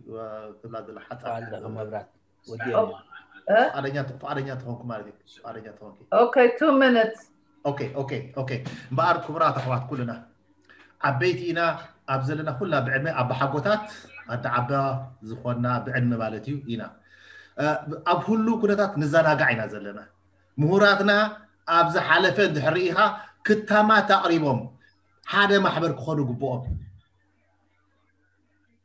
ትብላ ዘላ ሓፃር መብራት ወዲ ፍቃደኛ ተኾንኩ ማለት እዩ። ፍቃደኛ ተኾንኩ። Okay, two minutes. Okay, okay, okay. እምበኣር ክቡራት ኣሕዋት ኩልና ዓበይቲ ኢና። ኣብ ዘለና ኩላ ብዕድመ ኣባሓጎታት ኣዳዓባ ዝኾንና ብዕድመ ማለት እዩ ኢና። ኣብ ሁሉ ኩነታት ንዘናጋዕ ኢና ዘለና። ምሁራትና ኣብ ዝሓለፈ እንድሕር ርኢኻ ክታማት ኣቕሪቦም ሓደ ማሕበር ክኾኑ ግብኦም።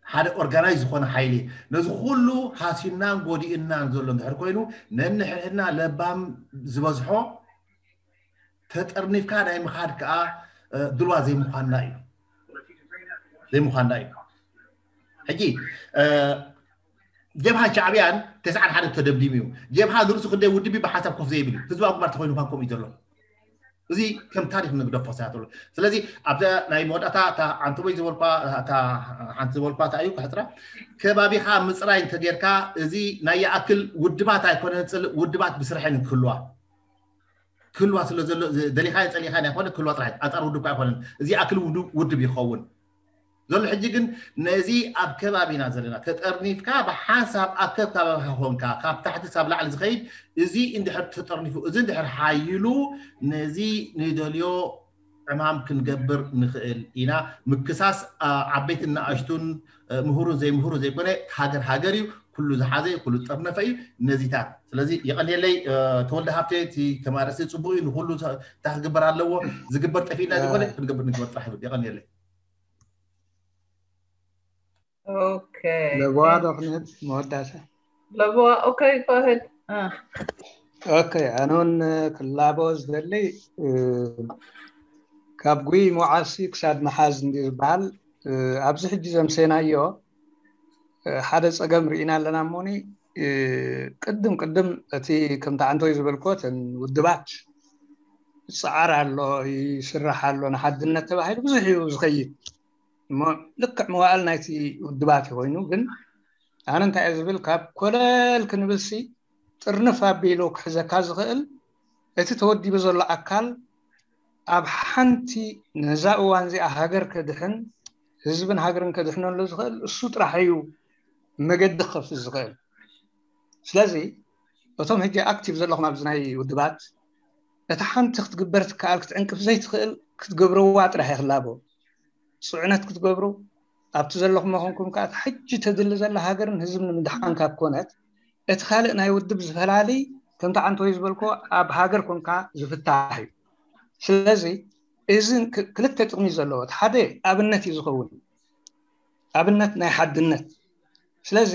ሓደ organize ዝኾነ ሓይሊ ነዚ ኩሉ ሃሲናን ጎዲእናን ዘሎ እንድሕር ኮይኑ ነንሕድሕድና ለባም ዝበዝሖ ተጠርኒፍካ ናይ ምኻድ ከዓ ድልዋ ዘይምዃንና እዩ። ዘይምዃንና እዩ። ሕጂ ጀብሃን ሻዕብያን ተስዓን ሓደ ተደምዲሙ እዩ። ጀብሃ ንርእሱ ክንደይ ውድብ እዩ ብሓንሳብ ኮፍ ዘይብል እዩ። ህዝባዊ ግንባር ተኾይኑ እኳ ከምኡ እዩ ዘሎ። እዚ ከም ታሪክ ንግደፎ ሳያትሎ። ስለዚ ኣብዛ ናይ መወዳእታ እታ ዓንተቦይ ዝበልኳ እታ ሓንቲ ዝበልኳ እታ እዩ ክሕፅራ ከባቢኻ ምፅራይ እንተጌርካ እዚ ናይ ይኣክል ውድባት ኣይኮነ ፅልእ ውድባት ብስርሐን ክህልዋ ክህልዋ ስለ ዘሎ ደሊኻዮ ፀሊኻዮ ኣይኮነ ክህልዋ ጥራሕ ኣፃር ውድብ ኣይኮነን። እዚ ይኣክል ውድብ ይኸውን ዘሎ ሕጂ ግን ነዚ ኣብ ከባቢና ዘለና ተጠርኒፍካ ብሓንሳብ ኣከብ ከባቢኻ ኮንካ ካብ ታሕቲ ሳብ ላዕሊ ዝኸይድ እዚ እንድሕር ተጠርኒፉ እዚ እንድሕር ሓይሉ ነዚ ንደልዮ ዕማም ክንገብር ንኽእል ኢና። ምክሳስ ዓበይትን ንኣሽቱን ምሁሩን ዘይምሁሩ ዘይኮነ ሃገር ሃገር እዩ። ኩሉ ዝሓዘ እዩ፣ ኩሉ ዝጠርነፈ እዩ። ነዚታት ስለዚ የቐንየለይ ተወልደ ሃብተ እቲ ከማረሲ ፅቡቅ እዩ። ንኩሉ እንታይ ክግበር ኣለዎ ዝግበር ጠፊእና ዝኾነ ክንገብር ንግበር ጥራሕ ይብል። የቐንየለይ። Okay. ለበዋ ዶ ክንብል መወዳእታ ለበዋ okay, go ahead. Okay, ኣነ እውን ክላቦ ዝደሊ ካብ ጉይ መዓሲ ክሳድ መሓዝ እንዲ ዝበሃል ኣብዚ ሕጂ ዘምሰናዮ ሓደ ፀገም ርኢና ኣለና። እሞኒ ቅድም ቅድም እቲ ከምቲ ዓንተወይ ዝበልኮ እተን ውድባት ይፀዓር ኣሎ ይስራሕ ኣሎ ንሓድነት ተባሂሉ ብዙሕ እዩ ዝኸይድ። እሞ ልክዕ መዋእል ናይቲ ውድባት ኮይኑ ግን ኣነ እንታይ እየ ዝብል ካብ ኮለል ክንብልሲ ጥርንፍ ኣቢሉ ክሕዘካ ዝኽእል እቲ ተወዲቡ ዘሎ ኣካል ኣብ ሓንቲ ነዛ እዋን እዚኣ ሃገር ከድሕን ህዝብን ሃገርን ከድሕነሉ ዝኽእል እሱ ጥራሕ እዩ መገዲ ክኸፍት ዝኽእል። ስለዚ እቶም ሕጂ ኣክቲቭ ዘለኹም ኣብዚ ናይ ውድባት እታ ሓንቲ ክትግበር ትከኣል ክትዕንቅፍ ዘይትኽእል ክትገብርዋ ጥራሕ ይኽላቦ ፅዕነት ክትገብሩ ኣብቲ ዘለኹም መኾንኩም ከዓ ሕጂ ተድሊ ዘላ ሃገርን ህዝብ ንምድሓን ካብ ኮነት እቲ ካልእ ናይ ውድብ ዝፈላሊ ከምቲ ዓንተወይ ዝበልኮ ኣብ ሃገር ኮንካ ዝፍታሕ እዩ። ስለዚ እዚ ክልተ ጥቕሚ ዘለዎ ሓደ ኣብነት እዩ ዝኸውን ኣብነት ናይ ሓድነት። ስለዚ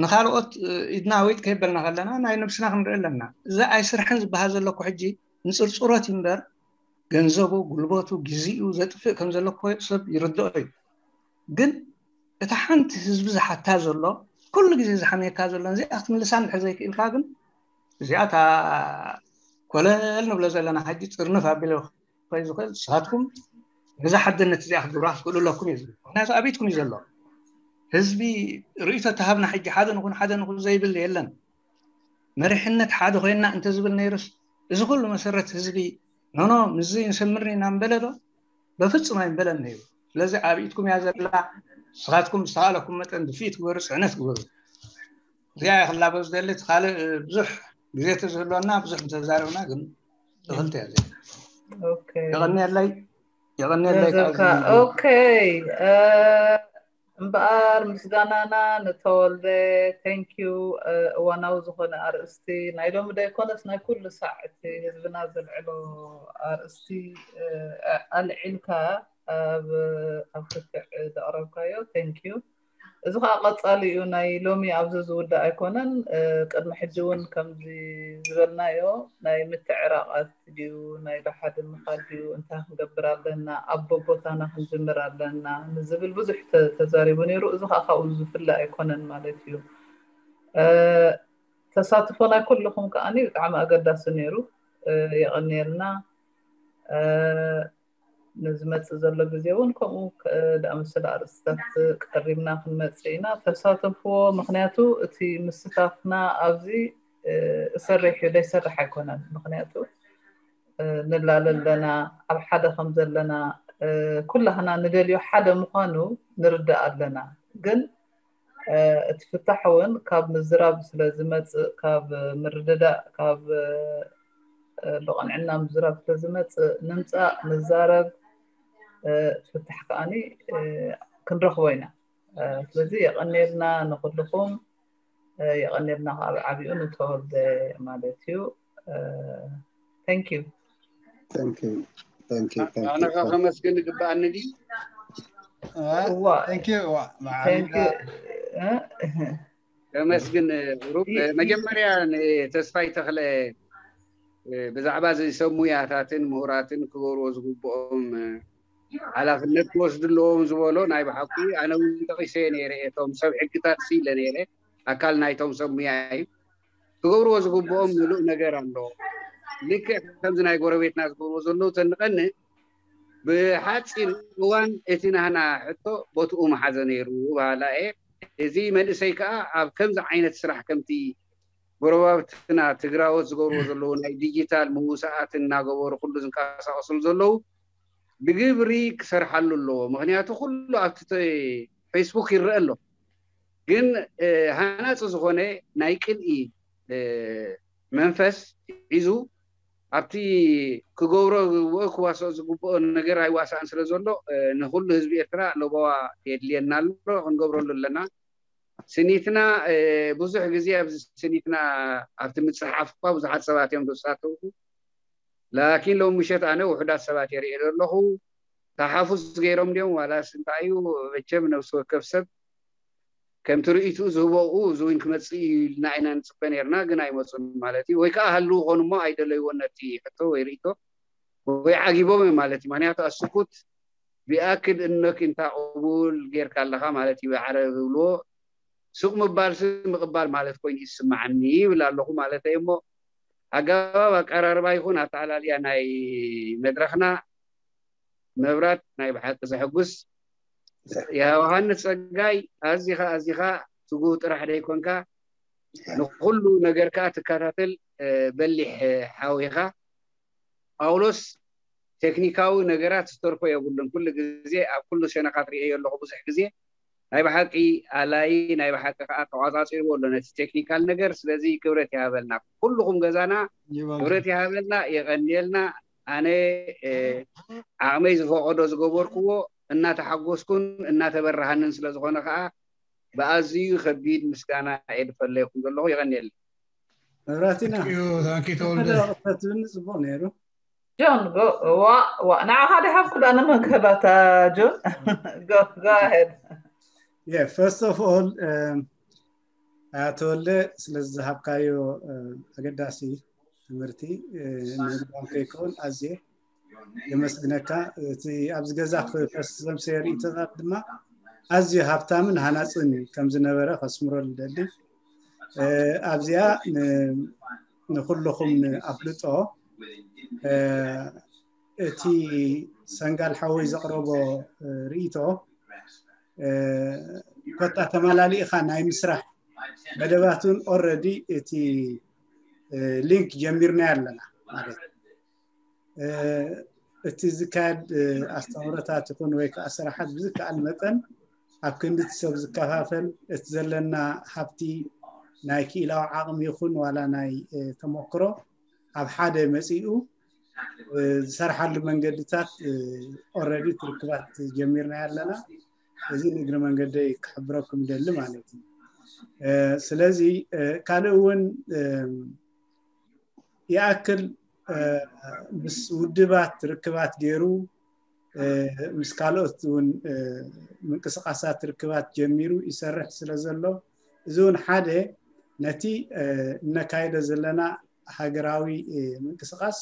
ንካልኦት ኢድና ወይጥ ከይበልና ከለና ናይ ነብስና ክንርኢ ኣለና። እዚ ኣይስርሕን ዝበሃል ዘለኩ ሕጂ ንፅርፅሮት እምበር ገንዘቡ ጉልበቱ ግዜኡ ዘጥፍእ ከም ዘለኩ ሰብ ይርድኦ እዩ። ግን እታ ሓንቲ ህዝቢ ዝሓታ ዘሎ ኩሉ ግዜ ዝሓምየካ ዘሎ እዚኣ ክትምልሳ እንድሕር ዘይክእልካ ግን እዚኣ እታ ኮለል ንብሎ ዘለና ሕጂ ፅርንፍ ኣቢለ ክኾይ ዝኽእል ንስኻትኩም ነዛ ሓድነት እዚኣ ክትገብራ ክትክእሉ ኣለኩም እዩ ዝብል። ምክንያቱ ኣብ ኢድኩም እዩ ዘሎ። ህዝቢ ርእይቶ ተሃብና ሕጂ ሓደ ንኹን ሓደ ንኹን ዘይብል የለን። መሪሕነት ሓደ ኮይንና እንተዝብል ነይሩስ እዚ ኩሉ መሰረት ህዝቢ ኖኖ ምስዚ ንሰምርኒ ኢና ምበለ ዶ? በፍጹም ኣይምበለን ነይሩ። ስለዚ ኣብ ኢድኩም እያ ዘላ። ንስኻትኩም ዝተኻእለኩም መጠን ድፍኢት ግበሩ፣ ፅዕነት ግበሩ። እዚኣ እየ ክላቦ ዝደሊ። እቲ ካልእ ብዙሕ ግዜ ተዝህልወና ብዙሕ ምተዛረብና ግን ትኽልቲ እያ እዚኣ። Okay. የቐንየለይ የቐንየለይ ካብ ገንዘብካ okay እምበኣር ምስጋናና ንተወልደ። Thank you። እዋናዊ ዝኾነ ኣርእስቲ ናይ ሎሚ ዶ ኣይኮነስ ናይ ኩሉ ሳዕ እቲ ህዝብና ዘልዕሎ ኣርእስቲ ኣልዒልካ ኣብ ኣብ ክትዕ ዘቕረብካዮ thank you። እዚ ከዓ ቀፃሊ እዩ። ናይ ሎሚ ኣብዚ ዝውዳእ ኣይኮነን። ቅድሚ ሕጂ እውን ከምዚ ዝበልናዮ ናይ ምትዕራቓት ድዩ ናይ ብሓደ ምኻድ ድዩ እንታይ ክንገብር ኣለና ኣብ ቦቦታና ክንጅምር ኣለና ንዝብል ብዙሕ ተዛሪቡ ነይሩ። እዚ ከዓ ካብኡ ዝፍለ ኣይኮነን ማለት እዩ። ተሳትፎ ናይ ኩልኹም ከዓኒ ብጣዕሚ ኣገዳሲ ነይሩ። የቐንየልና። ንዝመፅእ ዘሎ ግዜ እውን ከምኡ ዝኣመሰለ ኣርእስታት ቀሪብና ክንመፅእ ኢና። ተሳተፍዎ። ምክንያቱ እቲ ምስታፍና ኣብዚ እሰርሕ እዩ ዘይሰርሕ ኣይኮነን። ምክንያቱ ንላለ ኣለና፣ ኣብ ሓደ ከም ዘለና፣ ኩላህና ንደልዮ ሓደ ምኳኑ ንርዳእ ኣለና። ግን እቲ ፍታሕ እውን ካብ ምዝራብ ስለ ዝመፅእ፣ ካብ ምርድዳእ፣ ካብ ብቐንዕና ምዝራብ ስለ ዝመፅእ፣ ንምፃእ፣ ንዛረብ፣ ፍታሕ ከዓኒ ክንረኽቦ ኢና። ስለዚ የቐንየልና ንኩልኹም። የቐንየልና ካብ ዓብኡ ንተወልደ ማለት እዩ። Thank you። Thank you. Thank you. Thank you. ኣነ ከ ከመስግን ይግባኣኒ ድዩ? እዋ፣ Thank you። እዋ፣ Thank you። ከመስግን ሩብ መጀመርያ ንተስፋይ ተኽለ ብዛዕባ እዚ ሰብ ሙያታትን ምሁራትን ክገብርዎ ዝግብኦም ሓላፍነት ክወስዱ ኣለዎም ዝበሎ ናይ ብሓቂ ኣነ እውን ጠቂሰ ነይረ። እቶም ሰብ ሕግታት ሲ ኢለ ነይረ፣ ኣካል ናይቶም ሰብ ሙያ እዩ። ክገብርዎ ዝግብኦም ምሉእ ነገር ኣሎ። ልክዕ ከምዚ ናይ ጎረቤትና ዝገብርዎ ዘለዉ ተንቀንእ ብሓፂር እዋን እቲ ናህና ሕቶ ቦትኡ መሓዘ ነይሩ በሃላ እየ። እዚ መንእሰይ ከዓ ኣብ ከምዚ ዓይነት ስራሕ ከምቲ ጎረባብትና ትግራዎት ዝገብርዎ ዘለዉ ናይ ዲጂታል ምውሳኣት እናገበሩ ኩሉ ዝንቀሳቀስሉ ዘለዉ ብግብሪ ክሰርሓሉ ኣለዎ። ምክንያቱ ኩሉ ኣብቲ ፌስቡክ ይረአ ኣሎ። ግን ሃናፂ ዝኾነ ናይ ቅንኢ መንፈስ ሒዙ ኣብቲ ክገብሮ ዝግብኦ ክዋስኦ ዝግብኦ ነገር ኣይዋሳእን ስለ ዘሎ ንኩሉ ህዝቢ ኤርትራ ለበዋ የድልየና ኣሎ፣ ክንገብረሉ ኣለና። ስኒትና ብዙሕ ግዜ ኣብዚ ስኒትና ኣብቲ ምፅሓፍ እኳ ብዙሓት ሰባት እዮም ዝሳተፉ። ላኪን ሎም ምሸት ኣነ ውሑዳት ሰባት የርኢ ዘለኹ። ተሓፉስ ገይሮም ድዮም ዋላስ እንታይ እዩ? መቸም ነብሲ ወከፍ ሰብ ከምቲ ርእይትኡ ዝህቦ እዚ እውን ክመፅእ እዩ ኢልና ኢና ንፅበ ነርና፣ ግን ኣይመፁን ማለት እዩ። ወይ ከዓ ሃልው ኾኑ እሞ ኣይደለይዎን ነቲ ሕቶ ወይ ርእይቶ ወይ ዓጊቦም እዮም ማለት እዩ። ምክንያቱ ኣስኩት ቢኣክል እነክ እንታ ቅቡል ጌርካ ኣለኻ ማለት እዩ። ዓረብ ዝብልዎ ሱቅ ምባልሲ ምቕባል ማለት ኮይኑ ይስምዓኒ ይብል ኣለኹ ማለት እዩ። እሞ ኣገባብ ኣቀራርባ ይኹን ኣተኣላልያ ናይ መድረኽና መብራት ናይ ብሓቂ ዘሐጉስ። ዮሃንስ ጸጋይ ኣዚኻ ኣዚኻ ትጉህ ጥራሕ ደይኮንካ ንኩሉ ነገር ከኣ ትከታተል በሊሕ ሓው ኢኻ። ጳውሎስ ቴክኒካዊ ነገራት ዝተርፎ የብሉን። ኩሉ ግዜ ኣብ ኩሉ ሸነኻት ርእየዮ ኣለኹ ብዙሕ ግዜ ናይ ብሓቂ ኣላይ ናይ ብሓቂ ከዓ ተቋፃፂርዎ ኣሎ ነቲ ቴክኒካል ነገር። ስለዚ ክብረት ይሃበልና ኩልኹም ገዛና ክብረት ይሃበልና። የቐንየልና። ኣነ ዓቕመይ ዝፈቐዶ ዝገበርክዎ እናተሓጎስኩን እናተበራሃንን ስለዝኾነ ከዓ ብኣዝዩ ከቢድ ምስጋና እየ ዝፈለየኩም ዘለኹ። የቐንየልና። መብራቲና ታንኪ ተወልደ ትብኒ ፅቡቅ ነይሩ። ጆን ዋ ንዓኻ ዲሃብኩ ዳነ መንከባታ ጆን go ahead። Yeah, first of all ኣቶ ወልደ ስለ ዝሃብካዮ ኣገዳሲ ትምህርቲ ምግባም ከይከውን ኣዝየ የመስግነካ። እቲ ኣብዚ ገዛ ክፈስ ዘምሰየ ርእይቶታት ድማ ኣዝዩ ሃብታምን ሃናፅን ከም ዝነበረ ከስምሮ ልደሊ። ኣብዚኣ ንኩልኹም ኣፍልጦ እቲ ሰንጋል ሓወይ ዘቕረቦ ርእይቶ ኮታ ተመላሊእኻ ናይ ምስራሕ መደባት እውን already እቲ ሊንክ ጀሚርናዮ ኣለና ማለት እቲ ዝካየድ ኣስተምህሮታት ይኹን ወይ ከዓ ስራሓት ብዝከኣል መጠን ኣብ ክንዲ እቲ ሰብ ዝከፋፈል እቲ ዘለና ሃብቲ ናይ ክኢላዊ ዓቕሚ ይኹን ዋላ ናይ ተመክሮ ኣብ ሓደ መፂኡ ዝሰርሓሉ መንገድታት already ትርክባት ጀሚርና ኣለና። እዚ ንእግሪ መንገደይ ክሕብረኩም ይደሊ ማለት እዩ። ስለዚ ካልእ እውን ይኣክል ምስ ውድባት ርክባት ገይሩ ምስ ካልኦት እውን ምንቅስቃሳት ርክባት ጀሚሩ ይሰርሕ ስለ ዘሎ እዚ እውን ሓደ ነቲ እነካይዶ ዘለና ሃገራዊ ምንቅስቃስ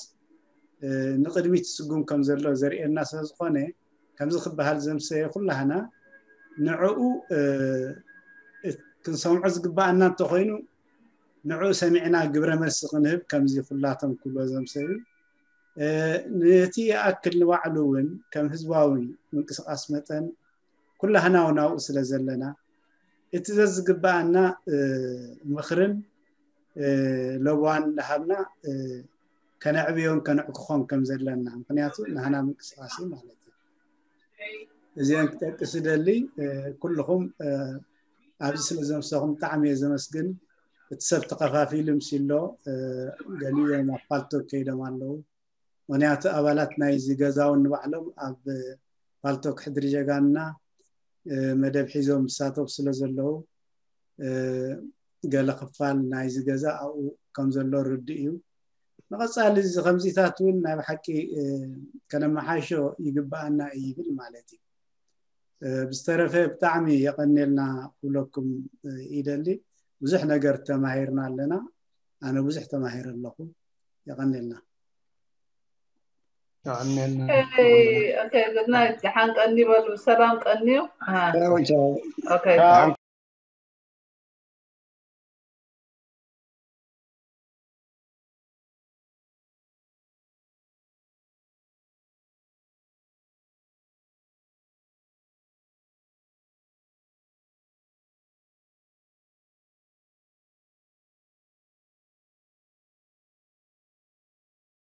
ንቅድሚት ስጉም ከም ዘሎ ዘርእየና ስለ ዝኾነ ከምዚ ክበሃል ዘምሰየ ኩላህና ንዕኡ ክንሰምዖ ዝግባኣና እንተኮይኑ ንዑ ሰሚዕና ግብረ መልሲ ክንህብ ከምዚ ኩላቶም ክብሎ ዘምሰዩ ነቲ ይኣክል ንባዕሉ እውን ከም ህዝባዊ ምንቅስቃስ መጠን ኩላህና ናብኡ ስለ ዘለና እቲ ዘዝግበኣና ምኽርን ለዋን እንዳሃብና ከነዕብዮን ከነዕክኾን ከም ዘለና ምክንያቱ ናህና ምንቅስቃስ ማለት እዩ። እዚአን ክጠቅስ ደሊ ኩልኹም ኣብዚ ስለ ዘምሰኹም ብጣዕሚ እየ ዘመስግን። እቲ ሰብ ተኸፋፊሉ ምስ ኣሎ ገሊኦም ኣብ ፓልቶክ ከይዶም ኣለዉ። ምክንያቱ ኣባላት ናይዚ ገዛውን ንባዕሎም ኣብ ፓልቶክ ሕድሪ ጀጋንና መደብ ሒዞም ዝሳተፉ ስለ ዘለዉ ገለ ክፋል ናይዚ ገዛ ኣብኡ ከም ዘሎ ርድእ እዩ። ንቐፃሊ እዚ ከምዚታት እውን ናይ ብሓቂ ከነመሓይሾ ይግበኣና እዩ ይብል ማለት እዩ። ብዝተረፈ ብጣዕሚ የቐንየልና ክብለኩም ይደሊ። ብዙሕ ነገር ተማሂርና ኣለና። ኣነ ብዙሕ ተማሂረ ኣለኹ። የቐንየልና። የቐንየልና። ኦኬ፣ good night። ደሓን ቀኒ በሉ። ሰላም ቀንዩ። ቻው፣ ቻው። ኦኬ።